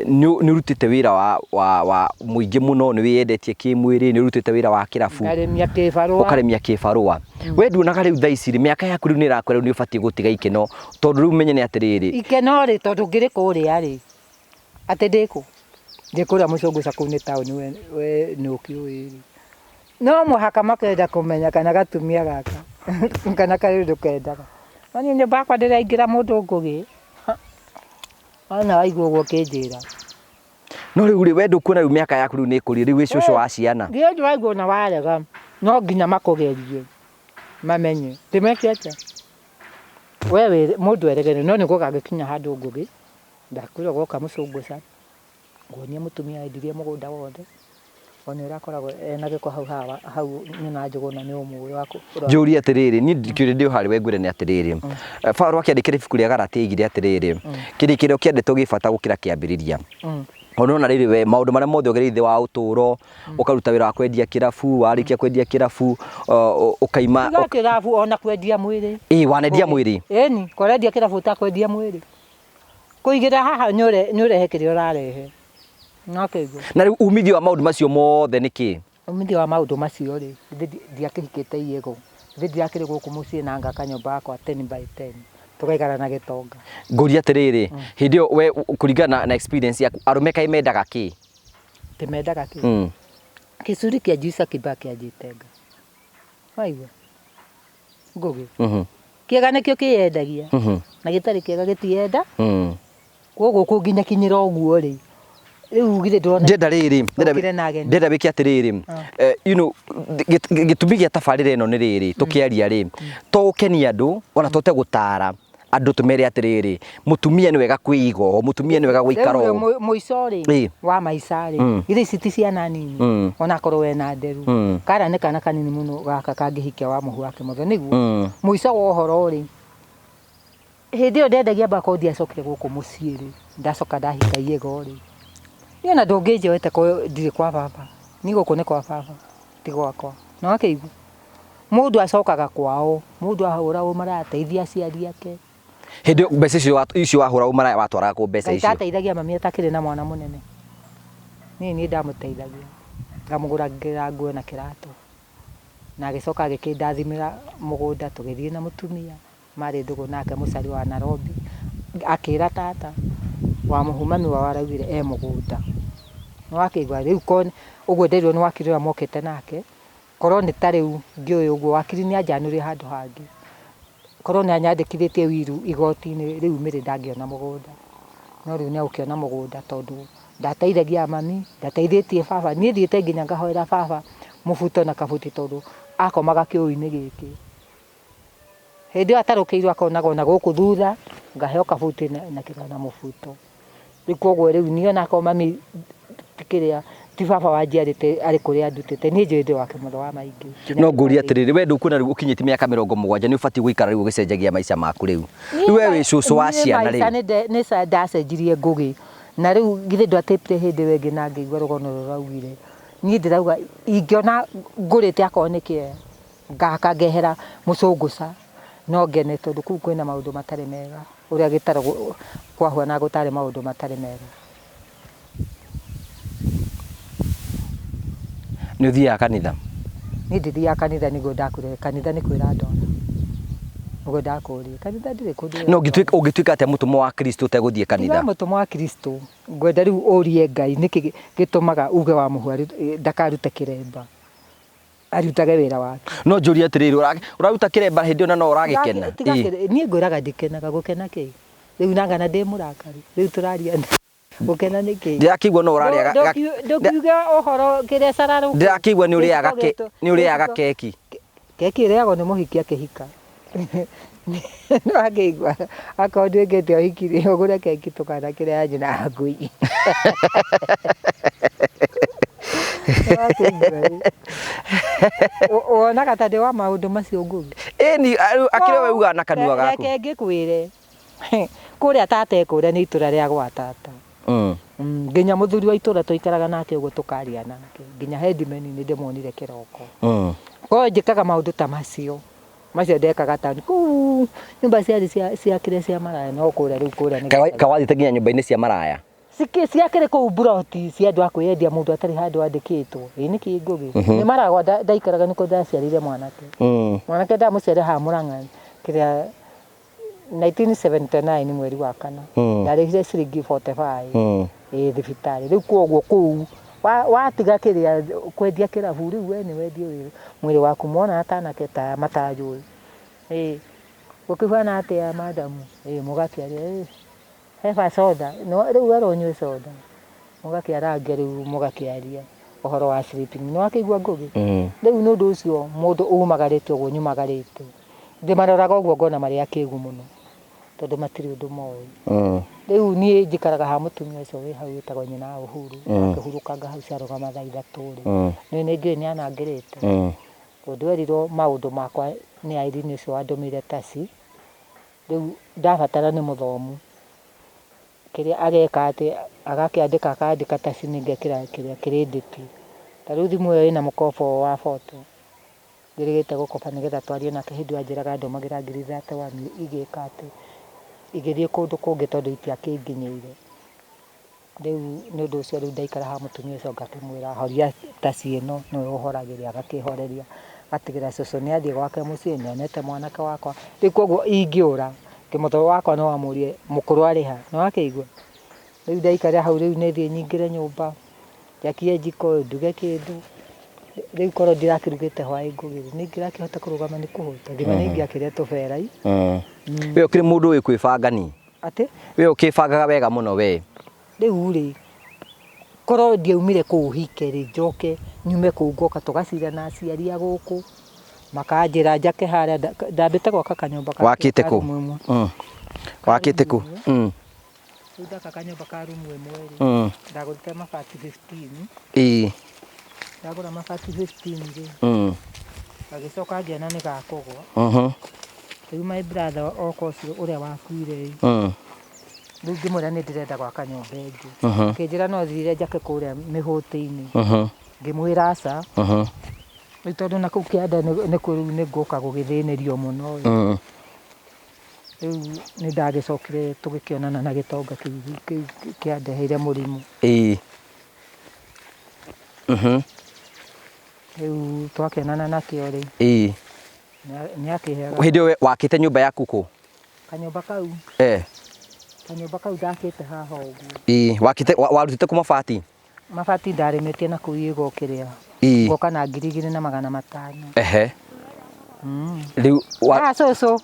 nĩ ũrutĩte wĩra wa mũingĩ mũno, nĩ wĩyendetie kĩmwĩrĩ, nĩ ũrutĩte wĩra wa kĩrabu, Ngarĩmia kĩbarũa. Ũkarĩmia kĩbarũa. We nduonaga rĩu thaa ici rĩ, mĩaka yaku rĩu nĩ ĩrakwĩra rĩu nĩ ũbatiĩ gũtiga ikeno, tondũ rĩu menye nĩ atĩrĩrĩ. Ikeno rĩ, tondũ ngĩrĩ kũrĩa rĩ, atĩ ndĩ kũ? Ndĩ kũrĩa Mũcũngũca kũu nĩ taũni we nĩ ũkĩũĩ rĩ. No mũhaka makenda kũmenya kana gatumia gaka kana karĩ ũndũ kendaga. No niĩ nyũmba yakwa ndĩraingĩra mũndũ ngũgĩ. Wona waigua ũguo ũkĩnjĩra. No rĩu rĩ, we ndũkuona rĩu mĩaka yaku rĩu nĩ ĩkũrire, rĩu wĩ cũcũ wa ciana. Githĩ ndũraigua ona warega, no nginya makũgerie mamenye. Ndĩmeke atĩa? We wĩ mũndũ eregere no nĩ gũgagĩkinya handũ ngũgĩ, ndakwĩra ũgoka mũcũngũca. Nguonia mũtumia endirie mũgũnda wothe, ona ũrĩa akoragwo ena gĩko hau hawa hau nyina Njũgũna nĩ ũmũĩ wa Njũrie atĩrĩrĩ, niĩ kĩũria ndĩ harĩ we ngwĩre nĩ atĩrĩrĩ, Paũlũ akĩandĩkĩra ibuku rĩa Galatia oigire atĩrĩrĩ, kĩrĩkĩrĩro kĩa ndeto gĩ bata gũkĩra kĩambĩrĩria. Ũrona rĩrĩ we maũndũ marĩa mothe ũgereire thĩ wa ũtũũro, ũkaruta wĩra wa kwendia kĩrabu, warĩkia kwendia kĩrabu, ũkaima. Tiga kĩrabu ona kwendia mwĩrĩ. Ĩĩ wanendia mwĩrĩ. Ĩni, kũrendia kĩrabu ũtakwendia mwĩrĩ. Kũigĩra haha nĩ ũrehe kĩrĩa ũrarehe. Nĩwakĩigua? Na rĩu umithio wa maũndũ macio mothe nĩ kĩ? Umithio wa maũndũ macio rĩ, githĩ ndiakĩhikĩte Iyego, githĩ ndirakĩrĩ gũkũ mũciĩ na ngaka nyũmba yakwa 10 by 10, tũgaikara na gĩtonga. Ngũrie atĩrĩrĩ, hĩndĩ ĩyo we kũringana na experience yaku, arũme kaĩ mendaga kĩ? Atĩ mendaga kĩ? Kizuri kyajiuza kibaya kyajitenga. Waigua? Ngũgĩ. Kĩega nĩkĩo kĩyendagia na gĩtarĩ kĩega gĩtiyenda. Koguo kũnginyakinyĩra ũguo rĩ, rĩu githĩ ndũrona Ndĩrenda rĩrĩ, ũkire na ageni. Ndĩrenda wĩke atĩrĩrĩ, gĩtũmi gĩa tabarĩra ĩno nĩ rĩrĩ, tũkĩaria rĩ, to gũkenia andũ, ona tũhote gũtara andũ tũmere atĩrĩrĩ, mũtumia nĩ wega kwĩiga ũũ, mũtumia nĩ wega gũikara Rĩu ũũ. Mũico rĩ, wa maica rĩ, githĩ ici ti ciana nini, onakorwo wena nderu, kara nĩ kana kanini mũno gaka kangĩhikia wa mũhu wake mothe nĩguo. Mũico wa ũhoro rĩ, hĩndĩ ĩyo ndendagia mbako ndiacokire gũkũ mũciĩ rĩ, ndacoka ndahika Iyego rĩ, niĩ ona ndũngĩnjoete ndirĩ kwa baba, niĩ gũkũ nĩ kwa baba ti gwakwa, nĩwakĩigua? Mũndũ acokaga kwao, mũndũ ahũra ũmaraya ateithie aciari ake. Hĩndĩ ĩyo mbeca icio wahũra ũmaraya watwaraga kũ mbeca Ngai icio? Ndateithagia mami atakĩrĩ na mwana mũnene, niĩ niĩ ndamũteithagia, ngamũgũragĩra nguo na kĩratũ, na agĩcoka agĩkĩndathimĩra mũgũnda tũgĩthiĩ na mũtumia, marĩ ndũgũ nake mũcari wa Nairobi, akĩra tata wa mũhu mami wao araugire e mũgũnda, nĩwakĩigua rĩu ũguo nderirwo nĩ wakiri ũrĩa mokĩte nake, korwo nĩ ta rĩu ngĩũĩ ũguo wakiri nĩ anjanũrire handũ hangĩ, korwo nĩ anyandĩkithĩtie wiru igoti-inĩ rĩu Mary ndangĩona mũgũnda, no rĩu nĩ egũkĩona mũgũnda tondũ ndateithagia mami, ndateithĩtie baba, niĩ thiĩte nginya ngahoera baba mũbuto na kabuti tondũ akomaga kĩũi-inĩ gĩkĩ. Hĩndĩ ĩyo atarũkĩirwo akonaga ona gũkũ thutha, ngaheo kabuti na kĩrĩa na mũbuto. Rĩu koguo rĩu niĩ onakorwo mami ti kĩrĩa ti baba wanjiarĩte arĩ kũrĩa andutĩte, niĩ njũĩ ndĩ wa kĩmotho wa maingĩ. No ngũrie atĩrĩrĩ, we ndũkuona rĩu ũkinyĩtie mĩaka 70 nĩ ũbatiĩ gũikara rĩu ũgĩcenjagia maica maku rĩu. Rĩu we wĩ cũcũ wa ciana rĩu. Niĩ maica nĩ ndacenjirie ngũgĩ, na rĩu githĩ ndwatĩpire hĩndĩ ĩyo ĩngĩ na ngĩigua rũgano rũrĩa ũraugire. Niĩ ndĩrauga ingĩona ngũrĩte akorwo nĩ kĩea, ngaka ngehera mũcũngũca no ngene tondũ kũu kwĩna maũndũ matarĩ mega, ũrĩa gĩtarũ kwahuana gũtarĩ maũndũ matarĩ mega. Nĩ ũthiaga kanitha? Niĩ ndithiaga kanitha nĩguo ndakwĩra kanitha nĩ kwĩra ndora. Ũguo ndakũria kanitha ndirĩ kũndũ. No ũngĩtuĩka atĩa mũtũmwo wa Kristo ũtegũthiĩ kanitha? Tiga mũtũmwo wa Kristo, ngwenda rĩu ũrie Ngai nĩkĩ gĩtũmaga uge wa mũhu ndakarute kĩremba. Arutage wĩra wake. No njũrie atĩrĩrĩ, ũraruta kĩremba hĩndĩ ĩyo na no ũragĩkena? Niĩ ngwĩraga ndikenaga, gũkena kĩ? Rĩu nangana ndĩ mũrakaru, rĩu tũraria gũkena nĩ kĩ? Ndĩrakĩigua no ũrarĩa. Ndũkiuge ũhoro kĩrĩa cararũkũ. Ndĩrakĩigua nĩ ũrĩaga keki. Keki ĩrĩagwo nĩ mũhiki akĩhika. Nĩwakĩigua akorwo nduĩkĩte ũhiki rĩ, ũgũre keki tũkanakĩrĩa ya nyina ngui. Wonaga ta ndĩ wa maũndũ macio Ngũgĩ? Ĩni, akĩrĩ we ugaga na kanua gaku. Reke ngĩkwĩre, kũrĩa tata e kũrĩa nĩ itũra rĩa gwa tata. Nginya mũthuri wa itũra tũikaraga nake ũguo tũkaria nake, nginya headman nĩ ndĩmuonire kĩroko. Koguo njĩkaga maũndũ ta macio. Macio ndekaga taũni kũu nyũmba ciarĩ cia cia kĩrĩa cia maraya no kũrĩa rĩu kũrĩa nĩ Kawathiĩte nginya nyũmba-inĩ cia maraya? Ciakĩrĩ kũu mburoti cia andũ a kwĩyendia mũndũ atarĩ handũ andĩkĩtwo. Ĩ nĩkĩ Ngũgĩ? Nĩ maragwa ndaikaraga nĩkuo ndaciarĩire mwanake. Mwanake ndamũciarĩire haha Mũrang'a kĩrĩa 1979 mweri wa kana. Ndarĩhire ciringi 45 ĩ thibitarĩ. Rĩu koguo kũu watiga kĩrĩa kwendia kĩrabu rĩu we nĩ wendie mwĩrĩ waku mona ta anake ta aya matanjũĩ. Ĩ gũkĩhuana atĩa madamu? Ĩ mũgakĩaria ĩ Heba soda, no rĩu werwo ũnyue soda, mũgakĩarangia rĩu mũgakĩaria ũhoro wa sleeping. Nĩ wakĩigua Ngũgĩ? Rĩu nĩ ũndũ ũcio mũndũ umagarĩte ũguo nyumagarĩte, ndĩmaroraga ũguo ngona marĩ akĩgu mũno, tondũ matirĩ ũndũ moĩ. Rĩu niĩ njikaraga ha mũtumia ũcio wĩ hau wĩtagwo nyina wa Uhuru, akĩhurũkanga hau ciarũgama thaa 3 rĩ, nĩ nĩnjũĩ nĩ anangĩrĩte, tondũ erirwo maũndũ makwa nĩ Irene ũcio wandũmĩire taxi. Rĩu ndabatara nĩ mũthomu, kĩrĩa ageka atĩ agakĩandĩka akandĩka taci ngekĩra kĩrĩa kĩrĩndĩti. Ta rĩu thimũ ĩyo ĩna mũkobo wa boto, njĩrĩgĩte gũkoba nĩgetha twarie nake hĩndĩ ĩyo anjĩraga andũmagĩra ngiri 31 igĩka atĩ, igĩthiĩ kũndũ kũngĩ tondũ itiakĩnginyĩire. Rĩu nĩ ũndũ ũcio rĩu ndaikara haha mũtumia ũcio ngakĩmwĩra horia taci ĩno nĩwe ũhoragĩria agakĩhoreria agatigĩrĩra cũcũ nĩ athiĩ gwake mũciĩ nĩ onete mwanake wakwa. Rĩu koguo ingĩũra kĩmũtwe wakwa no amũrie mũkũrũ arĩ ha, nĩ wakĩigua? Rĩu ndaikara hau rĩu nĩ thiĩ nyingĩre nyũmba njakie njiko nduge kĩndũ, rĩu korwo ndirakĩrugĩte hwaĩ ngũgĩ rĩ, nĩ ingĩrakĩhota kũrũgama nĩ kũhũta? Ngima nĩ ingĩakĩrĩa tũbera. We ũkĩrĩ mũndũ ũĩ kwĩbanga ni? Atĩ? We ũkĩbangaga wega mũno we. Rĩu rĩ, korwo ndiaumire kũu hike rĩ, njoke nyume kũu ngoka tũgacira na aciari a gũkũ, makanjĩra njake harĩa, ndambĩte gwaka kanyũmba ka Wakĩte kũ? rumu ĩmwe. Wakĩte kũ? Rĩu ndaka kanyũmba ka rumu ĩmwe rĩ, ndagũrĩte mabati 15. Ndagũra mabati 15 rĩ, ngagĩcoka ngĩona nĩ gakũgwa. Rĩu my brother oka ũcio ũrĩa wakuire ĩ, rĩu ngĩmwĩra nĩ ndĩrenda gwaka nyũmba ĩngĩ. Akĩnjĩra no thire njake kũrĩa mĩhũtĩ-inĩ. Ngĩmwĩra aca. Rĩu tondũ na kũu kĩanda nĩkuo rĩu nĩ ngũka gũgĩthĩnĩrio mũno ĩ. Rĩu nĩ ndagĩcokire tũgĩkĩonana na gĩtonga kĩu kĩandeheire mũrimũ. Rĩu twakĩonana nakĩo rĩ, nĩ akĩheaga. Hĩndĩ ĩyo wakĩte nyũmba yaku kũ? Kanyũmba kau. Kanyũmba kau ndakĩte haha ũguo. Wakĩte, warutĩte kũ mabati? Mabati ndarĩmĩtie na kũu igũ kĩrĩa. Ngoka na 2500. Rĩu wa Ah, cũcũ.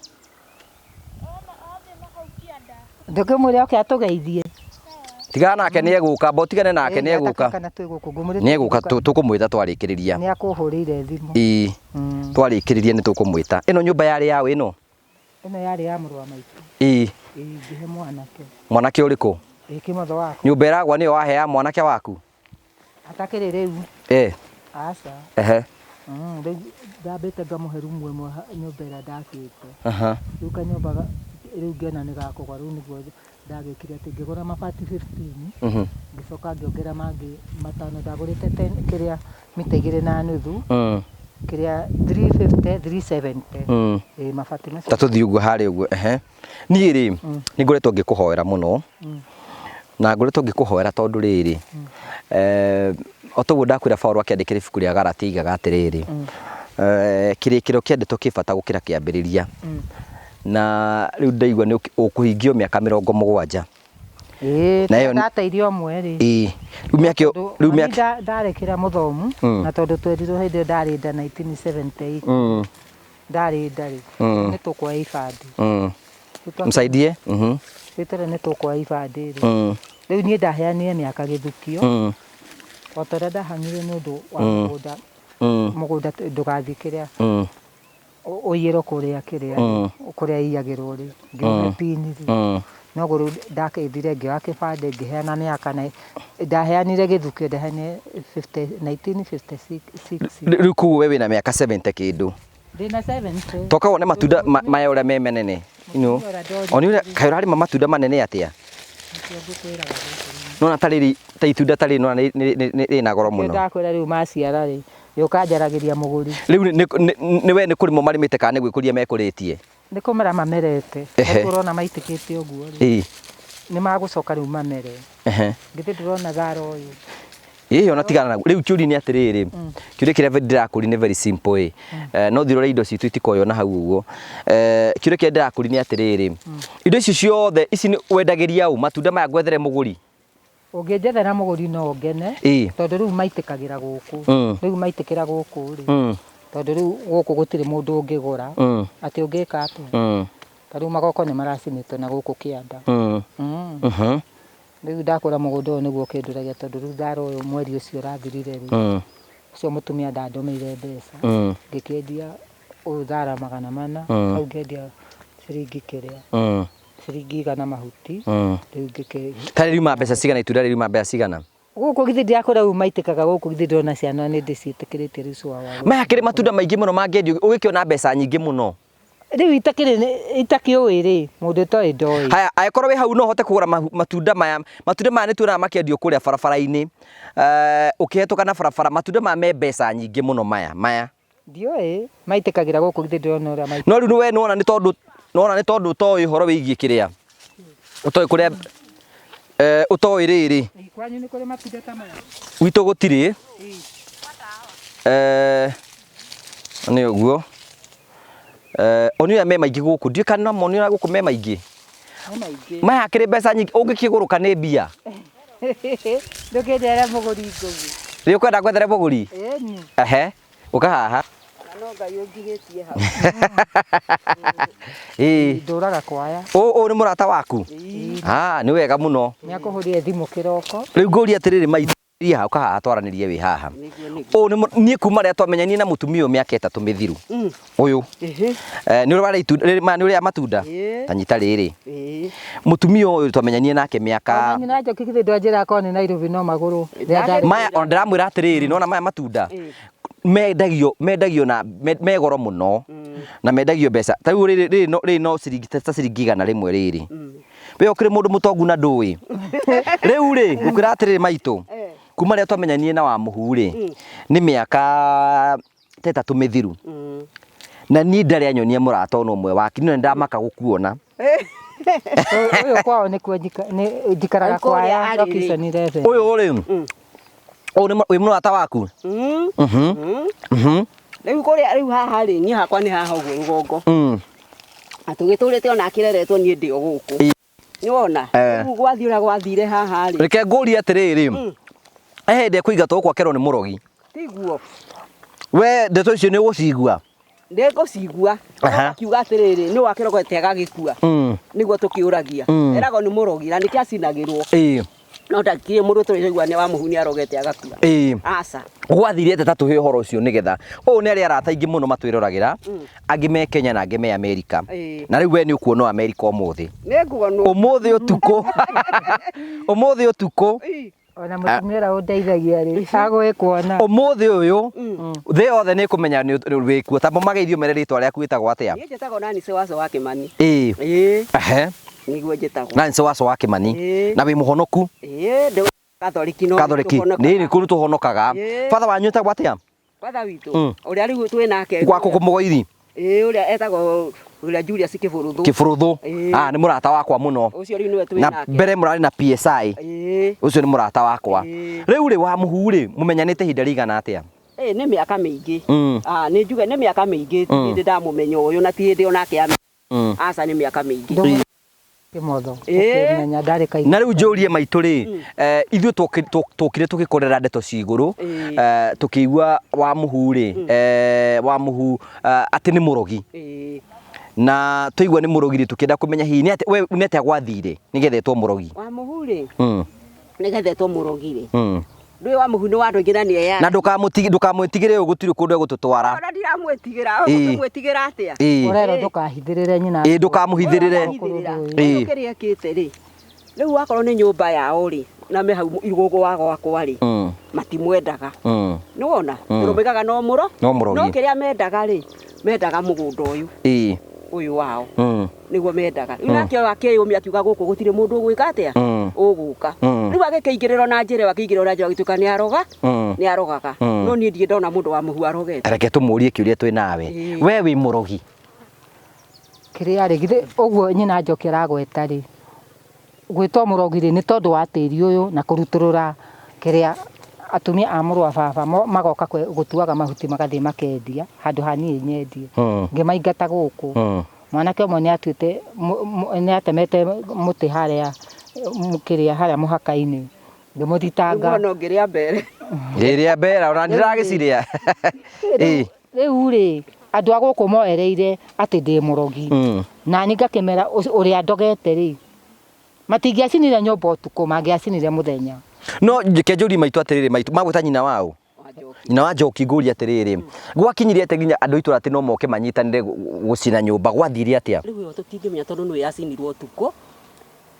Ndũkĩmwĩre oke atũgeithie. Tigana nake nĩ egũka, amba ũtigane nake nĩ egũka. Kana twĩ gũkũ ngũmwĩre. Nĩ egũka tũkũmwĩta twarĩkĩrĩria. Nĩ akũhũrĩire thimũ. Ĩĩ. Twarĩkĩrĩria nĩ tũkũmwĩta. Ĩno nyũmba yarĩ yaũ ĩno? Ĩno yarĩ ya mũrũ wa maitũ. Ĩĩ. Ĩĩ, ngĩhe mwanake. Mwanake ũrĩkũ? Ĩĩ, kĩmotho wakwa. Nyũmba ĩragwa nĩyo waheaga mwanake waku? Atakĩrĩ rĩu. Eh. Aca. Ehe. Rĩu ndambĩte ngamũhe rumu ĩmwe nyũmba ĩrĩa ndakĩte. Aha. Rĩu kanyũmba rĩu ngĩona nĩ gakũgwa rĩu nĩguo ndagĩkire atĩ ngĩgũra mabati 15. Ngĩcoka ngĩongerera mangĩ matano ndagũrĩte ten kĩrĩa mita 2.5. Kĩrĩa 350 370. Ĩĩ mabati macio. Ta tũthiĩ ũguo harĩa ũguo ehe. Niĩ rĩ nĩ ngoretwo ngĩkũhoera mũno. Na ngoretwo ngĩkũhoera tondũ rĩrĩ o toguo ndakwĩra Paul akĩandĩkĩra ibuku rĩa Galatia aigaga atĩrĩrĩ, kĩrĩkĩrĩro kĩa ndeto kĩ bata gũkĩra kĩambĩrĩria. Na rĩu ndaigua nĩ ũkũhingio mĩaka 70. Ĩĩ, Na ĩyo ndateire ũmwe rĩ. Ĩĩ. Rĩu mĩaka ĩyo, rĩu mĩaka Ndarĩ kĩrĩa mũthomu, na tondũ twerirwo hĩndĩ ĩyo ndarĩ nda 1978. Ndarĩ nda rĩ, nĩ tũkuoya ibandĩ. Msaidie. Rĩu tondũ nĩ tũkuoya ibandĩ rĩ, rĩu niĩ ndaheanire mĩaka gĩthukio, o ta ũrĩa ndaheanire nĩ ũndũ wa mũgũnda, mũgũnda ndũgathiĩ kĩrĩa, ũiyĩrwo kũrĩa kĩrĩa, kũrĩa iyagĩrwo rĩ, ngĩũhe pin rĩ, noguo rĩu ndakĩthire ngĩoya kĩbandĩ ngĩheana mĩaka na ndaheanire gĩthukio ndaheanire 1956. Rĩu koguo we wĩna mĩaka 70 kĩndũ. Ndĩna 70. Toka wone matunda maya ũrĩa me manene. You know. One ũrĩa kaĩ ũrarĩma matunda manene atĩa? Nona ta rĩrĩ ta itunda ta rĩrĩ nona rĩna goro mũno. Ndakwĩra rĩu maciara rĩ, Yũkanjaragĩria mũgũri. Rĩu nĩ we nĩ kũrĩmwo marĩmĩte kana nĩ gwĩkũria mekũrĩtie? Nĩ kũmera mamerete. Ehe. Rĩu ũrona maitĩkĩte ũguo rĩ. Nĩ magũcoka rĩu mamere. Githĩ ndũrona thara ũyũ? Ĩĩ ona tigana naguo. Rĩu kĩũria nĩ atĩrĩrĩ, kĩũria kĩrĩa ndĩrakũria nĩ very simple ĩ. No thiĩ ũrore indo citũ itikoywo na hau ũguo. Kĩũria kĩrĩa ndĩrakũria nĩ atĩrĩrĩ, indo ici ciothe ici wendagĩria ũ? Matunda maya ngwethere mũgũri? Ũngĩnjethera mũgũri no ngene. Tondũ rĩu maitĩkagĩra gũkũ. Rĩu maitĩkĩra gũkũ rĩ. Tondũ rĩu gũkũ gũtirĩ mũndũ ũngĩgũra. Atĩ ũngĩka atĩa? Ta rĩu magoko nĩ maracinĩtwo na gũkũ kĩanda. Rĩu ndakũra mũgũnda ũyũ nĩguo ũkĩndũragia tondũ rĩu thara ũyũ mweri ũcio ũrathirire rĩ. Ũcio mũtumia ndandũmĩire mbeca. Ngĩkĩendia ũyũ thara 400, hau ngĩendia ciringi kĩrĩa. Ciringi 100 mahuti. Rĩu ngĩkĩ Ta rĩu riuma mbeca cigana itunda rĩu riuma mbeca cigana? Gũkũ githĩ ndirakũra rĩu maitĩkaga gũkũ githĩ ndĩrona ciana nĩ ndĩciĩtĩkĩrĩtie rĩu cũa wa gũkũ. Maya kĩrĩ matunda maingĩ mũno mangĩendio ũgĩkĩona mbeca nyingĩ mũno. Rĩu itakĩũĩ rĩ, mũndũ ũtoĩ ndoĩ. Haya, angĩkorwo wĩ hau no ũhote kũgũra matunda maya. Matunda maya nĩ tuonaga makĩendio kũrĩa barabara-inĩ. Ũkĩhetũka na barabara, matunda maya me mbeca nyingĩ mũno maya, maya. Ndiũĩ, maitĩkagĩra gũkũ githĩ ndĩrona ũrĩa maitĩkagĩra. No rĩu we nĩwona nĩ tondũ, nĩwona nĩ tondũ ũtoĩ ũhoro wĩgiĩ kĩrĩa. Ũtoĩ kũrĩa, ũtoĩ rĩrĩ. Kwanyu nĩ kũrĩ matunda ta maya? Gwitũ gũtirĩ. Nĩ ũguo. Oni ũrĩa me maingĩ gũkũ, ndiũĩ kana no moni ũrĩa gũkũ me maingĩ. Me maingĩ. Maya akĩrĩ mbeca nyingĩ, ũngĩkĩgũrũka nĩ mbia. Ndũkĩnjere mũgũri ngũthi. Rĩu ũkwenda ngwethere mũgũri? Ĩni. Ehe, ũka haha. Na no Ngai ũnjigĩtie hau. Ĩĩ. Ndũraga kwaya. Ũyũ nĩ mũrata waku? Ah, nĩ wega mũno. Nĩ akũhũrire thimũ kĩroko. Rĩu ngũrie atĩrĩrĩ maitũ, ria hau kahaha twaranĩrie wĩ haha. Ũyũ nĩ niĩ kuma rĩrĩa twamenyanire na mũtumia ũyũ mĩaka 3 mĩthiru. Ũyũ. Nĩ ũrĩa itunda, rĩrĩ, maya nĩ ũrĩa matunda? Ta nyita rĩrĩ. Mũtumia ũyũ twamenyanire nake mĩaka Ona nyina Njoki githĩ ndwanjĩra akorwo nĩ Nairobi no magũrũ. Rĩrĩa ndarĩ Maya, ona ndĩramwĩra atĩrĩrĩ, nĩwona maya matunda? Mendagio, mendagio na me goro mũno. Na mendagio mbeca. Ta rĩu rĩrĩ, rĩrĩ no, rĩrĩ no ciringi, ta ciringi 100 rĩrĩ. We ũkĩrĩ mũndũ mũtongu na ndũĩ. Rĩu rĩ, ngũkwĩra atĩrĩrĩ maitũ. Kuma rĩrĩa twamenyanire na Wamũhu rĩ, nĩ mĩaka ta 3 mĩthiru. Na niĩ ndarĩ anyonia mũrata ona ũmwe wake, niĩ ndamaka gũkuona. Ũyũ kwao nĩkuo njikaraga Kũrĩa kwaya arĩ rĩ. location 11. Ũyũ rĩ, ũyũ nĩ wĩ mũrata waku? Rĩu kũrĩa rĩu haha rĩ, niĩ hakwa nĩ haha ũguo rũgongo. Na tũgĩtũrĩte ona akĩreretwo niĩ ndĩ o gũkũ. Nĩwona? Rĩu gwathiĩ ũrĩa gwathire haha rĩ. Reke ngũrie atĩrĩrĩ, he hĩndĩ ekũingatwo gũkũ akerwo nĩ mũrogi. Tiguo. We ndeto icio nĩ ũgũcigua? Nĩngũcigua. Akiuga atĩrĩrĩ, nĩ wakĩrogete agagĩkua. Nĩguo tũkĩũragia. Eragwo nĩ mũrogi na nĩkĩo acinagĩrwo. No ndakĩrĩ mũndũ tũraigua nĩ Wamũhu nĩ arogete agakua. Aca. Gwathire atĩa ta tũhe ũhoro ũcio nĩgetha ũũ nĩ arĩa arata aingĩ mũno matwĩroragĩra, angĩ me Kenya na angĩ me Amerika. Na rĩu we nĩ ũkuonwo Amerika ũmũthĩ. Nĩnguonwo. Ũmũthĩ ũtukũ. Ũmũthĩ ũtukũ. Ona mũtumia ũrĩa ũndeithagia rĩ, agũgĩkuona. Ũmũthĩ ũyũ, thĩ yothe nĩ ĩkũmenya nĩ wĩkuo. Ta mageithio mere rĩtwa rĩaku wĩtagwo atĩa? Niĩ njĩtagwo Nancy Waco wa Kĩmani. Nĩguo njĩtagwo. Nancy Waco wa Kĩmani. Na wĩ mũhonoku? Ĩĩ, ndĩ Katholiki no Katholiki. tũhonokaga. Nĩ kũu tũhonokaga. Father wanyu etagwo atĩa? Father witũ, ũrĩa rĩu twĩ nake. Gwaku kũmũgoiri? Ĩĩ, ũrĩa etagwo ũrĩa Julius Kĩbũrũthũ. Kĩbũrũthũ. Nĩ mũrata wakwa mũno. Ũcio rĩu nĩwe twĩ Na nake. mbere mũrarĩ na PSI. Ũcio nĩ mũrata wakwa. Rĩu rĩ, Wamũhu rĩ, mũmenyanĩte ihinda rĩigana atĩa? Nĩ mĩaka mĩingĩ. Nĩ njuge nĩ mĩaka mĩingĩ, ti hĩndĩ ndamũmenya ũyũ na ti hĩndĩ onake Aca, nĩ mĩaka mĩingĩ. Kĩmotho, ũkĩmenya ndarĩ kaingĩ. Na rĩu njũrie maitũ rĩ, ithuĩ tũkire tũgĩkorera ndeto ci igũrũ, tũkĩigua Wamũhu rĩ, Wamũhu, atĩ nĩ mũrogi. Na twaigua nĩ mũrogi rĩ, tũkĩenda kũmenya hihi nĩ atĩa, we nĩ atĩa gwathire nĩgetha etwo mũrogi? Wamũhu rĩ, nĩgetha etwo mũrogi rĩ. Ndũĩ Wamũhu nĩ wa andũ aingĩ na nĩ eya. Na ndũkamwĩtigĩre ũyũ gũtirĩ kũndũ egũtũtwara. Ona ndiramwĩtigĩra, ũkũmwĩtigĩra atĩa? Ũrerwo ndũkahithĩrĩre nyina. Ndũkamũhithĩrĩre. Ũyũ kĩrĩa ekĩte rĩ, rĩu wakorwo nĩ nyũmba yao rĩ, na me hau rũgongo wa gwakwa rĩ, matimwendaga. Nĩwona? Tondũ moigaga no mũro. No mũrogi. No kĩrĩa mendaga rĩ, mendaga mũgũnda ũyũ. Ũyũ wao. Nĩguo mendaga. Rĩu nake akĩyũmia akiuga gũkũ gũtirĩ mũndũ ũgwĩka atĩa? Ũgũka. Rĩu agĩkĩingĩrĩrwo na njĩra ĩyo, akĩingĩrĩrwo na njĩra ĩyo agĩtuĩka nĩ aroga, nĩ arogaga. No niĩ ndirĩ ndona mũndũ wa mũhu arogete. Reke tũmũrie kĩũria twĩ nawe. We wĩ mũrogi? Kĩrĩa rĩ, githĩ ũguo nyina Njoki aragweta rĩ, gwĩtwo mũrogi rĩ, nĩ tondũ wa tĩri ũyũ na kũrutũrũra kĩrĩa atumia a mũrũ wa baba magoka gũtuaga mahuti magathiĩ makendia handũ ha niĩ nyendie. Ngĩmaingata gũkũ. Mwanake ũmwe nĩ atuĩte, nĩ atemete mũtĩ harĩa kĩrĩa harĩa mũhaka-inĩ, ngĩmũthitanga. Rĩu wona ũngĩrĩa mbere. Ngĩrĩa mbera ona ndiragĩcirĩa. Rĩu rĩ, andũ a gũkũ moereire atĩ ndĩ mũrogi. Na niĩ ngakĩmera ũrĩa ndogete rĩ, matingĩacinire nyũmba ũtukũ, mangĩacinire mũthenya. No reke njũrie maitũ atĩrĩrĩ, maitũ magwĩta nyina wa ũ? Nyina wa Njoki ngũrie atĩrĩrĩ, gwakinyire atĩa nginya andũ a itũra atĩ no moke manyitanĩre gũcina nyũmba, gwathire atĩa? Rĩu ĩyo tũtingĩmenya tondũ nĩwe yacinirwo ũtukũ,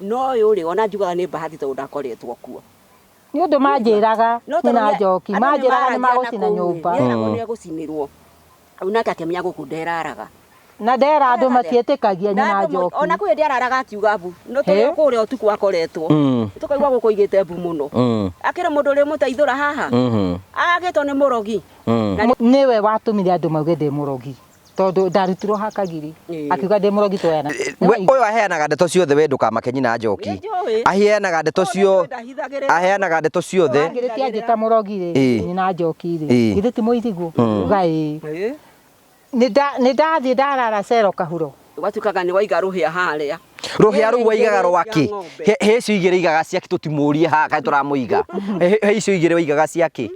no ũyũ rĩ, ona njugaga nĩ bahati tondũ ndakoretwo kuo. Nĩ ũndũ manjĩraga No tondũ nyina Njoki, andũ nĩ manjĩraga nĩ maragia na magũcina kũu rĩ, nyũmba. nĩeragwo nĩ egũcinĩrwo. Rĩu nake akĩmenya gũkũ nderaraga. Na ndera andũ matiĩtĩkagia Na nyina andũ Njoki. Ona kwĩ hĩndĩ araraga akiuga mbu. No tũrĩ Hĩ? kũrĩa ũtukũ akoretwo. Tũkaigua gũkũ aigĩte mbu mũno. Akĩrĩ mũndũ ũrĩ mũteithũra haha. Agĩtwo nĩ mũrogi. Na Nĩwe watũmire andũ mauge ndĩ mũrogi. Tondũ ndarutirwo ha Kagiri. Akiuga ndĩ mũrogi twoyana. We ũyũ aheanaga ndeto ciothe we ndũkamake nyina Njoki. Nĩnjũĩ. Aheanaga ndeto Ũyũ cio ndahithagĩrĩra. aheanaga ndeto ciothe. Angĩrĩtie anjĩta mũrogi rĩ, nyina Njoki rĩ, githĩ ti mũirigũ? Uga ĩĩ. Nĩ ndathiĩ ndarara cero kahuro. Gwatuĩkaga nĩ waiga rũhĩa harĩa. Rũhĩa rũu waigaga rwakĩ? Rĩa ng'ombe. He icio igĩrĩ igaga ciakĩ tũtimũrie haha kaĩ tũramũiga. He icio igĩrĩ waigaga ciakĩ?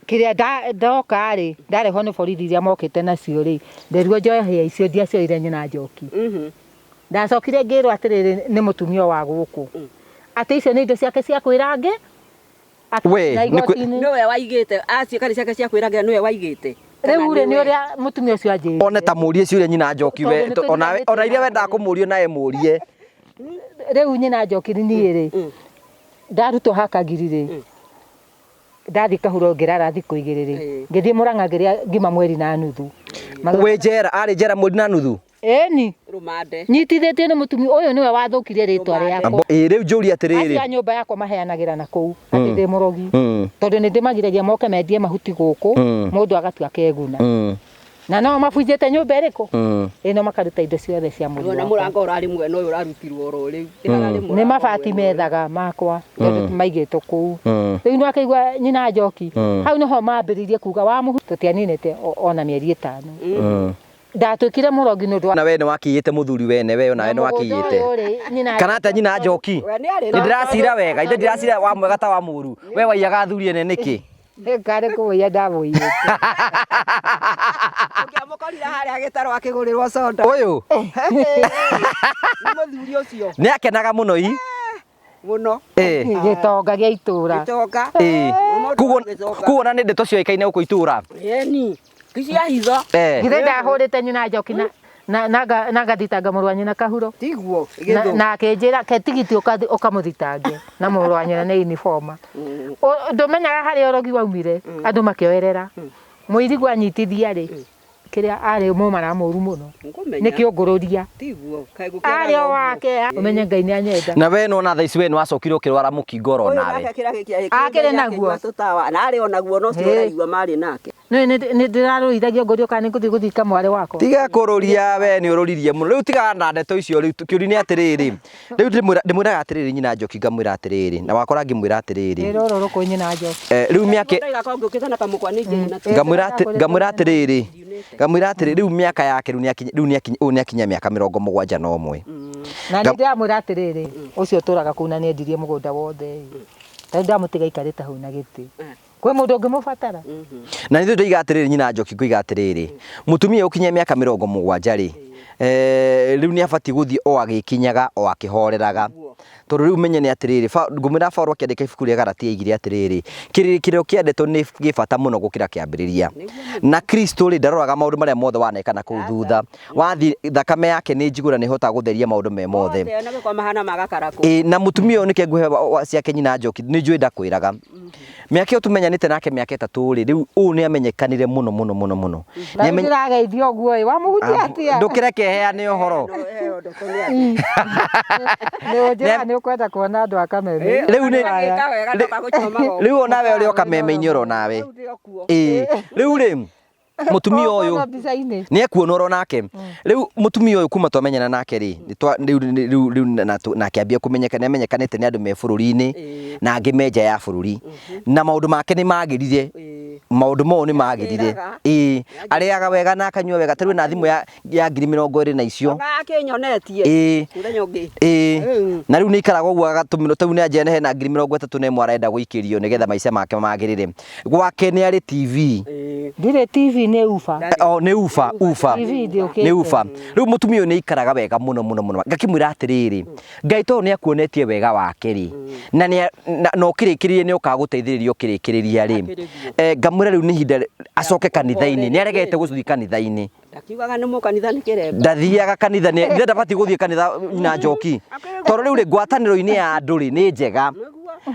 Kĩrĩa ndoka rĩ, ndarehwo nĩ borithi iria mokĩte nacio rĩ, nderirwo njoe hĩa icio ndiacioire nyina Njoki. Ndacokire ngĩrwo atĩrĩrĩ nĩ mũtumia wa gũkũ. Atĩ icio nĩ indo ciake cia kwĩra angĩ. We, Na nĩ kwĩ- igoti-inĩ. Nĩwe waigĩte, acio kana ciake cia kwĩrangĩra nĩwe waigĩte. Rĩu rĩ, nĩ ũrĩa mũtumia ũcio anjĩrire. One ta mũrie ciũria nyina Njoki we, Tondũ nĩ ona ona iria wendaga kũmũria nawe mũrie. Rĩu nyina Njoki niĩ rĩ, ndarutwo ha Kagiri rĩ, ndathiĩ Kahuro ngĩrara thikũ igĩrĩ rĩ, ngĩthiĩ Mũrang'a ngĩrĩa ngima mweri na nuthu. Wĩ njera, arĩ njera mweri na nuthu? Ĩni. Rũmande. Nyitithĩtio nĩ mũtumia ũyũ nĩwe wathũkirie rĩtwa rĩakwa. Ĩ rĩu njũrie atĩrĩrĩ. Acio a nyũmba yakwa maheanagĩra na kũu atĩ ndĩ mũrogi. Tondũ nĩ ndĩmagiragia moke mendie mahuti gũkũ, mũndũ agatua akeguna. Na no mabunjĩte nyũmba ĩrĩkũ? Ĩno makaruta indo ciothe cia mũriũ Wona wakwa. mũrango ũrarĩ mwena ũyũ ũrarutirwo oro rĩu. Ĩhararĩ mũrango Nĩ mabati mwena ũyũ. methaga makwa tondũ maigĩtwo kũu. Rĩu nĩ wakĩigua nyina Njoki, hau nĩho mambĩrĩirie kuga wa mũhu tũtianinĩte ona mĩeri ĩtano. Ndatuĩkire mũrogi nĩ ũndũ wa Na we nĩ wakĩiyĩte mũthuri wene we ona we nĩ wakĩiyĩte. Mũgũnda ũyũ rĩ, nyina Kana atĩa nyina Njoki? We nĩ arĩ Nĩ ndĩracira wega, ithe ndiracira wa mwega ta wa mũru. We waiyaga athuri ene nĩkĩ? Ngarĩ kũmũiya ndamũiyĩte. Ũngĩamũkorire harĩa gĩtarũ akĩgũrĩrwo soda. Ũyũ? Nĩ mũthuri ũcio. Nĩ akenaga mũno i. Mũno. Gĩtonga gĩa itũra. Gĩtonga. Koguo koguo ona nĩ ndeto cioĩkaine gũkũ itũra. Ĩni. Ti cia hitho. Githĩ ndahũrĩte nyina Njoki na ngathitanga mũrũ wa nyina Kahuro. Tiguo. Na akĩnjĩra ke tigiti ũkamũthitange na mũrũ wa nyina nĩ uniforma. Ndũmenyaga harĩa ũrogi waumire, andũ makĩoerera. Mũirigũ anyitithia rĩ, kĩrĩa arĩ mũmara mũru mũno. Nĩ kĩũngũrũria. Tiguo. Kaĩ gũkĩaga Arĩ o wake, ũmenye Ngai nĩ anyenda. Na we nona thaa ici we nĩ wacokire ũkĩrwara mũkingo oro nawe. Akĩrĩ naguo. Tũtawa. Na arĩ o naguo no cio ũraigua marĩ nake. Nĩ ndĩrarũithagia ngũrio kana nĩ ngũthiĩ gũthika mwarĩ wakwa. Tiga kũrũria we nĩ ũrũririe mũno. Rĩu tiga na ndeto icio rĩu kĩũria nĩ atĩrĩrĩ. Rĩu ndĩmwĩraga atĩrĩrĩ nyina Njoki ngamwĩra atĩrĩrĩ na wakora ngĩmwĩra atĩrĩrĩ. Nĩ rũrũ rũkũ nyina Njoki. Rĩu mĩaka ngamwĩra atĩrĩrĩ ngamwĩra atĩrĩrĩ rĩu mĩaka yake rĩu nĩakinya rĩu nĩakinya ũyũ nĩakinya mĩaka 71. Na nĩ ndĩramwĩra atĩrĩrĩ ũcio ũtũraga kũu na nĩendirie mũgũnda wothe. Tondũ ndamũtiga aikarĩte hau na gĩtĩ. Kwĩ mũndũ ũngĩmũbatara? Na nĩ ndoiga atĩrĩrĩ nyina Njoki ngoiga atĩrĩrĩ mũtumia ũkinyia mĩaka 70 rĩ rĩu nĩ abatiĩ gũthiĩ o agĩkinyaga o akĩhoreraga. Tondũ rĩu menye nĩ atĩrĩrĩ ngũmwĩra Paul akĩandĩka ibuku rĩa Galatia aigire atĩrĩrĩ kĩrĩkĩrĩro kĩa ndeto nĩ gĩ bata mũno gũkĩra kĩambĩrĩria. Na Kristo rĩ ndaroraga maũndũ marĩa mothe waneka na kũu thutha. Wathiĩ thakame yake nĩ njigũ na nĩ ĩhotaga gũtheria maũndũ me mothe. Ĩ na mũtumia ũyũ nĩkĩo ngũhe ciake nyina Njoki nĩ njũĩ ndakwĩraga. Mĩaka ĩyo tũmenyanĩte nake mĩaka 3 rĩ, rĩu ũyũ nĩ amenyekanire mũno mũno mũno mũno. Na rĩu ndĩrageithio ũguo ĩ, wamũhutia atĩa? Ndũkĩreke heane ũhoro. Njĩra nĩ ũkwenda kuona andũ a Kameme. Rĩu nĩ- Agĩka wega ndoka gũchoma goko. Rĩu onawe ũrĩ o Kameme-inĩ oro nawe. Rĩu ndĩ o kuo. Ĩĩ. Rĩu rĩ mũtumia ũyũ Ũkuona mbica-inĩ. nĩ ekuonwo oro nake. Rĩu mũtumia ũyũ kuma twamenyana nake rĩ, rĩu rĩu rĩu na akĩambia kũmenyeka, nĩ amenyekanĩte nĩ andũ me bũrũri-inĩ Ĩĩ. na angĩ me nja ya bũrũri. Na maũndũ make nĩ magĩrire. Ĩĩ. Maũndũ mau nĩ magĩrire. Akĩraga. Ĩĩ. Arĩaga wega na akanyua wega. Ta rĩu ena thimũ ya 20,000 na icio. Ona akĩnyonetie. Ĩĩ. Mũthenya ũngĩ. Ĩĩ. Mm. Na rĩu nĩ ikaraga ũguo agatũmĩrwo, ta rĩu nĩ anjĩra hena 31,000 arenda gũikĩrio nĩgetha maica make magĩrĩre. Gwake nĩ arĩ TV. Ĩĩ. Ndirĩ TV nĩ uba. O nĩ uba, uba. TV ndĩũkĩte. Nĩ uba. Rĩu mũtumia ũyũ nĩ aikaraga wega mũno mũno mũno. Ngakĩmwĩra atĩrĩrĩ, Ngai tondũ nĩ akuonetie wega wake rĩ, na nĩ na ũkĩrĩkĩrĩria nĩ okaga gũteithĩrĩria ũkĩrĩkĩrĩria rĩ, Akĩrĩ guo. Ngamwĩra rĩu nĩ ihinda acoke kanitha-inĩ, nĩ aregete gũthiĩ kanitha-inĩ. Ndakiugaga nĩ mũkanitha nĩ kĩremba. Ndathiaga kanitha, nĩ ndabatiĩ gũthiĩ kanitha na Njoki. Tondũ rĩu rĩ ngwatanĩro-inĩ ya andũ rĩ nĩ njega. Nĩguo.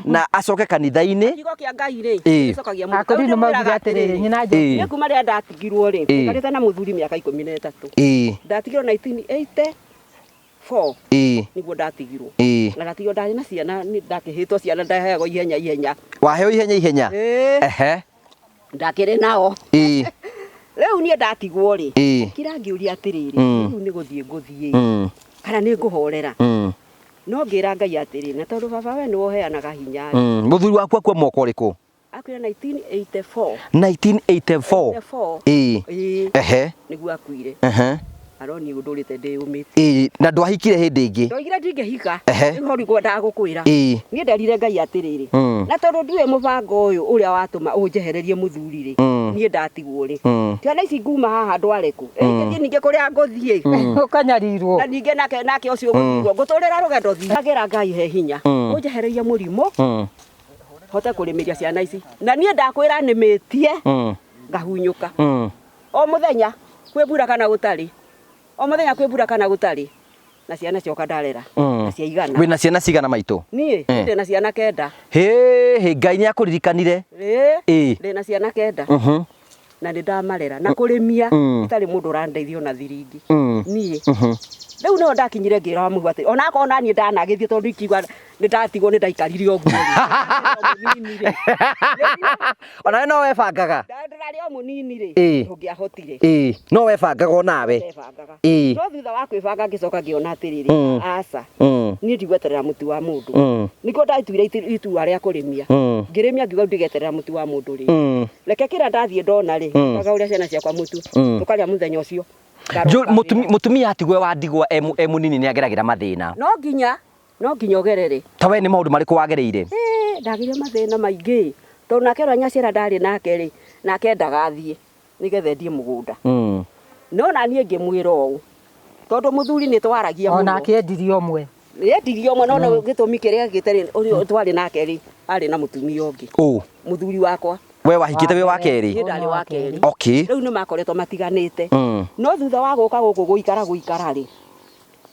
Na acoke kanitha-inĩ. Kiugo kĩa Ngai rĩ, Ĩĩ. gĩcokagia mũndũ. Akũrinũ Tondũ maugire ndĩmwĩraga atĩrĩrĩ, nyina Ĩĩ. Njoki. Niĩ kuma rĩrĩa ndatigirwo rĩ, Ĩĩ. njikarĩte na mũthuri mĩaka 13. Ĩĩ. Ndatigirwo 1984 Ĩĩ. nĩguo ndatigirwo. Ĩĩ. Na ndatigirwo ndarĩ na ciana, nĩ ndakĩhĩtwo ciana ndaheagwo ihenya ihenya. Waheo ihenya ihenya. Ĩĩ. Ehe. Ndakĩrĩ nao. Ĩĩ. Rĩu niĩ ndatigwo rĩ, Ĩĩ. kira ngĩũria atĩrĩrĩ, Mm. rĩu nĩ gũthiĩ ngũthiĩ Mm. kana nĩ ngũhorera. Mm. No ngĩra Ngai atĩrĩ, na tondũ baba we nĩwe ũheanaga hinya rĩ, Mũthuri waku akua mwaka ũrĩkũ? Akuire 1984. 1984. 84. Ĩĩ. Ĩĩ. Ehe. Nĩguo akuire. Ehe. Aroni ũndũrĩte ndĩyũmĩtie. Ĩĩ, na ndwahikire hĩndĩ ĩngĩ. Ndoigire ndingĩhika. Ehe. Rĩu hau nĩguo gũkwĩra. Ĩĩ. Niĩ nderire Ngai atĩrĩrĩ, Mm. na tondũ ndiũĩ mũbango ũyũ ũrĩa watũma ũnjehererie mũthuri rĩ, Mm. niĩ ndatigwo rĩ, Mm. ciana ici nguma haha ndware kũ? Ingĩthiĩ ningĩ kũrĩa ngũthiĩ. Ũkanyarirwo. Na ningĩ nake nake ũcio ũgũtigwo ngũtũrĩra rũgendo thiĩ. Ngagĩra Ngai he hinya. Mm. Ũnjehererie mũrimũ Mm. hote kũrĩmĩria ciana ici. Na niĩ ndakwĩra nĩmĩtie Mm. ngahunyũka. Mm. O mũthenya kwĩ mbura kana gũtarĩ. O mũthenya kwĩ mbura kana gũtarĩ. Na ciana cioka ndarera. Mm. Na ciaigana. Wĩna ciana cigana maitũ? Niĩ Eh. ndĩ na ciana 9. Hĩ, hĩ, Ngai nĩ akũririkanire. Ĩĩ. Ĩĩ. Ndĩ na ciana 9. Mhm. Na nĩ ndamarera. Na kũrĩmia Mm. itarĩ mũndũ ũrandeithia ona thiringi. Mm. Niĩ. Mhm. Rĩu nĩho ndakinyire ngĩra wa Mũhu atĩ ona akorwo naniĩ ndanagĩthiĩ tondũ ikiuga nĩ ndatigwo nĩ ndaikarire ũguo. Mũnini rĩ. Onawe no webangaga. Ndĩrarĩ o mũnini rĩ. Ĩĩ. Ndũngĩahotire. Ĩĩ, no webangaga onawe. Ndebangaga. Ĩĩ. No thutha wa kwĩbanga ngĩcoka ngĩona atĩrĩrĩ, Mm. aca. Mm. Niĩ ndigweterera mũtu wa mũndũ. Mm. Nĩkĩo ndatuire itua rĩa kũrĩmia. Mm. Ngĩrĩmia ngiuga ndigeterera mũtu wa mũndũ rĩ. Mm. Reke kĩrĩa ndathiĩ ndona rĩ, Mm. ngagũrĩra ciana ciakwa mũtu. Mm. Tũkarĩa mũthenya ũcio. Njũ- Ngaroka wĩra. Mũtumia atigwo wa ndigwa e mũnini nĩ ageragĩra mathĩna. No nginya, no nginya ũgerere. Ta we nĩ maũndũ marĩkũ wagereire? Ĩĩ, ndageria mathĩna maingĩ. Tondũ nake ũrĩa nyaciara ndarĩ nake rĩ, nake endaga athiĩ nĩgetha endie mũgũnda. Mm. No na niĩ ngĩmwĩra ũũ, tondũ mũthuri nĩ twaragia mũno. Ona akĩendirie ũmwe. Endirie ũmwe no no gĩtũmi kĩrĩa gĩte rĩ, ũrĩa twarĩ nake rĩ, arĩ na mũtumia ũngĩ. Ũ, Mũthuri wakwa. we wahikĩte wĩ wa kerĩ? Niĩ ndarĩ wa kerĩ. Okay. Rĩu nĩ makoretwo matiganĩte. Mm. No thutha wa gũka gũkũ gũikara gũikara rĩ,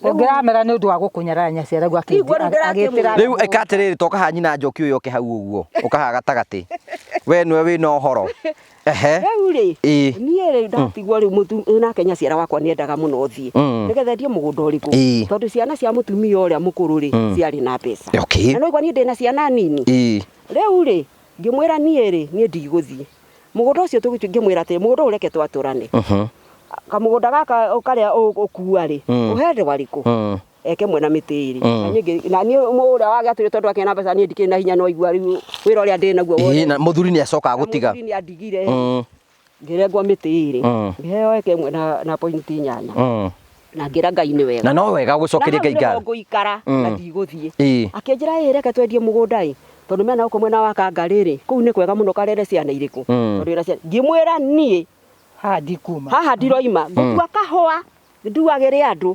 Ũngĩramera nĩ ũndũ wa gũkũnyarara nyaciara guo Niguo rĩu ndĩrakĩmwĩra. agĩtĩra. Rĩu ĩka atĩrĩrĩ, toka haha nyina Njoki ũyũ oke hau ũguo, ũka haha gatagatĩ. We nĩwe wĩna ũhoro. Ehe. Rĩu rĩ, Ĩĩ. niĩ rĩ ndatigwo rĩu nake nyaciara wakwa nĩ endaga mũno thiĩ Mm. nĩgetha endie mũgũnda ũrĩkũ Ĩĩ. tondũ ciana cia mũtumia ũrĩa mũkũrũ rĩ Mm. ciarĩ na mbeca. Okay. Na no igua niĩ ndĩna ciana nini. Ĩĩ. Rĩu rĩ ngĩmwĩra niĩ rĩ niĩ ndigũthiĩ mũgũnda ũcio ngĩmwĩra atĩrĩ mũgũnda ũyũ reke twatũrane. Mhm. Kamũgũnda gaka karĩa ũkua rĩ Mm. ũhe ndwarĩkũ Mm. eke mwena mĩtĩ ĩrĩ. Mm. Na niĩ na niĩ ũrĩa wagĩatũire tondũ akĩona mbeca niĩ ndikĩrĩ na hinya no igua rĩu wĩra ũrĩa ndĩ naguo Ĩĩ, na mũthuri nĩ acokaga gũtiga. Mũthuri nĩ andigire. Mm. Ngĩrengwo mĩtĩ ĩrĩ. Mm. Ngĩheo eke ĩmwe na pointi 8. Mm. Na ngĩra Ngai nĩ wega. Na no wega gũcokeria Ngai Na hau nĩho ngatho. ngũikara Mm. na ndigũthiĩ. Ĩĩ. Akĩnjĩra ĩ reke twendie mũgũnda ĩ tondũ mena gũkũ mwena wa Kangarĩ rĩ kũu nĩ kwega mũno karere ciana irĩkũ. Mm. Tondũ wĩna ciana ngĩmwĩra niĩ Haha ndikuma. haha ndiroima ngũtua kahũa nduagĩre andũ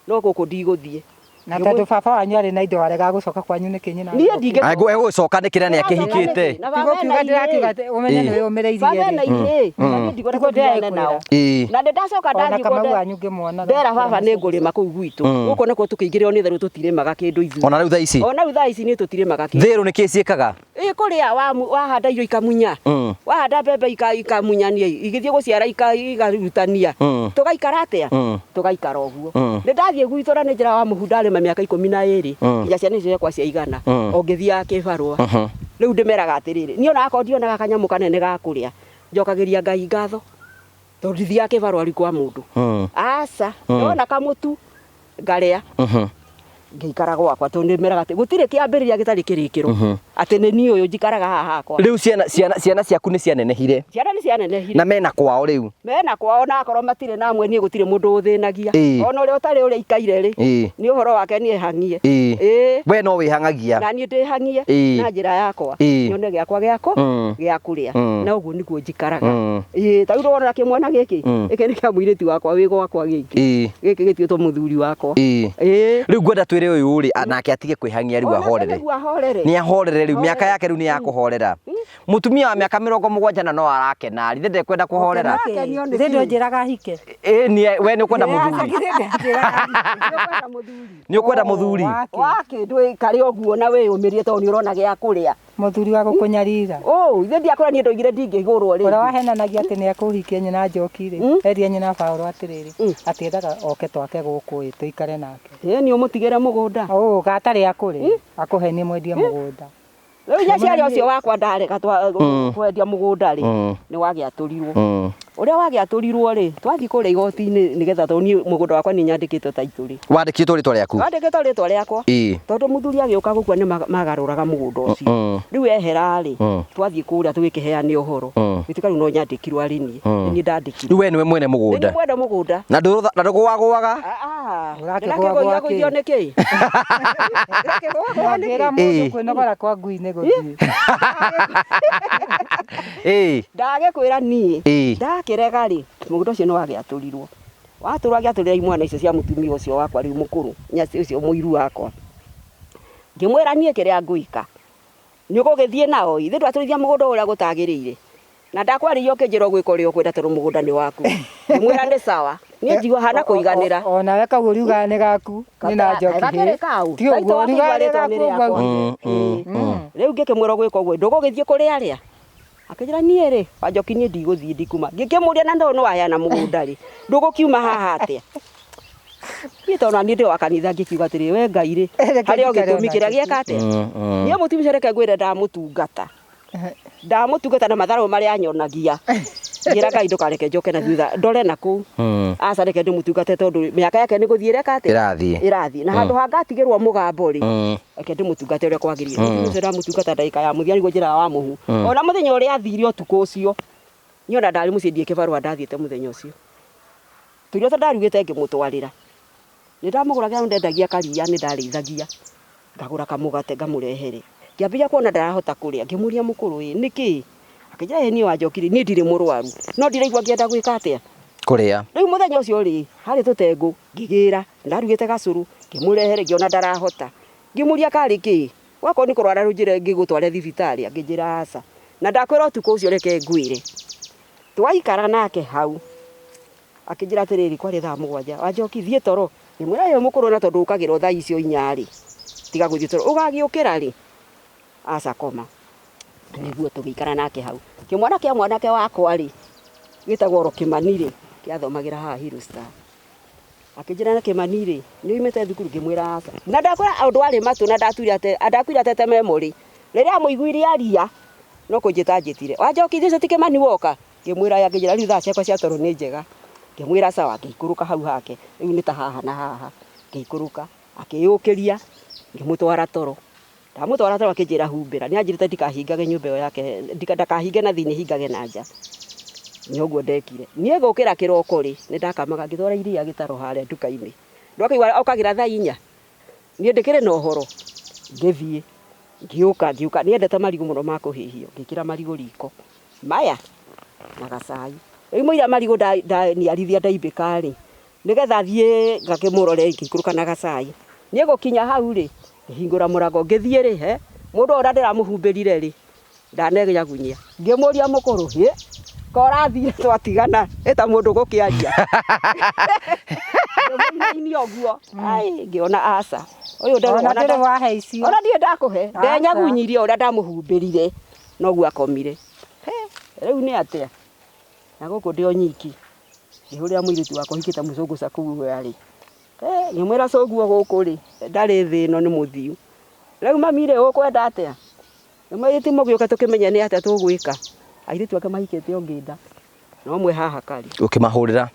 no gũkũ ndigũthiĩ. Na tondũ baba wanyu arĩ na indo aregaga gũcoka kwanyu nĩkĩ nyina? Niĩ ndingĩ Egũgĩcoka nĩkĩ na nĩ akĩhikĩte? Na baba Tiguo ena kiuga irĩ. ndĩrakiuga atĩ ũmenye Ĩĩ. nĩ wĩyũmĩrĩirie Baba ena rĩ. irĩ. Mm. Na niĩ ndigwenda Tiguo tũtigane nao. ndĩrakwĩra. Ĩĩ. Na nĩ ndacoka Ona ndathiĩ Kamau kuo wanyu ngĩmuonaga. ndera baba nĩ ngũrĩma kũu gwitũ. Mm. Gũkũ nakuo tũkĩingĩrĩrwo nĩ therũ tũtirĩmaga kĩndũ ithuĩ. Ona rĩu thaa ici. Ona rĩu thaa ici nĩ tũtirĩmaga kĩndũ. Thĩrũ nĩ kĩĩ ciĩkaga? Ĩ kũrĩa wahanda irio ikamunya. Mm. Wahanda mbembe ikamunyania igĩthiĩ gũciara ikarutania. Mm. Tũgaikara atĩa? Mm. Tũgaikara ũguo. Mm. Nĩ ndathiĩ gwitũ na nĩ njĩra wa mũhu ndarĩma kuma mĩaka 12 nginya ciana icio ciakwa ciaigana o ngĩthiaga kĩbarũa. Rĩu ndĩmeraga atĩrĩrĩ, niĩ ona akorwo ndionaga kanyamũ kanene ga kũrĩa, njokagĩria Ngai ngatho tondũ ndithiaga kĩbarũa rĩu kwa mũndũ. Aca, ndona kamũtu ngarĩa ngĩikara gwakwa tondũ ndĩmeraga atĩ gũtirĩ kĩambĩrĩria gĩtarĩ kĩrĩkĩro, atĩ nĩ niĩ ũyũ njikaraga haha hakwa. Rĩu ciana ciaku nĩ cianenehire? Ciana nĩ cianenehire. Na mena kwao rĩu? Mena kwao, na akorwo matirĩ na amwe, niĩ gũtirĩ mũndũ ũthĩnagia. Ona ũrĩa ũtarĩ ũrĩa ikaire rĩ, nĩ ũhoro wake niĩ hang'ie. We no wĩhang'agia? Na niĩ ndĩhang'ie na njĩra yakwa, nyone gĩakwa gĩako gĩa kũrĩa, na ũguo nĩguo njikaraga. Ta rĩu ndĩrona kĩmwana gĩkĩ, gĩkĩ nĩ kĩa mũirĩtu wakwa wĩ gwakwa gĩkĩ. Gĩkĩ gĩtuĩtwo mũthuri wakwa. Rĩu ngwenda twĩre ũyũ rĩ, nake atige kwĩhang'ia rĩu, ahorere. Nĩguo ahorere. Nĩ ahorere rĩu, mĩaka yake rĩu nĩ ya kũhorera. Mũtumia wa mĩaka 70 na no arakena, ithe ndekwenda kũhorera. Ithe ndũnjĩraga hike. Ĩĩ, we nĩ ũkwenda mũthuri? Nĩ ũkwenda mũthuri? Wakĩ ndwĩkare ũguo na wĩyũmĩrie tondũ nĩ ũrona gĩa kũrĩa. Mũthuri wa gũkũnyarira. Ũ, ithe ndiakũrĩa, niĩ ndoigire ndingĩgũrwo rĩngĩ. Ũrĩa wahenanagia atĩ nĩ ekũhikia nyina Njoki rĩ, eria nyina Baũrũ atĩrĩrĩ, atĩ endaga oke twake gũkũ ĩ tũikare nake. Ĩĩ, nĩ ũmũtigĩre mũgũnda. Ũ, gatarĩ akũrĩ, akũhenie mwendie mũgũnda. Rĩu nyaciari ũcio wakwa ndarega kwendia mũgũnda rĩ, nĩ wagĩatũrirwo. Ũrĩa wagĩatũrirwo rĩ, twathiĩ kũrĩa igoti-inĩ nĩgetha, tondũ niĩ mũgũnda wakwa nĩ nyandĩkĩtwo taitũ rĩ. Wandĩkĩtwo rĩtwa rĩaku? Wandĩkĩtwo rĩtwa rĩakwa. Tondũ mũthuri agĩũka gũkua nĩ magarũraga mũgũnda ũcio. Rĩu ehera rĩ, twathiĩ kũrĩa tũgĩkĩheana ũhoro. Gĩtuĩka rĩu no nyandĩkirwo arĩ niĩ. Nĩ niĩ ndandĩkirwo. Rĩu we nĩwe mwene mũgũnda? Nĩ mwene mũgũnda. Na ndũgũagũaga? Ndĩrakĩgũithia gũithio nĩ kĩ? Ndangĩra mũndũ kwĩnogora kwa ngui nĩ gũthiĩ. Ndagĩkwĩra niĩ. Ndakĩrega rĩ, mũgũnda ũcio nĩ wagĩatũrirwo. Watũrwo agĩatũrĩra imwana icio cia mũtumia ũcio wakwa rĩu mũkũrũ, ũcio mũiru wakwa. Ngĩmwĩra niĩ kĩrĩa ngwĩka, nĩ ũgũgĩthiĩ nao, ithuĩ ndwatũrithia mũgũnda ũrĩa gũtagĩrĩire. Na ndakwarĩria ũkĩnjĩra ũgwĩka ũrĩa ũkwenda tondũ mũgũnda nĩ waku. Ngĩmwĩra nĩ sawa. Niĩ njigua hana kũiganĩra. O nawe kau ũriugaga nĩ gaku, nĩ na Njoki. Gakĩrĩ kau. Ti ũguo, ũriugaga nĩ gaku ũguo. Rĩu ngĩkĩmwĩra ũgwĩka ũguo, ndũgũgĩthiĩ kũrĩ arĩa? Akĩnjĩra niĩ rĩ, Wanjoki niĩ ndigũthiĩ ndikuma. Ngĩkĩmũria na ndoo nĩ waheana mũgũnda rĩ, ndũgũkiuma haha atĩa? Niĩ tondũ na niĩ ndĩ wa kanitha ngĩkiuga atĩrĩ, we Ngai rĩ, harĩ o gĩtũmi kĩrĩa gĩeka atĩa? Niĩ mũtumia ũcio reke ngwĩre ndamũtungata. Ndamũtungata na matharũ marĩa anyonagia. Ngĩra Ngai ndũkareke njoke na thutha, ndore na kũu. Aca reke ndĩmũtungate tondũ mĩaka yake nĩ gũthiĩ ĩreka atĩa? Ĩrathiĩ. Ĩrathiĩ. Na handũ ha ngatigĩrwo mũgambo rĩ, reke ndĩmũtungate ũrĩa kwagĩrĩire. Mũtumia ũcio ndamũtungata ndagĩka ya mũthia nĩguo njĩraga wa mũhu. Ona mũthenya ũrĩa athire ũtukũ ũcio, niĩ ona ndarĩ mũciĩ ndiĩ kĩbarũa ndathiĩte mũthenya ũcio. Tũirio tũrĩa ndarugĩte ngĩmũtwarĩra. Nĩ ndamũgũragĩra ndendagia karia, nĩ ndarĩithagia. Ngagũra kamũgate ngamũrehere. Ngĩambĩrĩria kuona ndarahota kũrĩa, ngĩmũria mũkũrũ ĩ nĩkĩ? Akĩnjĩra ĩ niĩ Wanjoki rĩ, niĩ ndirĩ mũrwaru, no ndiraigua ngĩenda gwĩka atĩa? Kũrĩa. Rĩu mũthenya ũcio rĩ, harĩ tũtengũ, ngĩgĩra, ndarugĩte gacũrũ, ngĩmũrehere ngĩona ndarahota. Ngĩmũria karĩ kĩ? Wakorwo nĩ kũrwara rũnjĩre ngĩgũtware thibitarĩ, akĩnjĩra aca. Na ndakwĩra ũtukũ ũcio reke ngwĩre. Twaikara nake hau, akĩnjĩra atĩrĩrĩ, kwarĩ thaa 7, Wanjoki thiĩ toro. Ngĩmwĩra ĩ mũkũrũ na tondũ ũkagĩra thaa icio 4 rĩ, tiga gũthiĩ toro, ũgagĩũkĩra rĩ? Aca koma. Nĩguo tũgĩikara nake hau. Kĩmwana kĩa mwanake wakwa rĩ, gĩtagwo oro Kĩmani rĩ, kĩathomagĩra haha Hill Star. Akĩnjĩra na Kĩmani rĩ, nĩ umĩte thukuru? Ngĩmwĩra aca. Na ndakwĩra ũndũ warĩ matũ na ndakuire atete memory. Rĩrĩa amũiguire aria, no kũnjĩta anjĩtire. Wanjoki ũcio ti Kĩmani woka? Ngĩmwĩra, akĩnjĩra rĩu thaa ciakwa cia toro nĩ njega. Ngĩmwĩra sawa, ngĩikũrũka hau hake. Rĩu nĩ ta haha na haha. Ngĩikũrũka, akĩyũkĩria, ngĩmũtwara toro. Ndamũtwara toro akĩnjĩra humbĩra. Nĩ anjĩrĩte ndikahingage nyũmba ĩyo yake, ndakahinge na thĩinĩ, hingage na nja. Nĩ ũguo ndekire. Niĩ gũkĩra kĩroko rĩ, nĩ ndakamaga ngĩtwara iria gĩtaro harĩa nduka-inĩ. Ndwakĩigua okagĩra thaa 4. Niĩ ndĩkĩrĩ na ũhoro. Ngĩthiĩ, ngĩũka, ngĩũka. Nĩ endete marigũ mũno ma kũhĩhio. Ngĩkĩra marigũ riko. Maya na gacai. Rĩu mũira marigũ ndaniarithia ndaimbĩka rĩ, nĩgetha thiĩ ngakĩmũrore ngĩikũrũka na gacai. Niĩ gũkinya hau rĩ, ngĩhingũra mũrango ngĩthiĩ rĩ, he mũndũ ũrĩa ndĩramũhumbĩrire rĩ, ndanenyagunyia. Ngĩmũria mũkũrũ, hĩ, ko ũrathire twatigana, ĩta mũndũ gũkĩaria. Ngĩmũinainia ũguo, ai, ngĩona aca. Ũyũ Ona ndĩrĩ wahe icio. Ona ndirĩ ndakũhe. Ndenyagunyirie ũrĩa ndamũhumbĩrire, noguo akomire. He, rĩu nĩ atĩa? Na gũkũ ndĩ o nyiki. Ngĩhũrĩra mũirĩtu wakwa ũhikĩte mũcũngũ cakũu arĩ. Ngĩmwĩra cũguo gũkũ rĩ ndarĩ thĩ ĩno nĩ mũthiu. Rĩu mami rĩ ũkwenda atĩa? Ngĩmwĩra ti mũgĩũke tũkĩmenye nĩ atĩa tũgwĩka. Airĩtu ake mahikĩte o ngĩnda na ũmwe haha karĩ. Ũkĩmahũrĩra?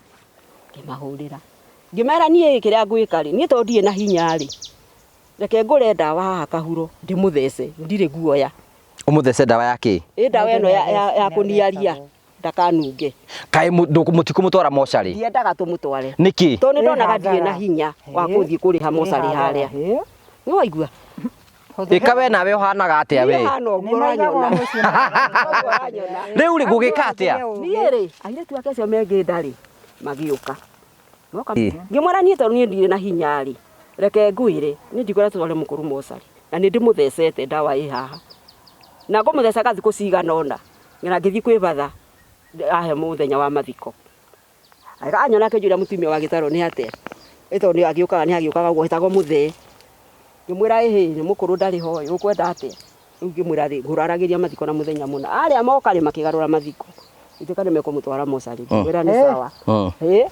Ngĩmahũrĩra. Ngĩmera niĩ kĩrĩa ngwĩka rĩ, niĩ tondũ ndirĩ na hinya rĩ, reke ngũre ndawa haha kahuro ndĩmũthece, ndirĩ guoya. Ũmũthece ndawa ya kĩ? Ĩ ndawa ĩno ya kũniaria ndakanunge. Kaĩ mũtikũmũtwara mocarĩ? Ndiendaga tũmũtware. Nĩkĩ? Tondũ nĩ ndonaga ndirĩ na hinya wa gũthiĩ kũrĩha mocarĩ harĩa. Nĩ waigua? Ĩka we nawe ũhanaga atĩa we? Niĩ hana ũguo ũranyona. Rĩu rĩ gũgĩka atĩa? Niĩ rĩ, airĩtu ake acio me ngĩnda rĩ, magĩũka. Ngĩmwĩra niĩ tondũ niĩ ndirĩ na hinya rĩ, reke ngwĩre, niĩ ndikwenda tũtware mũkũrũ mocarĩ, na nĩ ndĩmũthecete ndawa ĩ haha. Na ngũmũthecaga thikũ cigana ũna, na ngĩthiĩ kwĩ batha ahe mũthenya wa mathiko. Anyona akĩnjũria mũtumia wa gĩtarũ nĩ atĩa, ĩ tondũ nĩ agĩũkaga nĩ agĩũkaga ũguo etagwo mũthee. Ngĩmwĩra ĩhĩ nĩ mũkũrũ ndarĩ ho ĩ, ũkwenda atĩa? Rĩu ngĩmwĩra rĩ, ngũraragĩria mathiko na mũthenya mũna. Arĩa moka rĩ makĩgarũra mathiko. Gĩtuĩka nĩ mekũmũtwara mocarĩ. Ngĩmwĩra nĩ sawa. Ĩ,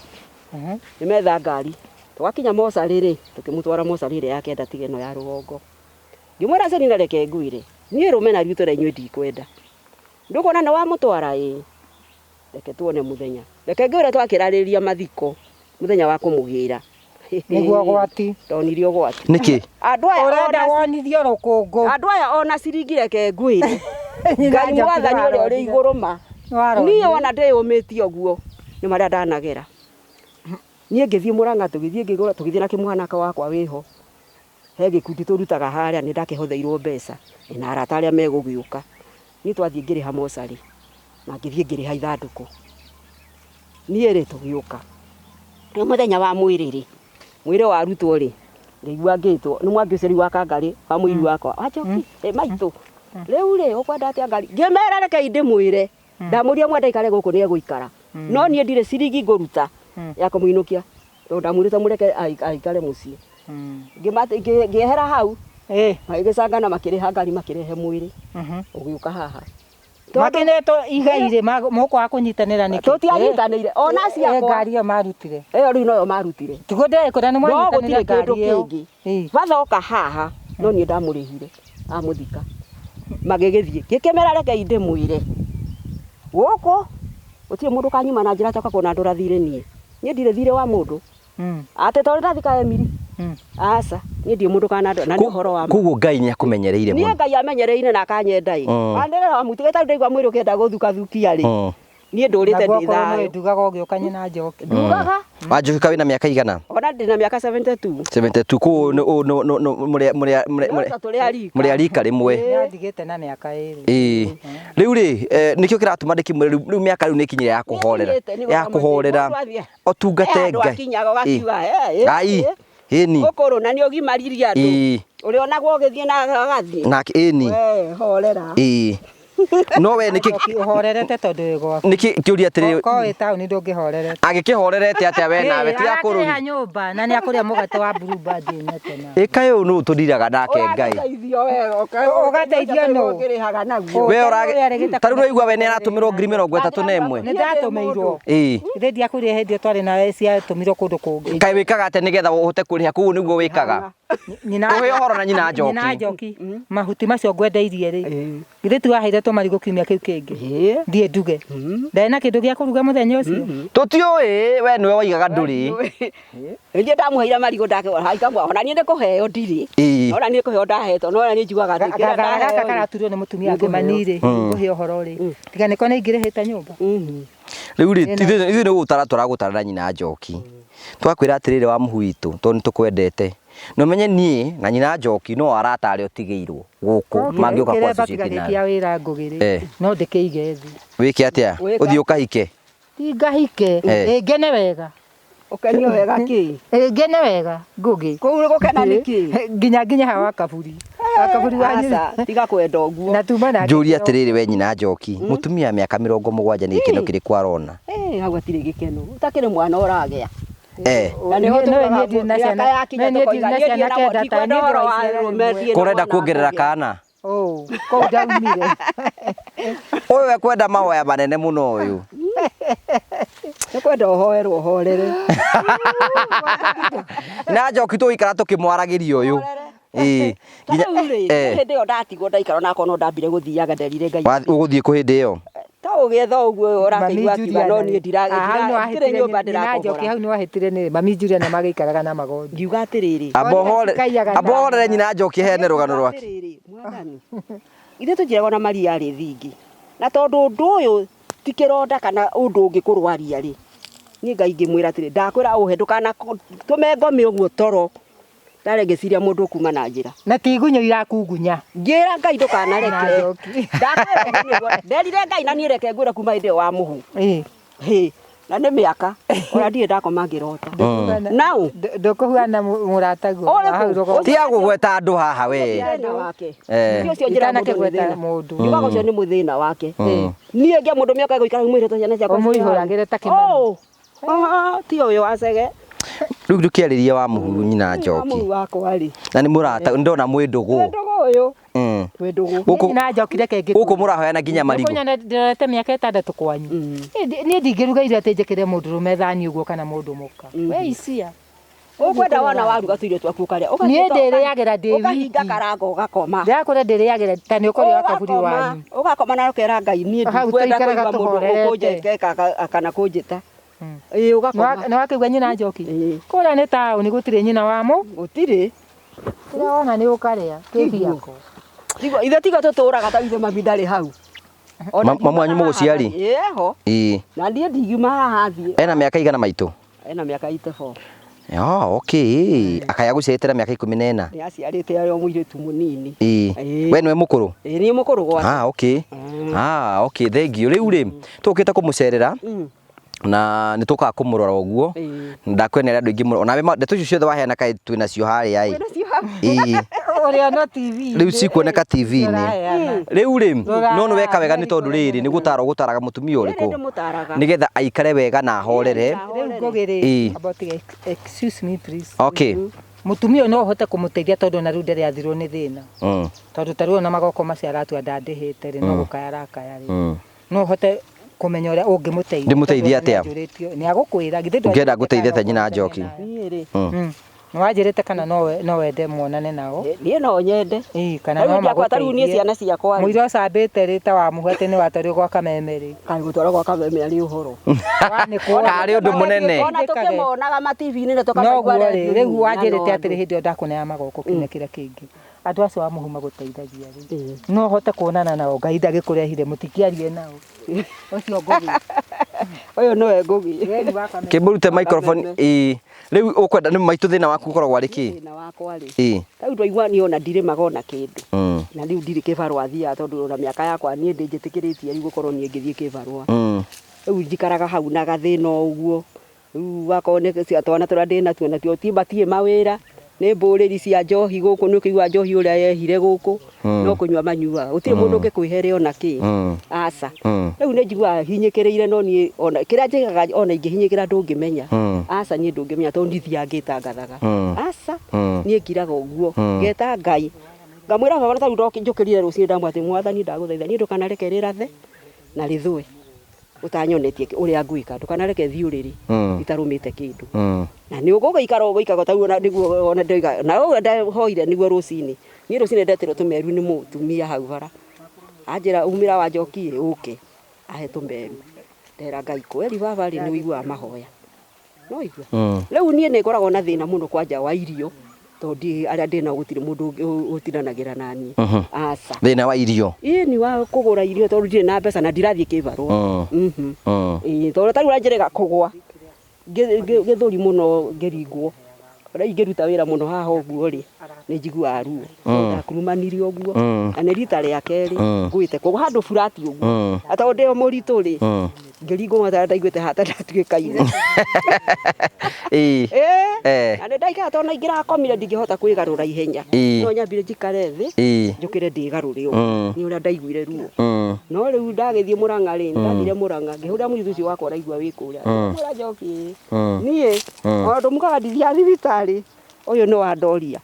nĩ metha ngari. Twakinya mocarĩ rĩ, tũkĩmũtwara mocarĩ ĩrĩa ya kenda tiga ĩno ya rũgongo. Ngĩmwĩra Selina reke ngwĩre, niĩ rũmena rwitũ na inyuĩ ndikwenda. Ndũkuona nĩ wamũtwara ĩĩ. Reke tuone mũthenya. Reke ngwĩre twakĩrarĩrĩria mathiko mũthenya wa kũmũgĩra. Nĩguo ũgwati. Ndonire ũgwati. Nĩkĩ? Andũ aya Ũrenda wonithio rũkũngũ. Andũ aya ona ciringi reke ngwĩre. Ngai mwathani ũrĩa ũrĩ igũrũ ma. Niĩ ona ndĩyũmĩtie ũguo nĩ marĩa ndanagera. Niĩ ngĩthiĩ Mũrang'a tũgĩthiĩ ngĩgũra tũgĩthiĩ na kĩmwanake wakwa wĩho. He gĩkundi tũrutaga harĩa nĩ ndakĩhotheirwo mbeca na arata arĩa megũgĩũka. Niĩ twathiĩ ngĩrĩha mocarĩ na ngĩthiĩ ngĩrĩha ithandũkũ. Niĩ rĩ tũgĩũka. Rĩu mũthenya wa mwĩrĩ rĩ, mwĩrĩ warutwo rĩ, ngĩigua ngĩtwo nĩ mwangi ũcio rĩu wa kangarĩ wa mũiru wakwa, Wanjoki, ĩ maitũ, rĩu rĩ ũkwenda atĩa ngari? Ngĩmera rekei ndĩmwĩre, ndamũria mwenda aikare gũkũ nĩ egũikara, no niĩ ndirĩ ciringi ngũruta ya kũmũinũkia tondũ ndamwĩrĩte mũreke aikare mũciĩ. Ngĩehera hau, magĩgĩcangana makĩrĩha ngari makĩrehe mwĩrĩ ũgĩũka haha. Makinetwo igai rĩ, mũkwaga kũnyitanĩra nĩkĩ? Tũtianyitanĩire, ona ciakwa. Ngari ĩyo marutire. Ĩyo rĩu noyo marutire. Tiguo ndĩrakwĩra nĩ No mwanyitanĩire gũtirĩ kĩndũ ngari ĩyo. kĩngĩ. Batha oka haha, no niĩ ndamũrĩhire, amũthika. Magĩgĩthiĩ. Ngĩkĩmera rekei ndĩmwĩre. Gũkũ, gũtirĩ mũndũ ũkanyuma na njĩra atoka kuona ndũra thirĩ niĩ. Niĩ ndirĩ thirĩ wa mũndũ. Atĩ tondũ ndathika Emily. Aca, niĩ ndirĩ mũndũ kana ndũra, na nĩ ũhoro wa ma. Koguo Ngai nĩ akũmenyereire Niĩ mũno. Ngai amenyereire na akanyenda ĩ. Wanĩrĩra wa mũtiga tarĩu ndaigua mwĩrĩ ũkĩenda gũthukathukia rĩ. Niĩ ndũrĩte Naguo ndĩ okorwo no thayũ. ndugaga ũgĩũka nyina Njoki. Ndugaga. Wanjoki ka wĩna mĩaka igana? Ona ndĩ na mĩaka 72. 72 kũu Nĩ tũrĩ a rika. mũrĩ a rika rĩmwe. Nĩandigĩte na mĩaka ĩrĩ. Ĩĩ. Rĩu rĩ, nĩkĩo kĩratũma ndĩkĩmwĩre rĩu mĩaka rĩu nĩ ĩkinyire ya kũhorera. Ya kũhorera. Ũtungate Ngai. Akinyaga ũgakiuga, Ngai. Ĩni. Ũkũrũ na nĩ ũgimaririe andũ. Ĩĩ. Ũrĩonagwo ũgĩthiĩ na agathiĩ. Nake ĩni. We horera. Ĩĩ. No we nĩkĩ Ũhorerete tondũ wĩ gwaku. nĩkĩ kĩũria atĩrĩrĩ Korwo wĩ taũni ndũngĩhorerete. Angĩkĩhorerete atĩa we nawe tiga Arakĩrĩha kũrũri. nyũmba na nĩakũrĩa mũgate wa Blue Band nyete na. Ĩka ũyũ nũ tũriraga nake Ngai. Ũrateithio we Ũgateithio nũ? Ũkĩrĩhaga naguo. We ũragĩ tarĩu ũraigua we nĩ aratũmĩrwo ngiri mĩrongo ĩtatũ na ĩmwe. Nĩ ndatũmĩirwo. Ĩĩ. Githĩ ndiakwĩrire hĩndĩ ĩyo twarĩ nawe ciatũmirwo kũndũ kũngĩ. Kaĩ wĩkaga atĩa nĩgetha ũhote kũrĩha kũu nĩguo wĩkaga? Nyina Tũhe ũhoro na nyina Njoki. Nyina Njoki. Mahuti macio ngwendeirie rĩ. Githĩ ti waheire tũmarigũ kiumia kĩu kĩngĩ. Thiĩ nduge. Ndarĩ na kĩndũ gĩa kũruga mũthenya ũcio. Tũtiũĩ we nĩwe waigaga ndũrĩ. Niĩ ndamũheire marigũ ndakĩhaika ona niĩ nĩ kũheo ndirĩ. Ona niĩ kũheo ndahetwo no ona niĩ njugaga atĩ kĩrĩa Gathara gaka ndaheo rĩ. karaturirwo nĩ mũtumia Kĩmani rĩ, ngũhe ũhoro rĩ. Tiga nĩko nĩ ingĩrĩhĩte nyũmba. Rĩu rĩ ithuĩ nĩ gũgũtara tũragũtara na nyina Njoki. Twakwĩra atĩrĩrĩ wa mũhu witũ tondũ nĩ tũkwendete. Na ũmenye niĩ na nyina Njoki no arata arĩa ũtigĩirwo gũkũ mangĩũka kwa Kĩremba associate tiga nawe. gĩkĩa wĩra Ngũgĩ rĩ, no ndĩkĩige thĩ. Wĩke atĩa? Ũthiĩ ũkahike? Ti ngahike, ĩ ngene wega. Ũkenio wega kĩ? Ĩ ngene wega Ngũgĩ. Kũu gũkena nĩ kĩ? Nginya nginya haha wa kaburi. Wa kaburi wa Aca, tiga kwenda ũguo. Na tuma nake. Njũrie atĩrĩrĩ we nyina Njoki, mũtumia wa mĩaka mĩrongo mũgwanja nĩ gĩkeno kĩrĩkũ arona? Hau hatirĩ gĩkeno. Ũtakĩrĩ mwana ũragĩa. Na nĩho Niĩ tugaga ndirĩ na mĩaka ciana. yakinya Niĩ ndirĩ tũkoiga, na niĩ ciana ndirĩ na kenda ta ndikwenda niĩ ũhoro wa ndĩraiciara arũme, rĩmwe. ndirĩ na Kũrenda mwana kuongerera ngũgĩ. kana? Kũu ndaumire. Ũyũ ekwenda mahoya manene mũno ũyũ. Nĩ kwenda ũhoerwo ũhorere. Na Njoki tũgũikara tũkĩmwaragĩria ũyũ. Ĩĩ. Ta rĩu rĩ, Eh. hĩndĩ ĩyo ndatigwo ndaikara onakorwo no ndambire gũthiaga nderire Ngai. Ũgũthiĩ kũ hĩndĩ ĩyo? Ta ũgĩetha ũguo ũrakĩigua akiuga no niĩ Hau nĩ ndirĩ nyũmba wahĩtire Njoki ndĩrakombora. hau nĩ wahĩtire nĩ mami Juliana magĩikaraga na magondi. Ngiuga atĩrĩrĩ. Amba ũhore Cikaiyaga amba na- ũhorere nyina Njoki heane rũgano rwake. Atĩrĩrĩ, mwathani. Ithuĩ tũnjĩragwo na Maria arĩ thingi. Na tondũ ũndũ ũyũ ti kĩronda kana ũndũ ũngĩkũrwaria rĩ, niĩ Ngai ngĩmwĩra atĩrĩ, ndakwĩra ũhe ndũkanatũme ngome ũguo toro. Ndarĩ ngĩciria mũndũ ũkuma na njĩra. Na ti igunyũ irakungunya. Ngĩra Ngai ndũkanareke. Na Njoki. Ndakwĩra ũguo nĩguo. Nderire Ngai na niĩ reke ngwĩre kuma hĩndĩ ĩyo wa mũhu. Ĩĩ. Hĩ, na nĩ mĩaka. Ona ndirĩ ndakoma ngĩrota. Now, Ndũkũhuana mũrataguo wa hau Ũrĩkũ? rũgongo. Tiga gũgweta andũ haha we. thĩna wake. Eh. Ti ũcio njĩra mũndũ nĩ Itanakĩgweta thĩna. mũndũ. Njugaga ũcio nĩ mũthĩna wake. Mm. Niĩ ngĩa mũndũ mĩaka ĩgũikara mwĩrĩtwo ciana ciakwa. Ũmũihũragĩre ta Kĩmani. Oh, ah, ti ũyũ wa Cege. Rĩu ndũkĩarĩrie wa mũhu nyina Njoki. Mũhu wakwa rĩ. Na nĩ mũrata ndona mwĩ ndũgũ. Ndũgũ ũyũ. Mm. Twĩ ndũgũ. Gũkũ Nyina Njoki reke ngĩkũrie. gũkũ mũrahoyana nginya marigũ. Nĩkũnyona ndĩrorete mĩaka ĩtandatũ kwanyu. Niĩ ndingĩruga irio atĩ njĩkĩre mũndũrũme thani ũguo kana mũndũ mũka. We icia. Ũkwenda wona waruga tũirio twaku ũkarĩa. Niĩ ndĩrĩagĩra ndĩ Ũkahinga wiki. karango ũgakoma. Ndĩrakũrĩa ndĩrĩagĩra ta nĩ ũkũrĩa wa kaburi Ũgakoma, wanyu. Ũgakoma na ũkera Ngai niĩ Hau ndikwenda tũikaraga kũigua mũndũ tũhorerete. ũkũnjĩka kana kũnjĩta. Ĩĩ ũgakoma. Nĩ wakĩigua nyina Njoki? Ĩĩ. Kũrĩa nĩ taũni gũtirĩ nyina wa mũ. Gũtirĩ. Kĩrĩa wona nĩ ũkarĩa. Kĩbiako. Tigo ithe tigo tũtũraga ta ithe mami ndarĩ hau. Ona Mamu wanyu mũgũciari? Ĩĩ ho. Ĩĩ. Na niĩ ndingiuma haha thiĩ. Ena mĩaka igana maitũ? Ena mĩaka 84. Oh, okay. Akaya gũciarĩte na mĩaka 14. Nĩ aciarĩte arĩ o mũirĩtu mũnini. Ĩĩ. Ĩĩ. We nĩwe mũkũrũ? Ĩĩ niĩ mũkũrũ gwake. Ah, okay. Ah, okay, thank you. Rĩu rĩ, tũkĩte kũmũcerera Mm. na nĩ tũkaga kũmũrora ũguo. Ĩĩ. Ndakwenera andũ aingĩ mũno. Onawe ndeto icio ciothe waheana kaĩ twĩ nacio harĩa ĩ. Twĩnacio hau. Ĩĩ. Ũrĩa no TV. Rĩu cikuoneka TV-inĩ. Rĩu rĩ, Rora no nĩ weka wega nĩ haha, tondũ rĩrĩ nĩ gũtara ũgũtaraga mũtumia Rĩrĩ ũrĩkũ ndĩmũtaraga. nĩgetha aikare wega na ahorere. Rĩu Ngũgĩ Ĩĩ. rĩ, about excuse me please. Okay. Mũtumia ũyũ no ũhote kũmũteithia tondũ ona rĩu ndarĩ athirwo nĩ thĩna. Mm. Tondũ ta rĩu ona magoko macio aratua ndandĩhĩte rĩ, no gũkaya arakaya rĩ. Mm. No ũhote kũmenya ũrĩa ũngĩmũteithia. Ndĩmũteithie Tondũ ona atĩa? nĩanjũrĩtio, Nĩ agũkwĩra githĩ Ũngĩenda ngũteithie atĩa nyina Njoki? Niĩ rĩ. Mm. Nĩ wanjĩrĩte kana no wende muonane nao. Niĩ no nyende. Ĩĩ, kana Tarĩu no ingĩakwa tarĩu niĩ magũteithie. ciana ciakwa rĩ. Mũira ũcambĩte rĩ ta wa mũhu atĩ nĩ watwarirwo gwa kameme rĩ. Kaĩ gũtwarwo gwa kameme arĩ ũhoro. Wanĩkwo. Karĩ ũndũ mũnene. Ona tũkĩmonaga ma TV-inĩ na tũkamaigua Noguo rĩ, rĩu na wanjĩrĩte no atĩrĩ andũ. hĩndĩ ĩyo ndakũnea magoko kĩna kĩrĩa kĩngĩ. Andũ acio a mũhu magũteithagia rĩ. Ĩĩ. No ũhote kuonana nao Ngai ndagĩkũrehire mũtikiarie nao. Ũcio Ngũgĩ. Ũyũ nĩwe Ngũgĩ. We nĩ wa kameme. Kĩmũrute microphone. Ĩĩ. Rĩu ũkwenda nĩ maitũ thĩna waku ũkoragwo arĩ kĩ? Thĩna wakwa rĩ. Ĩĩ. Tarĩu ndwaigua niĩ ona ndirĩmaga ona kĩndũ. Mm. Na rĩu ndirĩ kĩbarũa thiaga tondũ ona mĩaka yakwa niĩ ndĩnjĩtĩkĩrĩtie rĩu gũkorwo niĩ ngĩthiĩ kĩbarũa. Mm. Rĩu njikaraga hau na gathĩna o ũguo. Rĩu wakorwo nĩ cia twana tũrĩa ndĩnatuo natuo ti matirĩ mawĩra. Nĩ mbũrĩri cia njohi gũkũ nĩ ũkĩigua njohi ũrĩa yehire gũkũ. No kũnyua manyuaga. Gũtirĩ mũndũ ũngĩkwĩhere ona kĩ. Mm. Aca. Mm. Rĩu nĩ njiguaga hinyĩkĩrĩire no niĩ ona kĩrĩa njĩkaga ona ingĩhinyĩkĩra ndũngĩmenya. Mm. Aca niĩ ndũngĩmenya tondũ ndithiaga ngĩtangathaga. Mm. Aca. Mm. Niĩ ngiraga ũguo. Ngeta Ngai. Ngamwĩra baba na tarĩu njũkĩrire rũcinĩ ndamwĩra atĩ mwathani ndagũthaitha niĩ ndũkanareke rĩrathe na rĩthũe ũtanyonetie ũrĩa ngwĩka ndũkanareke thiĩ ũrĩrĩ Mm. itarũmĩte kĩndũ Mm. na nĩ ũgũgĩikara ũgũikara ta ũguo nĩguo ona ndoiga na ũguo ndahoire nĩguo rũcinĩ niĩ rũcinĩ ndetirwo tũmeru nĩ mũtumia hau bara anjĩra umĩra wa Njoki ĩ ũke ahe tũmeru ndera Ngai kweri baba rĩ nĩ ũiguaga mahoya no igua Mm. rĩu niĩ nĩ ngoragwo na thĩna mũno kwanja wa irio tondũ arĩa ndĩnao gũtirĩ mũndũ ũtindanagĩra naniĩ Mhm. aca Thĩna wa irio. ĩĩ nĩ wa kũgũra irio tondũ ndirĩ na mbeca na ndirathiĩ kĩbarũa Mm. Mhm. Mm. Ĩĩ tondũ tarĩu ũranjĩrĩga kũgwa gĩthũri mũno ngĩringwo ũrĩa ingĩruta wĩra mũno haha ũguo rĩ nĩ njiguaga ruo ndakurumanire ũguo Mm. na nĩ rita rĩa kerĩ Mm. ngwĩte kũgwa handũ burati ũguo Mm. na tondũ ndĩ o mũritũ rĩ Mm. ngĩringwo matara ndaiguĩte hata ndatuĩka ithe Ĩĩ. Ĩĩ. Eh. Na nĩ ndaikara tondũ na ingĩrakomire ndingĩhota kwĩgarũra ihenya Ĩĩ. no nyambire njikare thĩ Ĩĩ. njũkĩre ndĩgarũre ũguo Mm. nĩ ũrĩa ndaiguire ruo Mm. no rĩu ndagĩthiĩ Mũrang'a rĩ ndathire Mũrang'a ngĩhũrĩra mũirĩtu ũcio wakwa ũraigua wĩ kũrĩa ngĩmwĩra Njoki Mm. niĩ Mm. ona ndũmukaga ndithiaga thibitarĩ ũyũ nĩ wandoria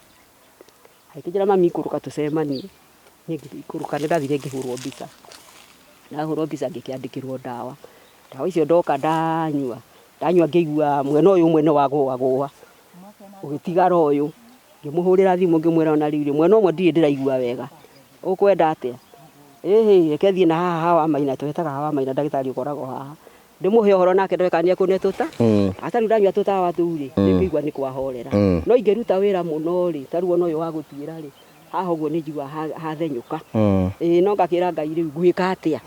agĩkĩnjĩra mami ikũrũka tũcemanie niĩ ngĩikũrũka nĩ ndathire ngĩhũrwo mbica ndahũrwo mbica ngĩkĩandĩkĩrwo ndawa ndawa icio ndoka ndanyua Ndanyua ngĩigua mwena ũyũ ũmwe nĩ wagũagũa, ũgĩtigara ũyũ. Ngĩmũhũrĩra thimũ ngĩmwĩra ona rĩu rĩ, mwena ũmwe ndirĩ ndĩraigua wega, ũkwenda atĩa? Ĩhĩ reke thiĩ na haha hawa Maina, twetaga hawa Maina ndagĩtarĩ ũkoragwo haha. Ndĩmũhe ũhoro nake ndoe kana nĩekũne tũta. Ata rĩu ndanyua tũtawa tũu rĩ, nĩngũigua nĩ kwahorera. No ingĩruta wĩra mũno rĩ, ta rĩu ona ũyũ wa gũtuĩra rĩ, haha ũguo nĩ njiguaga hathenyũka. Ĩĩ no ngakĩra Ngai rĩu ngwĩka atĩa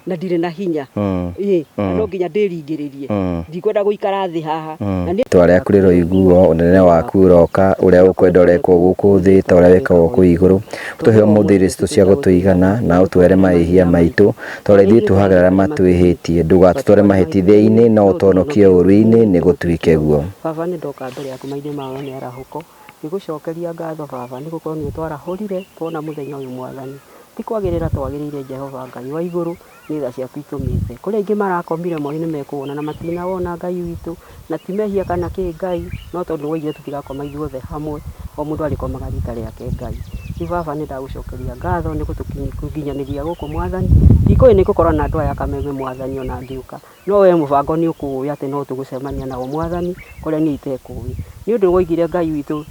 na ndirĩ na hinya. Ĩĩ na no nginya ndĩringĩrĩrie. Ndikwenda gũikara thĩ haha. Na niĩ. Rĩĩtwa rĩaku rĩroiguo, ũnene waku ũroka, ũrĩa ũkwenda ũrekwo gũkũ thĩ ta ũrĩa wĩkagwo kũu igũrũ. Ũtũhe ũmũthĩ irio citũ cia gũtũigana, na ũtuohere mahĩtia maitũ, ta ũrĩa ithuĩ tuohagĩra arĩa matwĩhĩtie. Ndũgatũtware mahĩtithia-inĩ, no ũtũhonokie ũũru-inĩ. Nĩgũtuĩke guo. Baba nĩ ndoka mbere yaku maithe mawe mĩarahũko. Ngĩgũcokeria ngatho Baba, nĩ gũkorwo nĩ ũtwarahũrire tuona mũthenya ũyũ Mwathani. Ti kwagĩrĩra twagĩrĩire Jehova Ngai wa igũrũ, nĩ tha ciaku itũmĩte. Kũrĩ aingĩ marakomire moĩ nĩ mekũwona na matinawona Ngai witũ, na ti mehia kana kĩ Ngai, no tondũ nĩ woigire tũtigakoma ithuothe hamwe, o mũndũ arĩkomaga rita rĩake Ngai. Rĩu Baba nĩ ndagũcokeria ngatho nĩ gũtũkinyanĩria gũkũ Mwathani. Ndikũĩ nĩ ngũkorana na andũ aya a Kameme Mwathani ona ngĩũka. No wee mũbango nĩ ũkũũĩ atĩ no tũgũcemania nao Mwathani, kũrĩa niĩ itekũũĩ. Nĩ ũndũ woigire Ngai witũ,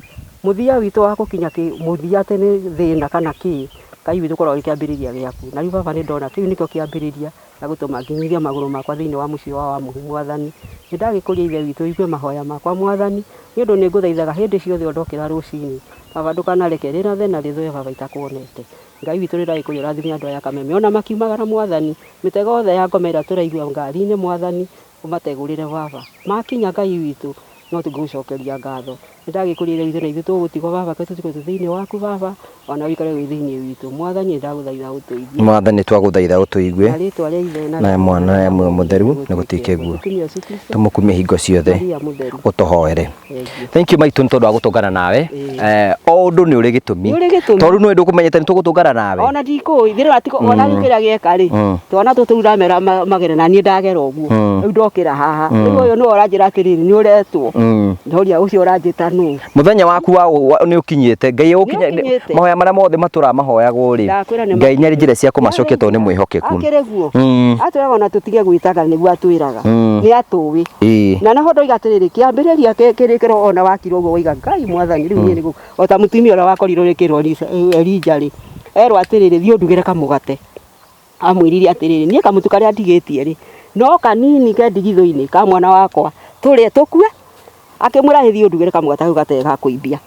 mũthia witũ wa gũkinya mũthia atĩ nĩ thĩna kana kĩ, Ngai witũ ũkoragwo ũrĩ kĩambĩrĩria gĩaku. Na rĩu Baba nĩ ndona kĩu nĩkĩo kĩambĩrĩria gĩa gũtũma nginyithie magũrũ makwa thĩinĩ wa mũciĩ wa Wamũhu Mwathani. Nĩ ndagĩkũria Ithe witũ ũigue mahoya makwa Mwathani, nĩ ũndũ nĩ ngũthaithaga hĩndĩ ciothe o ndokĩra rũcinĩ. Baba ndũkanareke rĩrathe na rĩthũe Baba itakuonete. Ngai witũ nĩ ndagĩkũria ũrathime andũ aya Kameme ona makiumagara Mwathani, mĩtego yothe ya ngoma ĩrĩa tũraigua ngari-inĩ Mwathani ũmategũrĩre Baba. Makinya Ngai witũ no tũgũcokeria ngatho. Nĩ ndagĩkũria Ithe witũ na ithuĩ tũgũtigwo Baba reke tũtigwo twĩ thĩinĩ waku Baba ona ũikare wĩ thĩinĩ witũ. Mwathani nĩ ndagũthaitha ũtũigue. Mwathani twagũthaitha ũtũigue. Na rĩtwa rĩa Ithe na rĩa Mwana na rĩa Muoyo Mũtheru nĩ gũtuĩke guo. Tũkumie Yesu Kristo. Tũmũkumie hingo ciothe. Maria Mũtheru. Ũtũhoere. Thank you maitũ nĩ tondũ wa gũtũngana nawe. O ũndũ nĩ ũrĩ gĩtũmi. Nĩ ũrĩ gĩtũmi. Tondũ nĩ ndũkũmenyete nĩ tũgũtũngana nawe. Ona ndikũĩ thĩra tiko ona kĩrĩa gĩeka rĩ. Twana tũtũ ndamera magere na niĩ ndagera ũguo. Rĩu ndokĩra haha. Rĩu ũyũ nĩwe ũranjĩra atĩrĩrĩ nĩ ũretwo. Ndoria ũcio ũranjĩta nũ. Mũthenya waku wa nĩ ũkinyĩte. Ngai ũkinya mahoya marĩa mothe matũraga mahoyagwo rĩ. Ngai nĩ arĩ njĩra cia kũmacokia tondũ nĩ mwĩhokeku. Akĩrĩ guo. Atwĩraga ona tũtige gwĩtaga nĩguo atwĩraga. Nĩ atũĩ. Na naho ndoiga atĩrĩrĩ kĩambĩrĩria kĩrĩkĩro ona wakirwo ũguo woiga Ngai Mwathani rĩu niĩ nĩguo o ta mũtumia ũrĩa wakorirwo rĩkĩrwo Elija rĩ erwo atĩrĩrĩ thiĩ ũndugĩre kamũgate amwĩrire atĩrĩrĩ niĩ kamũtu karĩa ndigĩtie rĩ no kanini ke ndigithũ-inĩ ka mwana wakwa tũrĩe tũkue akĩmwĩra thiĩ ũndugĩre kamũgate kau gatarĩ ga kũimbia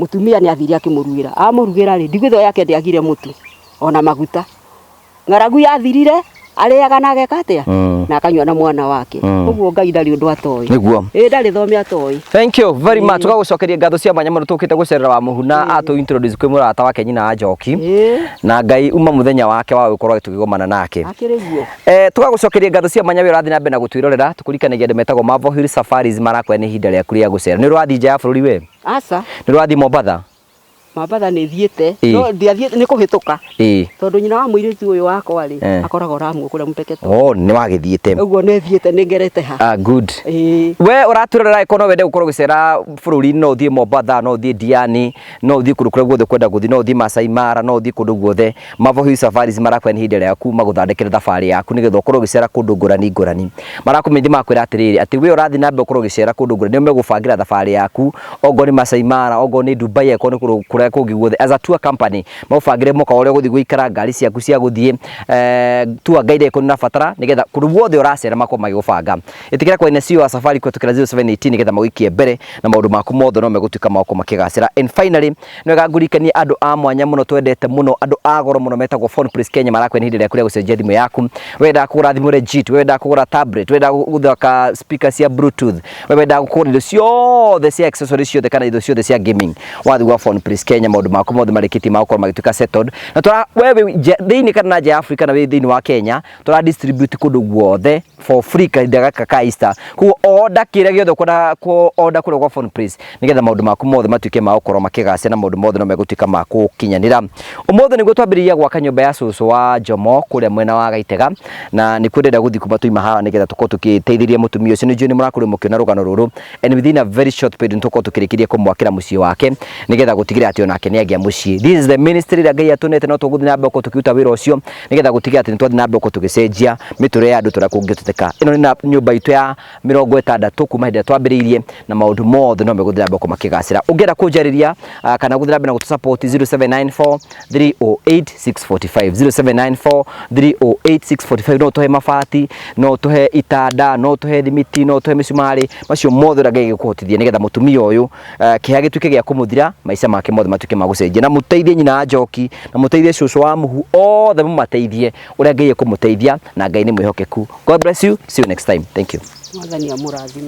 mũtumia nĩ athire akĩmũrugĩra amũrugĩra rĩ ndigithũ yake ndĩagire mũtu ona maguta ng'aragu yathirire arĩaga na ageka atĩa na akanyua na mwana wake ũguo Ngai ndarĩ ũndũ atoĩ nĩguo ĩ ndarĩ thome atoĩ. Thank you very much. Tũgagũcokeria ngatho cia mwanya mũno tũkĩte gũcerera wa mũhu na atũ introduce kwĩ mũrata wake nyina wa Njoki. Na Ngai uma mũthenya wake wa gũkorwo tũkĩgomana nake. Akĩrĩ guo. Tũgagũcokeria ngatho cia mwanya wĩ ũrathiĩ na mbere na gũtwĩrorera tũkũririkanagia andũ metagwo Marvel Hill Safaris marakwĩra nĩ ihinda rĩaku rĩa gũcera. Nĩ ũrathiĩ nja ya bũrũri we? Aca. Nĩ ũrathiĩ Mombatha? Mombatha nĩ thiĩte no ndiathiĩte nĩ kũhĩtũka tondũ nyina wa mũirĩtu ũyũ wakwa rĩ akoragwo Ramu kũrĩa Mpeketoni. Oh, nĩ wagĩthiĩte. Ũguo nĩ thiĩte nĩ ngerete ha. Ah, good. We ũratwĩrorera angĩkorwo no wende gũkorwo ũgĩcera bũrũri no ũthiĩ Mombatha, no ũthiĩ Diani, no ũthiĩ kũndũ kũrĩa guothe ũkwenda gũthiĩ, no ũthiĩ Masai Mara, no ũthiĩ kũndũ guothe. Marvel Hill Safaris marakwĩra nĩ ihinda rĩaku magũthondekere thabarĩ yaku nĩgetha ũkorwo ũgĩcera kũndũ ngũrani ngũrani. Marakũmenyithia magakwĩra atĩrĩrĩ atĩ we ũrathiĩ na mbere gũkorwo ũgĩcera kũndũ ngũrani nĩo megũbangĩra thabarĩ yaku ongorwo nĩ Masai Mara, ongorwo nĩ Dubai, angĩkorwo nĩ kũndũ kũrĩa kũngĩ guothe as a tour company magũbangĩre mũkawa ũrĩa ũgũthiĩ gũikara, ngari ciaku cia gũthiĩ, tour guide angĩkorwo nĩ ũrabatara nĩgetha kũndũ guothe ũracera makorwo magĩgũbanga. Ĩtĩkĩra kwaria na CEO wa Safari kũhetũkĩra 0718 nĩgetha magũikie mbere na maũndũ maku mothe no megũtuĩka ma gũkorwo makĩgacĩra. And finally, nĩ wega ngũririkanie andũ a mwanya mũno twendete mũno, andũ a goro mũno metagwo Phone Place Kenya marakwĩra nĩ ihinda rĩaku rĩa gũcenjia thimũ yaku. Wendaga kũgũra thimũ legit, wendaga kũgũra tablet, wendaga gũthaka speaker cia bluetooth, we wendaga kũgũra indo ciothe cia accessories ciothe kana indo ciothe cia gaming, wathiĩ gwa Phone Place Kenya maũndũ maku mothe marĩkĩtie ma gũkorwo magĩtuĩka settled. Na tũra we wĩ thĩinĩ kana na nja ya Africa na wĩ thĩinĩ wa Kenya, tũra distribute kũndũ guothe for free kahinda gaka ka Easter. Koguo order kĩrĩa gĩothe ũkwenda kũ order kũrĩa gwa Phone Place nĩgetha maũndũ maku mothe matuĩke ma gũkorwo makĩgacĩra na maũndũ mothe no megũtuĩka ma gũkinyanĩra. Ũmũthĩ nĩguo twambĩrĩria gwaka nyũmba ya cũcũ wa Njomo kũrĩa mwena wa Gaitega na nĩkuo ndĩrenda gũthiĩ kuma twaima haha nĩgetha tũkorwo tũgĩteithĩrĩria mũtumia ũcio. Nĩnjũĩ nĩ mũrakorirwo mũkĩona rũgano rũrũ and within a very short period nĩtũgũkorwo tũkĩrĩkĩria kũmwakĩra mũciĩ wake nĩgetha gũtigĩrĩra atĩ atĩ onake nĩ agĩa mũciĩ. This is the ministry ĩrĩa Ngai atũnete, no tũgũthiĩ na mbere gũkorwo tũkĩruta wĩra ũcio nĩgetha gũtigĩrĩra atĩ nĩ twathiĩ na mbere gũkorwo tũgĩcenjia mĩtũrĩre ya andũ tũrĩa kũngĩhoteteka. Ĩno nĩ nyũmba itũ ya 60 kuma hĩndĩ ĩrĩa twambĩrĩirie, na maũndũ mothe no megũthiĩ na mbere gũkorwo makĩgacĩra. Ũngĩenda kũnjarĩria kana gũthiĩ na mbere na gũtũ support, 0794 308 645, 0794 308 645. No ũtũhe mabati, no ũtũhe itanda, no ũtũhe thimiti, no ũtũhe mĩcumarĩ, macio mothe ũrĩa Ngai egũkũhotithia, nĩgetha mũtumia ũyũ kĩeha gĩtuĩke gĩa kũmũthira, maica make mothe matuĩke ma gũcenjia, na mũteithie nyina wa Njoki, na mũteithie cũcũ wa Muhu, othe mũmateithie ũrĩa Ngai ekũmũteithia, na Ngai nĩ mwĩhokeku. God bless you, see you next time, thank you. Mwathani amũrathime.